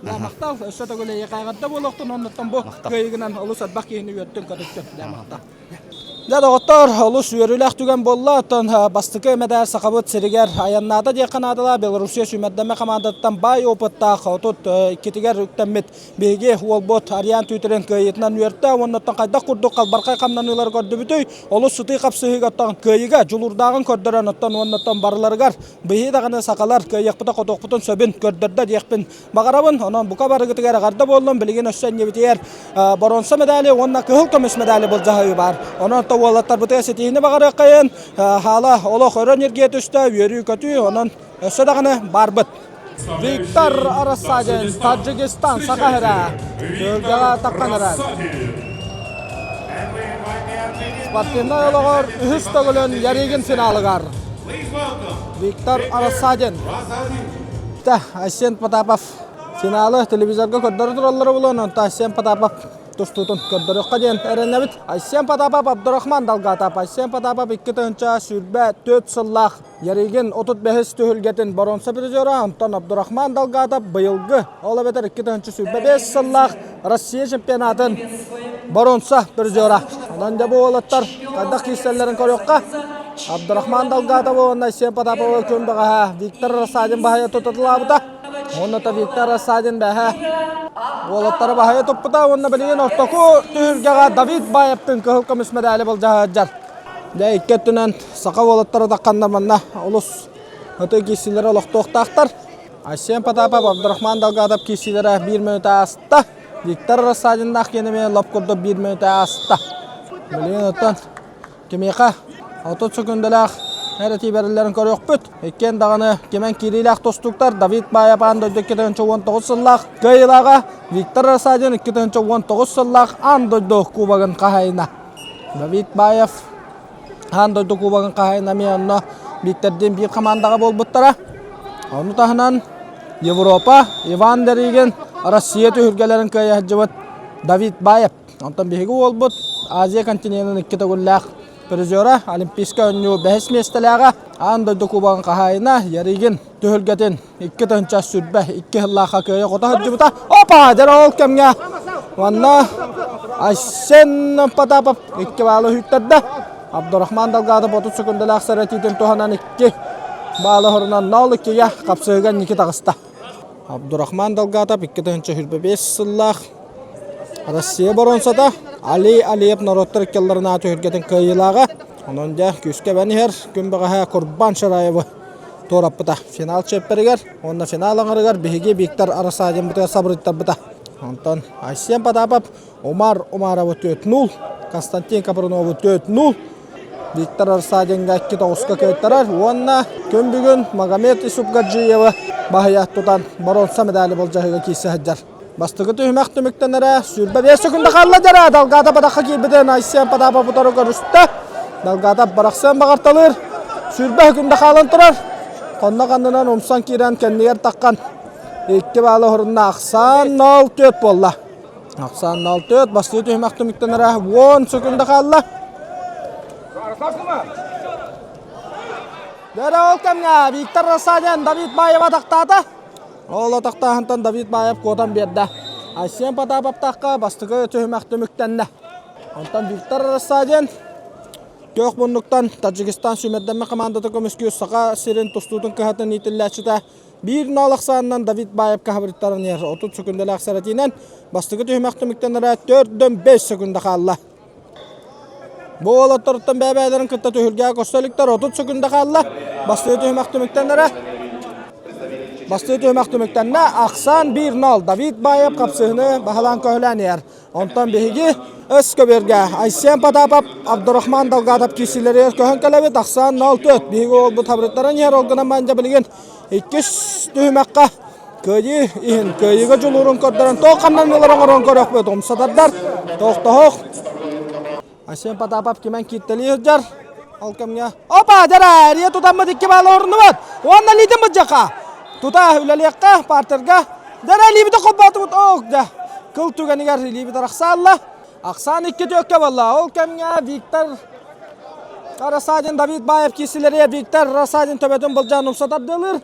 Махтал, өссө төгүл эйиэхэ буолуохтун, оннуттан бу кыайыгынан олус элбэх киһини үөрдүн көтүттүн. Махтал. Дьэ, доҕоттор, олус үөрүүлээх түгэн буолла. Оттон бастакы мэдээр Сахабыт сиригэр айаннаата диэххэ наадалаах Белоруссия сүүмэрдэммэ хамаандатыттан баай опыттаах 32-тигэр үктэммит биһиги уолбут Ариан Түүтэрин кыайыытынан үөртэ. Уонна оттон хайдах курдук халбархай хамнаныылары көрдүбүтүй, олус сытыы хапсыһыыга оттон кыайыыга дьулуурдааҕын көрдөрөн, оттон уонна оттон барыларыгар биһиги даҕаны сахалар кыайыахпыта-хотуохпутун сөбүн көрдөрдө диэхпин Баҕарабын, онон бука барыгытыгар эҕэрдэ буоллун, билигин өссө иннибитигэр боруонса медали уонна кыһыл көмүс медали былдьаһыы баар. Онон то уолаттарбытыгар ситиһиини баҕарыаххайын, хаала олох өрө ньиргийэ түстэ, үөрүү-көтүү, онон өссө даҕаны баарбыт. Виктор Рассадин, Таджикистан, Саха сирэ, түһүлгэҕэ таххан эрэр. Спортивнай олоҕор үһүс төгүлүн Ярыгин финалыгар. Виктор Рассадин. Айсен Потапов финалы телевизорга көрдөрө тураллара буолуон, онто Айсен Потапов тустуутун көрдөрүөххэ диэн эрэнэбит. Айсен Потапов Абдурахман Далгатов. Айсен Потапов 2024 сыллаах Ярыгин 35 түһүлгэтин боруонса призера, онтон Абдурахман Далгатов быйылгы, ол эбэтэр 2025 сыллаах Россия чемпионатын боруонса призера. Онон дьэ бу уолаттар хайдах киирсэллэрин көрүөххэ. Абдурахман Далгатов уонна Айсен Потаповы күн бэҕэһээ Виктор Рассадин баһыйа тутатылаабыта. Уонна то Виктор Рассадин бэһэ уолаттары баһыйа туппута уонна билигин ортоку түһүлгэҕэ Давид Баевтын кыһыл көмүс мэдээли былдьаһа сылдьар. Дьэ икки өттүнэн саха уолаттара тахханнар манна олус ытык киирсиилэри олохтуохтаахтар. Айсен Потапов, Абдурахман Далгатов киирсиилэрэ биир мүнүүтэ ааста. Виктор Рассадиннаах киэнэ эмиэ лоп курдук биир мүнүүтэ ааста. Билигин оттон кимиэхэ 30 секундалаах эрэ тиибэриллэрин көрүөхпүт. Иккиэн даҕаны кимэн киириилээх тустууктар Давид Баев аан дойду 2019 сыллаах кыайыылааҕа, Виктор Рассадин 2019 сыллаах аан дойду кубогын хаһаайына. Давид Баев аан дойду кубогын хаһаайына эмиэ онно Виктордиин биир хамаандаҕа буолбуттара. Ону таһынан Европа Иван Деригин Россия түһүлгэлэрин кыайа сылдьыбыт Давид Баев. Онтон биһиги уолбут Азия континенын икки төгүллээх призера, Олимпийскай оонньуу бэһис миэстэлээҕэ, аан дойду кубогын хаһаайына Ярыгин түһүлгэтин 2022 сыллаахха кыайа-хото сылдьыбыта. Опа! Дьэ ол кэмҥэ манна Айсен Потапов икки баалы үһүттэрдэ. Абдурахман Далгатов 30 секундалаах сэрэтиитин туһанан икки баалы хорунан 0-2-гэ хапсыһыган ники таҕыста. Абдурахман Далгатов 2025 сыллаах Россия боруонсата Али Алиев норуоттар иккалларын аат түһүлгэтин кыайыылааҕа. Онон дьэ күүскэ эбэн иһэр күн бэҕэһээ Курбан Шараевы туораппыта. Финал чиэппэригэр уонна финал аҥарыгар биһиги Виктор Арасадинбытыгар сабырыттарбыта. Онтон Айсен Потапов Умар Умаровы 4-0, Константин Капрунову 4-0, Виктор Арсадинга икки тоҕуска кыайтарар уонна күн бүгүн Магомед Исупгаджиевы баһыйа тутан боруонса медали болдьаһыга киирсэ сылдьар. Бастакы түһүмэх түмүктэнэрэ 25 секунда хаалла дьара Далгата бадахха киирбитин Айсен Потапов утары көрүстэ. Далгата барахсан баҕарталыыр. 20 секунда хаалан турар. Хонно ханнынан умсан киирэн кэннигэр таххан 2 баалы орунна ахсаан 0-4 буолла. Ахсаан 0-4 бастакы түһүмэх түмүктэнэрэ 10 секунда хаалла. Дэрэ ол кэмҥэ Виктор Рассадин Давид Баева атахтаата. Ол атахтааһынтан Давид Баев куотан биэрдэ. Айсен Потаповтаахха бастакы түһүмэх түмүктэннэ. Онтон Виктор Рассадин күөх муннуктан Таджикистан сүүмэрдэммит хамаандата көмүскүүр Саха сирин тустуутун кыһатын иитиллээччитэ 1-0 ахсаанынан Давид Баев каһабырыттарын иһэр 30 секундалаах сэрэтиинэн бастакы түһүмэх түмүктэнэрэ 4-5 секунда хаалла. Бу уолаттартан бэйэ-бэйэлэрин кытта түһүлгэҕэ көрсө иликтэр 30 секунда хаалла. Бастыы түһүмэх түмүктэннэрэ. Бастыы түһүмэх түмүктэннэ. Ахсаан 1-0. Давид Баев хапсыһыны баһылаан көһүлээн иһэр. Онтон биһиги өс көбүөргэ Айсен Потапов, Абдурахман Долгатов киирсиилэригэр көһөн кэлэбит. Ахсаан 0-4. Биһиги уолбут хабырыттаран иһэр. Ол гынан баран дьэ билигин иккис түһүмэххэ Кыайыы иһин кыайыыга дьулуурун көрдөрөн туох хамнаныылар оҥорон көрүөхпүт умсатардар тохтоһуох Айсен Потапов кимэн кииртэлии сылдьар ол кэмҥэ опа дьара эрийэ тутаммыт икки баалы оруннубут уонна илиитин быдьаха тута үлэлиэххэ партерга дьара илиибитэ холбоотубут ок дьэ кыл түгэнигэр илиибит арахсаалла ахсаан икки түөккэ буолла ол кэмҥэ Виктор Рассадин Давид Баев киирсилэригэр Виктор Рассадин төбөтүн былдьаан умса тардыалыыр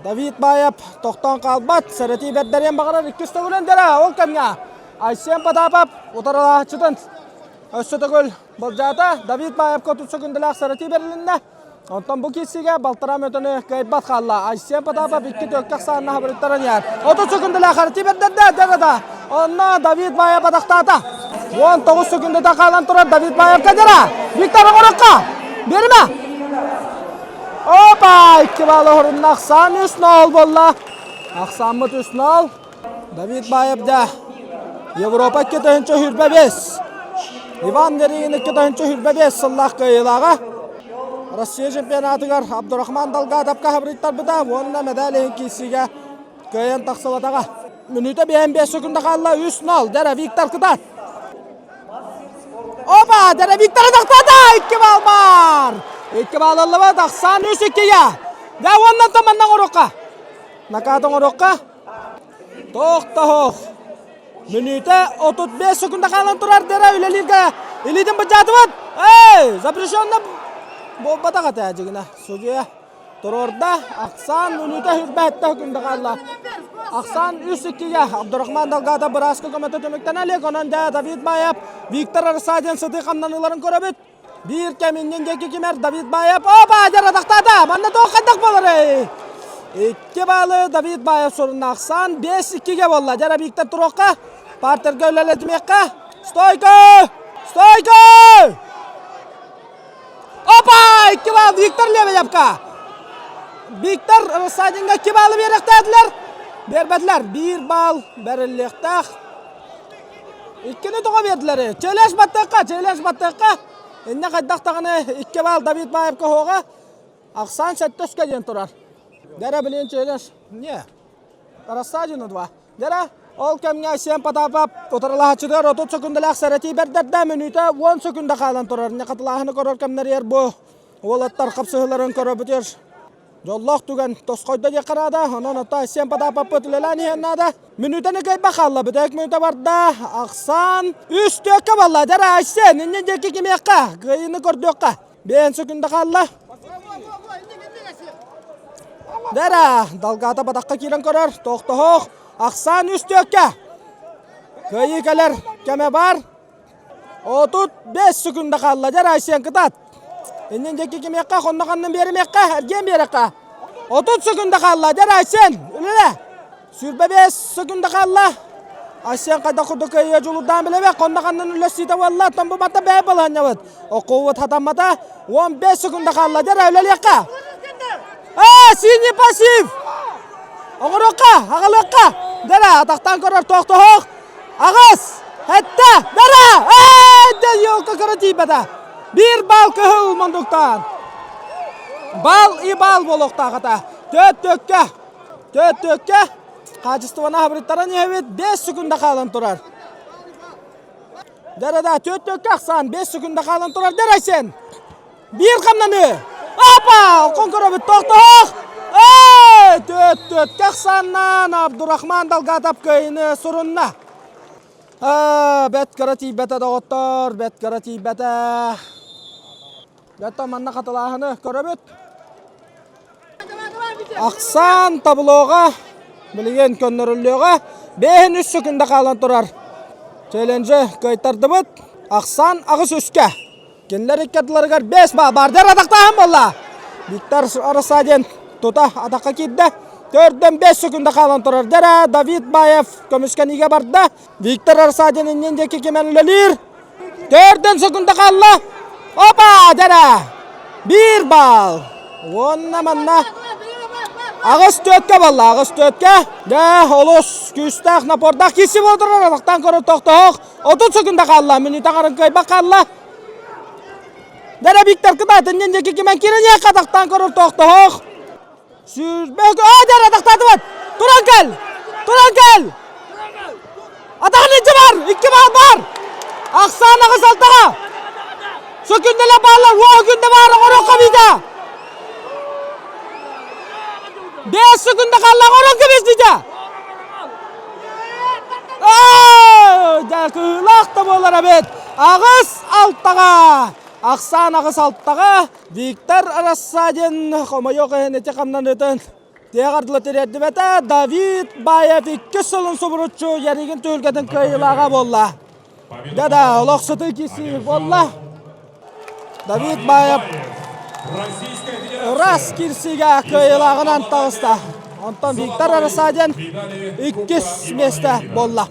Давид Баев тохтоон хаалбат, сэрэтии бэрдэриэн баҕарар иккис төгүлүн дэрэ ол кэмҥэ Айсен Потапов утарылааччытын өссө төгүл былдьаата. Давид Баевка 30 секундалаах сэрэтии бэрилиннэ. Онтон бу киирсиигэ балтараа мүнүүтэни кыайбат хаалла. Айсен Потапов икки төккө ахсаанна хабырыттаран иһэр. 30 секундалаах сэрэтии бэрдэрдэ, дэрэ Онно Давид Баев атахтаата. 19 секундата хаалан турар Давид Баевка дэрэ. Виктор Оҥорокко! Биэримэ! Опа! Икки балл оһорунна ахсаан 3-0 буолла. Ахсааммыт 3-0. Давид Баев да Европа 2025. Иван Веригин 2025 сыллаах кыайыылааҕа. Россия чемпионатыгар Абдурахман Долгатовка хабырыйтарбыта уонна медаль иһин киирсиигэ кыайан тахсыбатаҕа. Мүнүүтэ 55 секунда хаалла 3-0. Дэрэ Виктор кытаат. Опа! Дэрэ Виктор тахтаата! Икки бал бар! Икки бал ыллыбыт. Ахсаан үс иккигэ. Дэ уоннан томанна оҥоруохха. Накаат оҥоруохха. Тохтоһох. Мүнүүтэ 35 секунда хаалан турар дэрэ үлэлииргэ илиитин быдьаатыбыт. Эй! Запрещенно буолбатах этэ дьигинэ. Судья Туруорда. Ахсаан мүнүүтэ сүүрбэһиттэ күндэ хаалла. Ахсаан үс иккигэ Абдурахман Долгатов бырааска көмөтө түмүктэнэ илик. Онон дьэ Давид Баев, Виктор Арсадин сытыы хамнаныыларын көрөбүт. Биир кэм иннин диэки кимэр Давид Баев. Опа, дьэ атахтаата. Манна туох хайдах буоларый? Икки баалы Давид Баев сурунна. Ахсаан 5-2-ге буолла. Дьэ Виктор туруохха. Партерга үлэлэтимиэххэ. Стойка! Стойка! Опа! Икки баал Виктор Лебедевка. Виктор Рассадинга икки баалы биэрэхтээтилэр. Биэрбэтилэр. Биир баал бэриллиэхтээх. Иккини тоҕо биэрдилэр? Челеш баттыахха, челеш баттыахха. Иннэ хайдах даҕаны икки баал Давид Баевка оһуоҕа. Ахсаан сэттөскө диэн турар. Дэрэ билин челеш. Не. Рассадину два. Дьэрэ, ол кэмҥэ Айсен Потапов утарылаһааччытыгар 30 секундалаах сэрэтии бэрдэрдэ, мүнүүтэ 10 секунда хаалан турар. Хатылааһыны көрөр кэмнэригэр бу уолаттар хапсыһыыларын көрөбүтүөр дьоллоох түгэн тосхойдо диэххэ наада. Онон ото Айсен Потаповпыт үлэлээн иһэн наада. Мүнүүтэни кыайбах хаалла. Бүтэһик мүнүүтэ барда. Ахсаан үс түөккэ балла. Дьэрэ, Айсен, иннин диэки кимиэххэ? Кыайыыны көрдүөххэ. Биэн секунда хаалла. Дара, далгата бадахха киирэн көрөр. Тохтоһох. Ахсаан үс түөккэ. Кыайыы кэлэр кэмэ бар. 35 секунда хаалла. Дара, Айсен кытаат. Иннин диэки кимиэххэ, хонно ханнын биэримиэххэ, эргиэн биэрэххэ. 30 секунда хаалла. Дара, Айсен, үлэлэ. 25 секунда хаалла. Айсен хайдах курдук кыайыыга дьулурдаан билэбэ, хонно ханнын үллэстиитэ буолла, оттон бу барта бэйэ балаһанньабыт. Окуубут хатаммата, 15 секунда хаалла, дьэ үлэлиэххэ. Ээ, синий пассив! Оҥоруохха, аҕалыахха! Дэрэ, атахтаан көрөр тохтоһох! Аҕыс! Эттэ! Дэрэ! Ээ, дэ елка көрө тиийбэтэ. Биир бал кыһыл мундуктаан. Бал и бал буолуохтаах ата. Төт төккө. Төт-төккэ. Хаачыстыбаны хабырыттаран иһэбит 5 секунда хаалан турар. Дэрэ төрт ахсаан 5 секунда хаалан турар Дэрайсен. Биир хамнаны. Апа! Окон көрөбүт тохтоох! Ээ! Төрт төрткө ахсааннаан Абдурахман Далгатов кыайыны сурунна. Бэт кыра тиийбэтэ доҕоттор, бэт кыра тиийбэтэ. Дьэ манна хатылааһыны көрөбүт. Ахсаан таблоҕа билигин көннөрүллүөҕэ. Бэһин үс секунда хаалан турар. Челленджи кыайтардыбыт. Ахсаан аҕыс үскэ. Кинилэр икки ардыларыгар бэс баа бардер атахтааһын буолла. Виктор Рассадин тута атахха киирдэ. Төрдөн 5 секунда хаалан турар. Дэрэ Давид Баев көмүскэниигэ барда. Виктор Рассадин иннин диэки кимэн үлэлиир. Төрдөн секунда хаалла. Опа, дэрэ! Биир баал. Уонна манна аҕыс түөккэ буолла, аҕыс түөккэ. Дэ, олус күүстээх напордаах киирси буолдурар, атахтан көрөр тохтоох. 30 секунда хаалла, мүнүүтэ аҥарын кыайбат хаалла. Дэрэ Виктор кытаатын диэн диэки кимэн киирэн атахтан көрөр тохтоох. Сүүрбэ аа дэр атахтаатыбат. Туран кэл! Туран кэл! Атаҕын илдьи бар! Икки баал бар! Ахсаан аҕыс алтаҕа! Сөкүндэлэ бааллар, уоһу күндэ баар оҥоруохха биитэ! Бэс секунда хаалла оҥорон кэбис биитэ! Дьэ, кыылаах да буолар эбит! Аҕыс алтаҕа! Ахсаан аҕыс алтаҕа! Виктор Рассадин хомойуох иһин ити хамнаныытын тиһэҕэр дылы тириэрдибэтэ. Давид Баев иккис сылын субуруччу Яригин түһүлгэтин кыайыылааҕа буолла. Да-да, олох сытыы киирсии буолла. Давид Баев ырас киирсиигэ кыайыылааҕынан таҕыста. Онтон Виктор Рассадин иккис миэстэ буолла.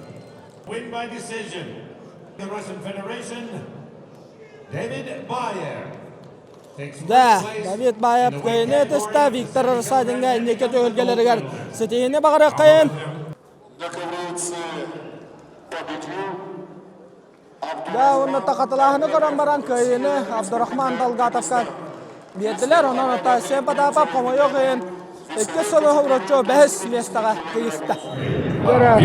Да, Давид Баев кыайыны ытыста Виктор Рассадинга инники түһүлгэлэригэр ситиһиини баҕарыаххайын. Да, уонна хатылааһыны көрөн баран кыайыыны Абдурахман Долгатовка биэрдилэр. Онон Атасия Потапов хомойуох иһин иккис сылы уруччу бэһис миэстэҕэ тигистэ.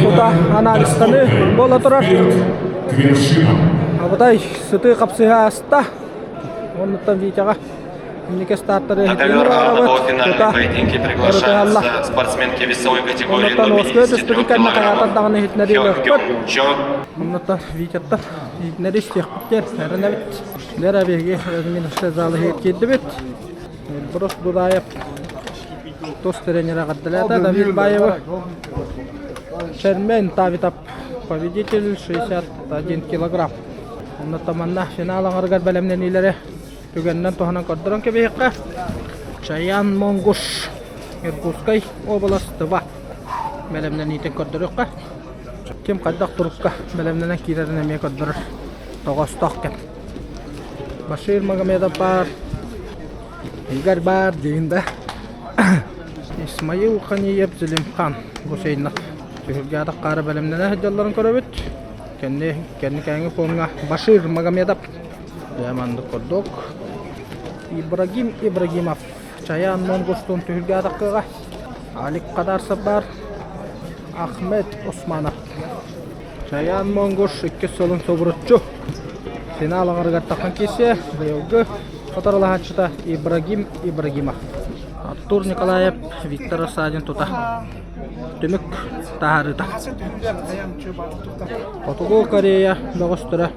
Тута анализтаны буола турар. Абытай сытыы хапсыһа аста. Оннуттан Витяҕа инники стартары На ковер финальные поединки приглашаются спортсменки весовой категории Оннуттан до Оскуо 53 түспүтүн кэннэ хайаатар килограммов. даҕаны иһитиннэрии Хён ылыахпыт. Кён Чо, Оннуттан Витяттан иһитиннэри истиэхпит эрэнэбит. Лера биһиги Минскэй залы иһигэр киирдибит. Эльбрус Дудаев тус тренера эҕэрдэлээтэ Давид Баевы. Шермен Тавитов победитель 61 килограмм. Онно манна финал аҥарыгар бэлэмнэниилэри түгэнинэн туһанан көрдөрөн кэбиһиэххэ. Чаян Монгуш Иркутскай область Тыва бэлэмнэниитин көрдөрүөххэ. Ким хайдах турукка бэлэмнэнэн киирэрин эмиэ көрдөрөр тоҕоостоох кэм. Башир Магомедов баар, Игорь баар диигин да. Исмаил Ханиев Зелимхан Гусейнов түһүлгэ хаара бэлэмнэнэ сылдьалларын көрөбүт. Кэнни кэнникээҥи фоҥҥа Башир Магомедов дьэ маннык курдук Ибрагим Ибрагимов Чаян Монгуштун түһүлгэ атахтыаҕа Алик Хадарсов баар Ахмед Османов Чаян Монгуш иккис сылын субуруччу финал аҥарыгар таххан киирсиэ быйылгы хоторолоһооччута Ибрагим Ибрагимов Артур Николаев Виктор Рассадин тута түмүк таһаарыыта Хотугу Корея бөҕөстөрө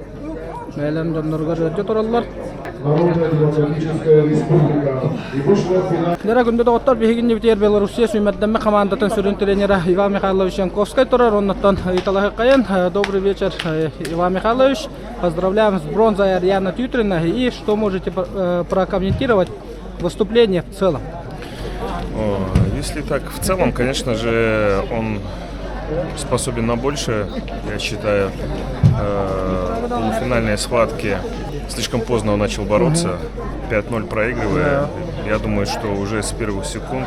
бэйэлэрин дьонноругар ыалдьа тураллар. Лера күндү доҕоттор, биһиги иннибитигэр Белоруссия сүүмэрдэммит хамаандатын сүрүн тренера Иван Михайлович Янковскай турар. Оннуттан ыйыталаһыаххайын. Добрый вечер, Иван Михайлович. Поздравляем с бронзой Ариана Тютрина. И что можете прокомментировать выступление в целом? Если так, в целом, конечно же, он способен на большее, я считаю. В полуфинальной схватке слишком поздно он начал бороться, 5-0 проигрывая. Я думаю, что уже с первых секунд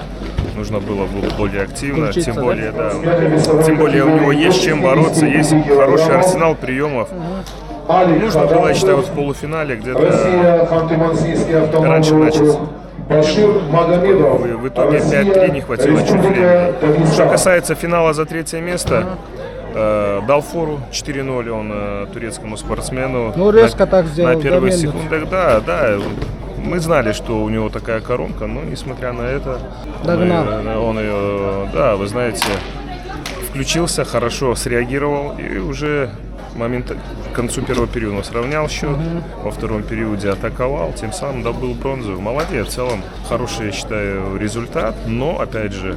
нужно было бы более активно, Включиться, тем более, да, тем более у него есть чем бороться, есть хороший арсенал приемов. Нужно было, я считаю, вот в полуфинале где-то раньше начать. Башир Магомедов, В итоге 5-3 не хватило чуть времени. Что касается финала за третье место, дал фору 4-0 он турецкому спортсмену. Ну, резко так сделал, На да, первых Мельник? секундах, да, да. Мы знали, что у него такая коронка, но несмотря на это, Догнал. он ее, да, вы знаете, включился, хорошо среагировал и уже момент к концу первого периода он сравнял счет, во втором периоде атаковал, тем самым добыл бронзу. Молодец, в целом хороший, я считаю, результат, но, опять же,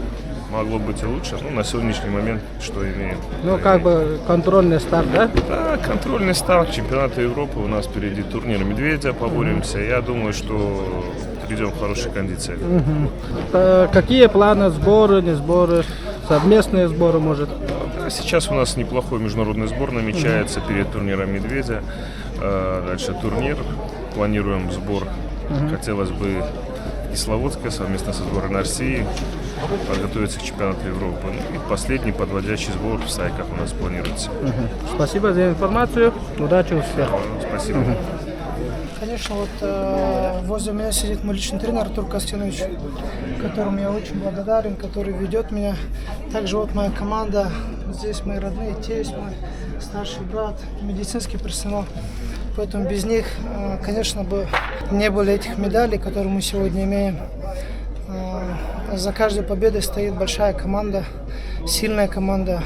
могло быть и лучше. Ну, на сегодняшний момент что имеем? Ну, как бы контрольный старт, да? Да, контрольный старт чемпионата Европы. У нас впереди турнир Медведя, поборемся. Я думаю, что придем в хорошей кондиции. Мгм. Какие планы, сборы, не сборы, совместные сборы, может? Да, сейчас у нас неплохой международный сбор намечается перед турниром Медведя. Дальше турнир. Планируем сбор. Мгм. Хотелось бы в Кисловодске совместно со сборной России подготовиться к чемпионату Европы. Ну и последний подводящий сбор в Сайках у нас планируется. Мгм. Спасибо за информацию. Удачи, успехов. Спасибо. Мгм. Конечно, вот возле меня сидит мой личный тренер Артур Костянович, которому я очень благодарен, который ведет меня. Также вот моя команда, здесь мои родные, тесть, мой старший брат, медицинский персонал. Поэтому без них, конечно, бы не было этих медалей, которые мы сегодня имеем. За каждой победой стоит большая команда, сильная команда.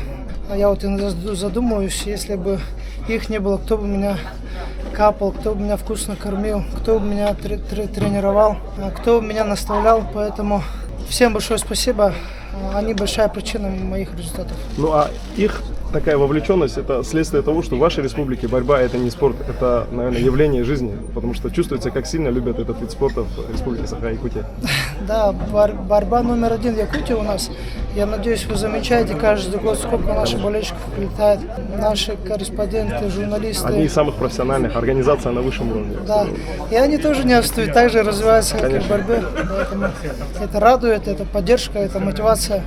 А я вот иногда задумываюсь, если бы их не было, кто бы меня капал, кто бы меня вкусно кормил, кто бы меня тренировал, кто бы меня наставлял. Поэтому всем большое спасибо. Они большая причина моих результатов. Ну а их такая вовлеченность – это следствие того, что в вашей республике борьба – это не спорт, это, наверное, явление жизни, потому что чувствуется, как сильно любят этот вид спорта в Республике Саха-Якутия. Да, борьба номер один в Якутии у нас. Я надеюсь, вы замечаете каждый год, сколько наших болельщиков прилетает, наши корреспонденты, журналисты. Одни из самых профессиональных, организация на высшем уровне. Да, и они тоже не отстают, также развиваются как и в Конечно. борьбе. Поэтому это радует, это поддержка, это мотивация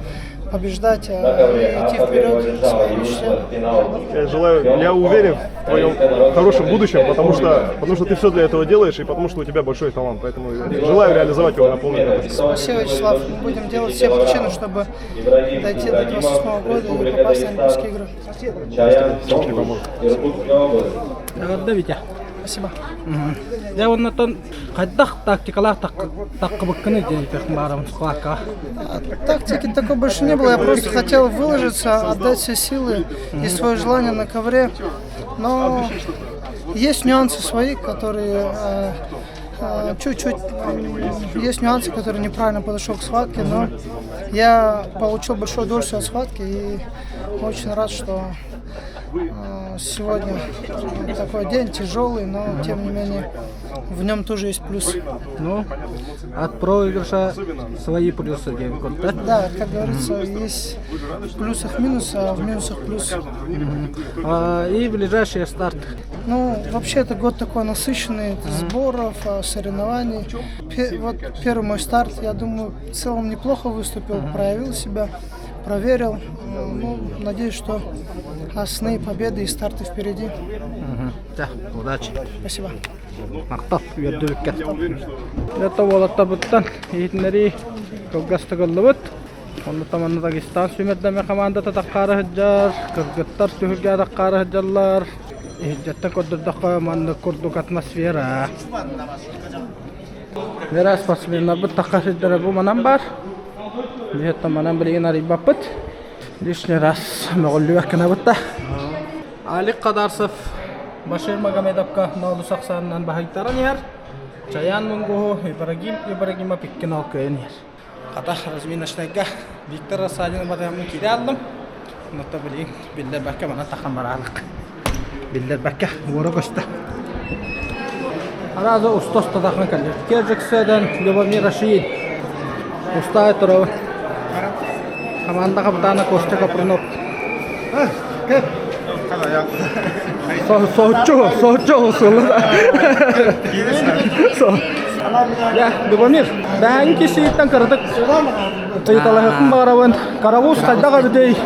побеждать, идти вперед к своей мечте. Я желаю, я уверен в твоем хорошем будущем, потому что ты все для этого делаешь и потому что у тебя большой талант. Поэтому я желаю реализовать его на полную катушку. Спасибо, Вячеслав. Мы будем делать все причины, чтобы дойти до 28 года и попасть на Олимпийские игры. Всевышний поможет. Эҕэрдэ Витя. Спасибо. Дьэ оннотон хайдах тактикалаах тахсыбыккыный диэн баарым схватка. Тактики такой больше не было. Я просто хотел выложиться, отдать все силы и свое желание на ковре. Но есть нюансы свои, которые чуть-чуть есть нюансы, которые неправильно подошел к схватке, но я получил большое удовольствие от схватки и очень рад, что сегодня такой день тяжелый, но тем не менее в нем тоже есть плюс. Ну, от проигрыша свои плюсы диэн да? Да, как говорится, есть в плюсах минус, а в минусах плюс. И ближайший старт. Ну, вообще, это год такой насыщенный, это сборов, соревнований. Вот первый мой старт, я думаю, в целом неплохо выступил, проявил себя, проверил. Ну, надеюсь, что основные победы и старты впереди. Да, удачи. Спасибо. Махтал, үөрдүбүккэ. Это уолаттарбытыттан иһитиннэрии кылгастык ыллыбыт. Онно манна Дагестан сүүмэрдэммит командата тахсаары сылдьар, кыргыттар түһүлгэҕэ тахсаары сылдьаллар. Иһирдьэттэн көрдөххө маннык курдук атмосфера. Мера спортсменнарбыт тахса сирдэрэ бу манан баар. Биһиги манан билигин арыйбаппыт. Лишний раз мөҕүллүбэт гынабыт да. Алик Кадарсов Башир Магомедовка 0 ахсаанынан баһыйтаран иһэр. Чаян Мунгуһу Ибрагим Ибрагимов 2-0 кыайан иһэр. Хата разминочнайга Виктор Рассадин батыһаммын киирэ алдым. Онно билигин биллэрбэккэ манан тахсан бараалык. Биллэрбэккэ уора көстө. Аразы устос тадахын кэллэ. Кержикседен Любомир Рашид. Устай турабын. Команда капитана Костя Капрунов. Соһуччу, соһуччу сылы. Я, Любомир, бэйэҥ киһиттэн кыратык ыйыталаһыахпын баҕарабын. Каравус хайдах эбитий?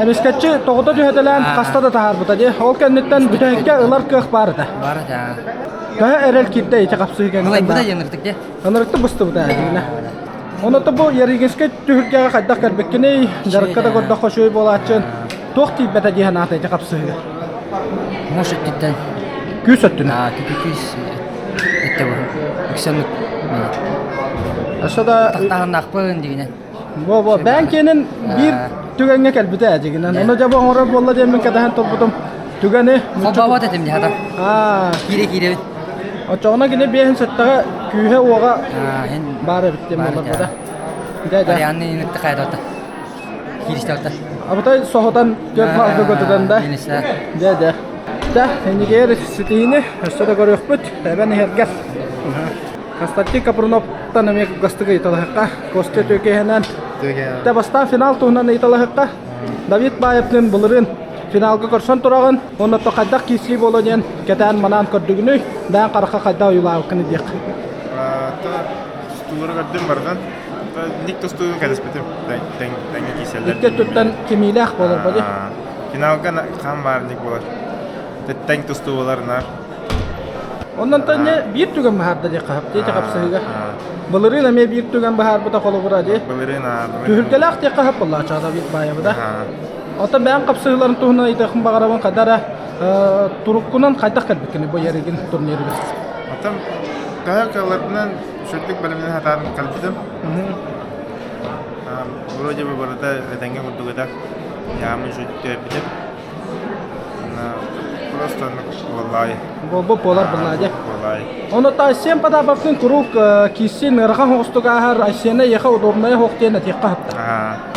Эмискэччи тоҕута түһэтэлээн хаста да таһаарбыта дии. Ол кэнниттэн бүтэһиккэ ылар кыах баар этэ. Баар этэ. Төһө эрэл киирдэ ити хапсыы кэнниттэн? Ылайбыта диэн ырытык дьэ. Ынырыкты быстыбыта дигинэ. Онон бу Ярыгинскай түһүлгэҕэ хайдах кэлбиккиний? Дьарыкка да көрдөххө үчүгэй буолааччын. Туох тиийбэтэ дии санаата ити хапсыһыыга? Муж өттүттэн. Күүс өттүнэн? Аа, күүс өттө бу. Үксэммит. Өссө да Тахтаһыннаахпын дигинэн. Бо бо бээн киэнин биир түгэҥҥэ кэлбитэ дигинэн. Ону дьэ бу оҥорор буолла диэммин кэтэһэн турбутум. Түгэни Холбообот этим дии хата. Аа. Киирэ киирэбит. Оччоҕуна кини биэһин сэттэҕэ күүһэ-уоҕа баар эбит диэн буолар Дьэ дьэ. Арианны иныкты хайдата. Кииристэ Абытай соһутан түөрт маалга көтүтэн да. Дьэ дьэ. Дьэ, иннигэр ситиһиини өссө да көрүөхпүт. Эбэн иһэргэр. Константин Капруновтан эмиэ кылгастык ыйыталаһыкка. Костя Төкеһинэн. Дьэ, бастаан финал туһунан ыйыталаһыкка. Давид Баевтыын былырыын финалга көрсөн тураҕын. Онно хайдах киирсии буолуо диэн кэтээн-манаан көрдүгүнүй? Бэйэҥ харахха хайдах ойуулаабыккын диэх. Тустуулары көрдүм барытын. Ник тустуугун кэтэспитим. Тэҥҥэ киирсэллэр. Икки өттүттэн кимиилээх буолар бали. Финалга хаан баар ник буолар. Тэҥ тустуу буолар наар. Онон төннө биир түгэн быһаарда диэххэ сөп дии хапсыһыыга. Былырыын эмиэ биир түгэн быһаарбыта холобура дии. Былырыын Түһүлгэлээх диэххэ сөп буоллааччы Давид Баевы да. Оттон бэйэм хапсыһыыларын туһунан ыйытыахпын баҕарабын хайда эрэ туруккунан хайдах кэлбиккиний бу Ярыгин турнирыгар? Оттон төһө кыалларбынан сүрдүк бэлэмнэн сатаан кэлбитим. Вроде бы барыта этэҥҥэ курдук этэ. Яамын сүрдүк түһэрбитим. Просто буоллаай. Буолбут буолар буоллаа Буоллаай. Ону Айсен Потаповтын куруук киирсин ыарахан соҕустук ааһар Айсена эйиэхэ удобная суох диэн этиэххэ сөп.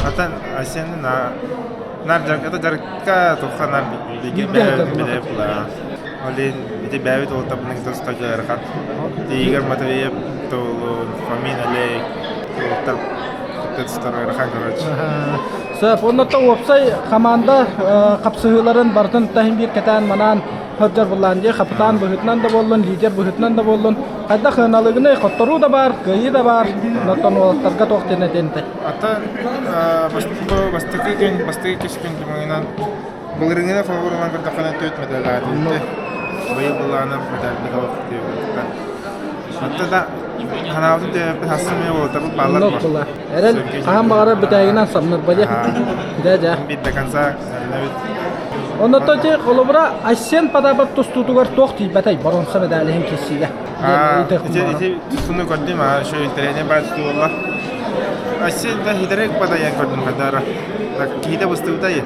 Оттон Айсены нар это дьарыкка тухха нар бигэ билэ була. Олин ити бэйэбит уолтабынан тосточу ыарахан. Игорь Матвеев Толун, Фомин Олег уолаттар тустар ыарахан короче. Сөп, оннуттан уопсай хамаанда хапсыһыыларын барытын таһын биир кэтээн манаан сылдьар буллаан дии, хапытаан быһыытынан да буоллун, лидер быһыытынан да буоллун, хайдах ыаналыгыный, хотторуу да баар, кыайыы да баар, оттон уолаттарга туох диэн этиэн этэй? Ата бастакы күн, бастакы кис күн түмүгүнэн былырыыҥҥыны холобур ылан көрдөххүнэ төрт медаль аатырды. Быйыл былаана медальбит олох Отто да ханаабытын төһөппүт хассын эмиэ уолаттарбыт бааллар буо. Эрэл хаһан баҕарар бүтээгинэн самныр бадьа. Дьэ дьэ. Бит до конца эрэнэбит. Оннотто ити холобура Айсен Потапов тустуутугар туох тиийбэтэй боруонса медалиһин киирсиигэ. Ити ити тустууну көрдүм, аа еще интэриэһинэй баар тустуу буолла. Айсен да хитрик падайан көрдүм хадара. Киһитэ быстыбытай.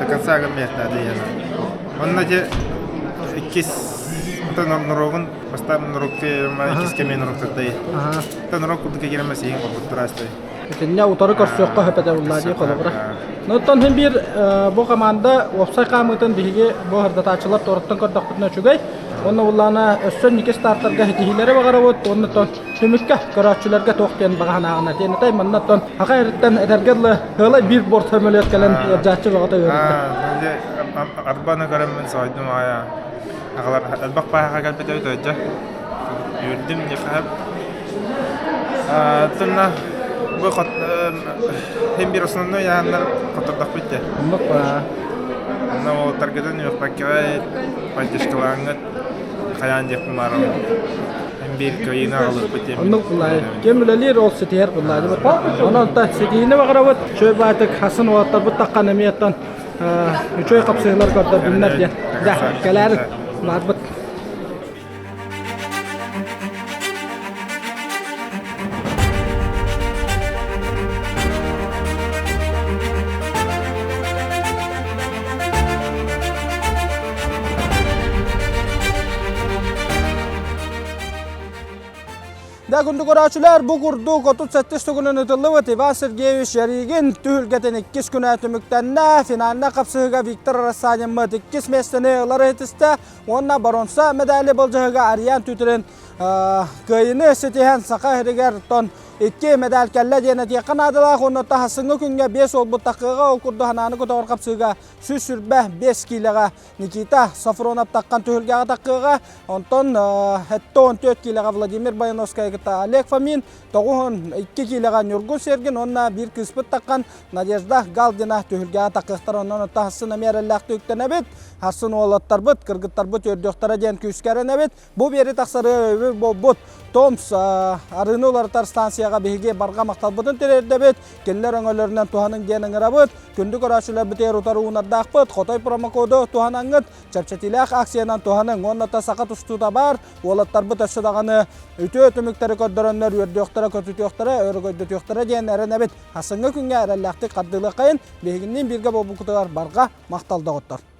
До конца гыммиэхтээ диэн. Онно ити иккис норуогун Бастаан норуокка иккис кэмиэн норуоктардай. Та норуок курдук киирэмэ сиһин корбуттараастай. Итиннэ утары көрсүөххэ сөп этэ буллаа дии холобура. Оттон хин биир бу команда уопсай хаамыытын биһиги бу ырдатааччылар туораттан көрдөхпүтүнэ үчүгэй. Уонна буллаана өссө инники стартарга ситиһиилэри баҕарабыт. Уонна оттон түмүккэ көрөөччүлэргэ туох диэн баҕа санааҕын этиэн этэй. Манна оттон хаха эриттэн эдэргэ дылы ыалай биир борт сөмөлүөт кэлэн ыалдьааччы бөҕөтө ыарыйда. Арбаны көрөммүн соһуйдум аҕай. Аҕалар элбэх пааһаҕа кэлбит эбит өйдө. Үөрдүм диэххэ Тынна бу хот хем бир основной яаннар хоттордохпут де. Оннук ба. Онно уолаттаргытын үөхпэккэҕэ поддержкалааҥҥыт хайаан диэхпин баарым. Хем бир кыайыыны аҕалыахпыт диэн. Оннук буллаай. Ким үлэлиир ол ситиһэр буллаай. Онон та ситиһиини баҕарабыт. Чөй баатык хасын уолаттарбыт таххан эмиэттэн үчүгэй хапсыһыылар көрдөрдүннэр диэн. Дьэ, кэлээр баарбыт. Дэ күндү көрөөччүлэр, бу курдук 37 тугунан ытыллыбыт Иван Сергеевич Ярыгин түһүлгэтин иккис күнэ түмүктэннэ. Финальнай хапсыһыыга Виктор Рассадиммыт иккис миэстэни ылар иһитистэ уонна боруонса медали былдьаһыга Ариан Түтүрин кыайыыны ситиһэн Саха сиригэр тон. Икки медаль кэллэ диэн этиэххэ наадалаах уонна таһассыҥҥы күҥҥэ биэс уолбут таххыаҕа ол курдук ханааны көтөҕөр хапсыыга 125 киилэҕэ Никита Сафронов таххан түһүлгэҕэ таххыаҕа онтон 74 киилэҕэ Владимир Баяновскай кытта Олег Фомин 92 киилэҕэ Ньургун Сергин уонна биир кыыспыт таххан Надежда Галдина түһүлгэҕэ таххыахтар онон таһассына миэрэллээх үктэнэбит хассын уолаттарбыт кыргыттарбыт үөрдүөхтэрэ диэн күүскэ эрэнэбит Бу биэри тахсары өйөбүл буолбут Томс арыыны уларытар станцияҕа биһиги барҕа махталбытын тириэрдэбит. Кинилэр өҥөлөрүнэн туһаныҥ диэн ыҥырабыт. Күндү көрөөччүлэрбитигэр утары уунардаахпыт. Хотой промокоду туһанаҥҥыт чэпчэтиилээх акциянан туһаныҥ. Уонна да саха тустуута баар. Уолаттарбыт өссө даҕаны үтүө түмүктэри көрдөрөннөр үөрдүөхтэрэ, көтүтүөхтэрэ, өрөгөйдөтүөхтэрэ диэн эрэнэбит. Хасыҥҥы күҥҥэ эрэллээхтик хардыылыаххайын. Биһигинниин бииргэ буолбуккутугар барҕа махтал доҕоттор.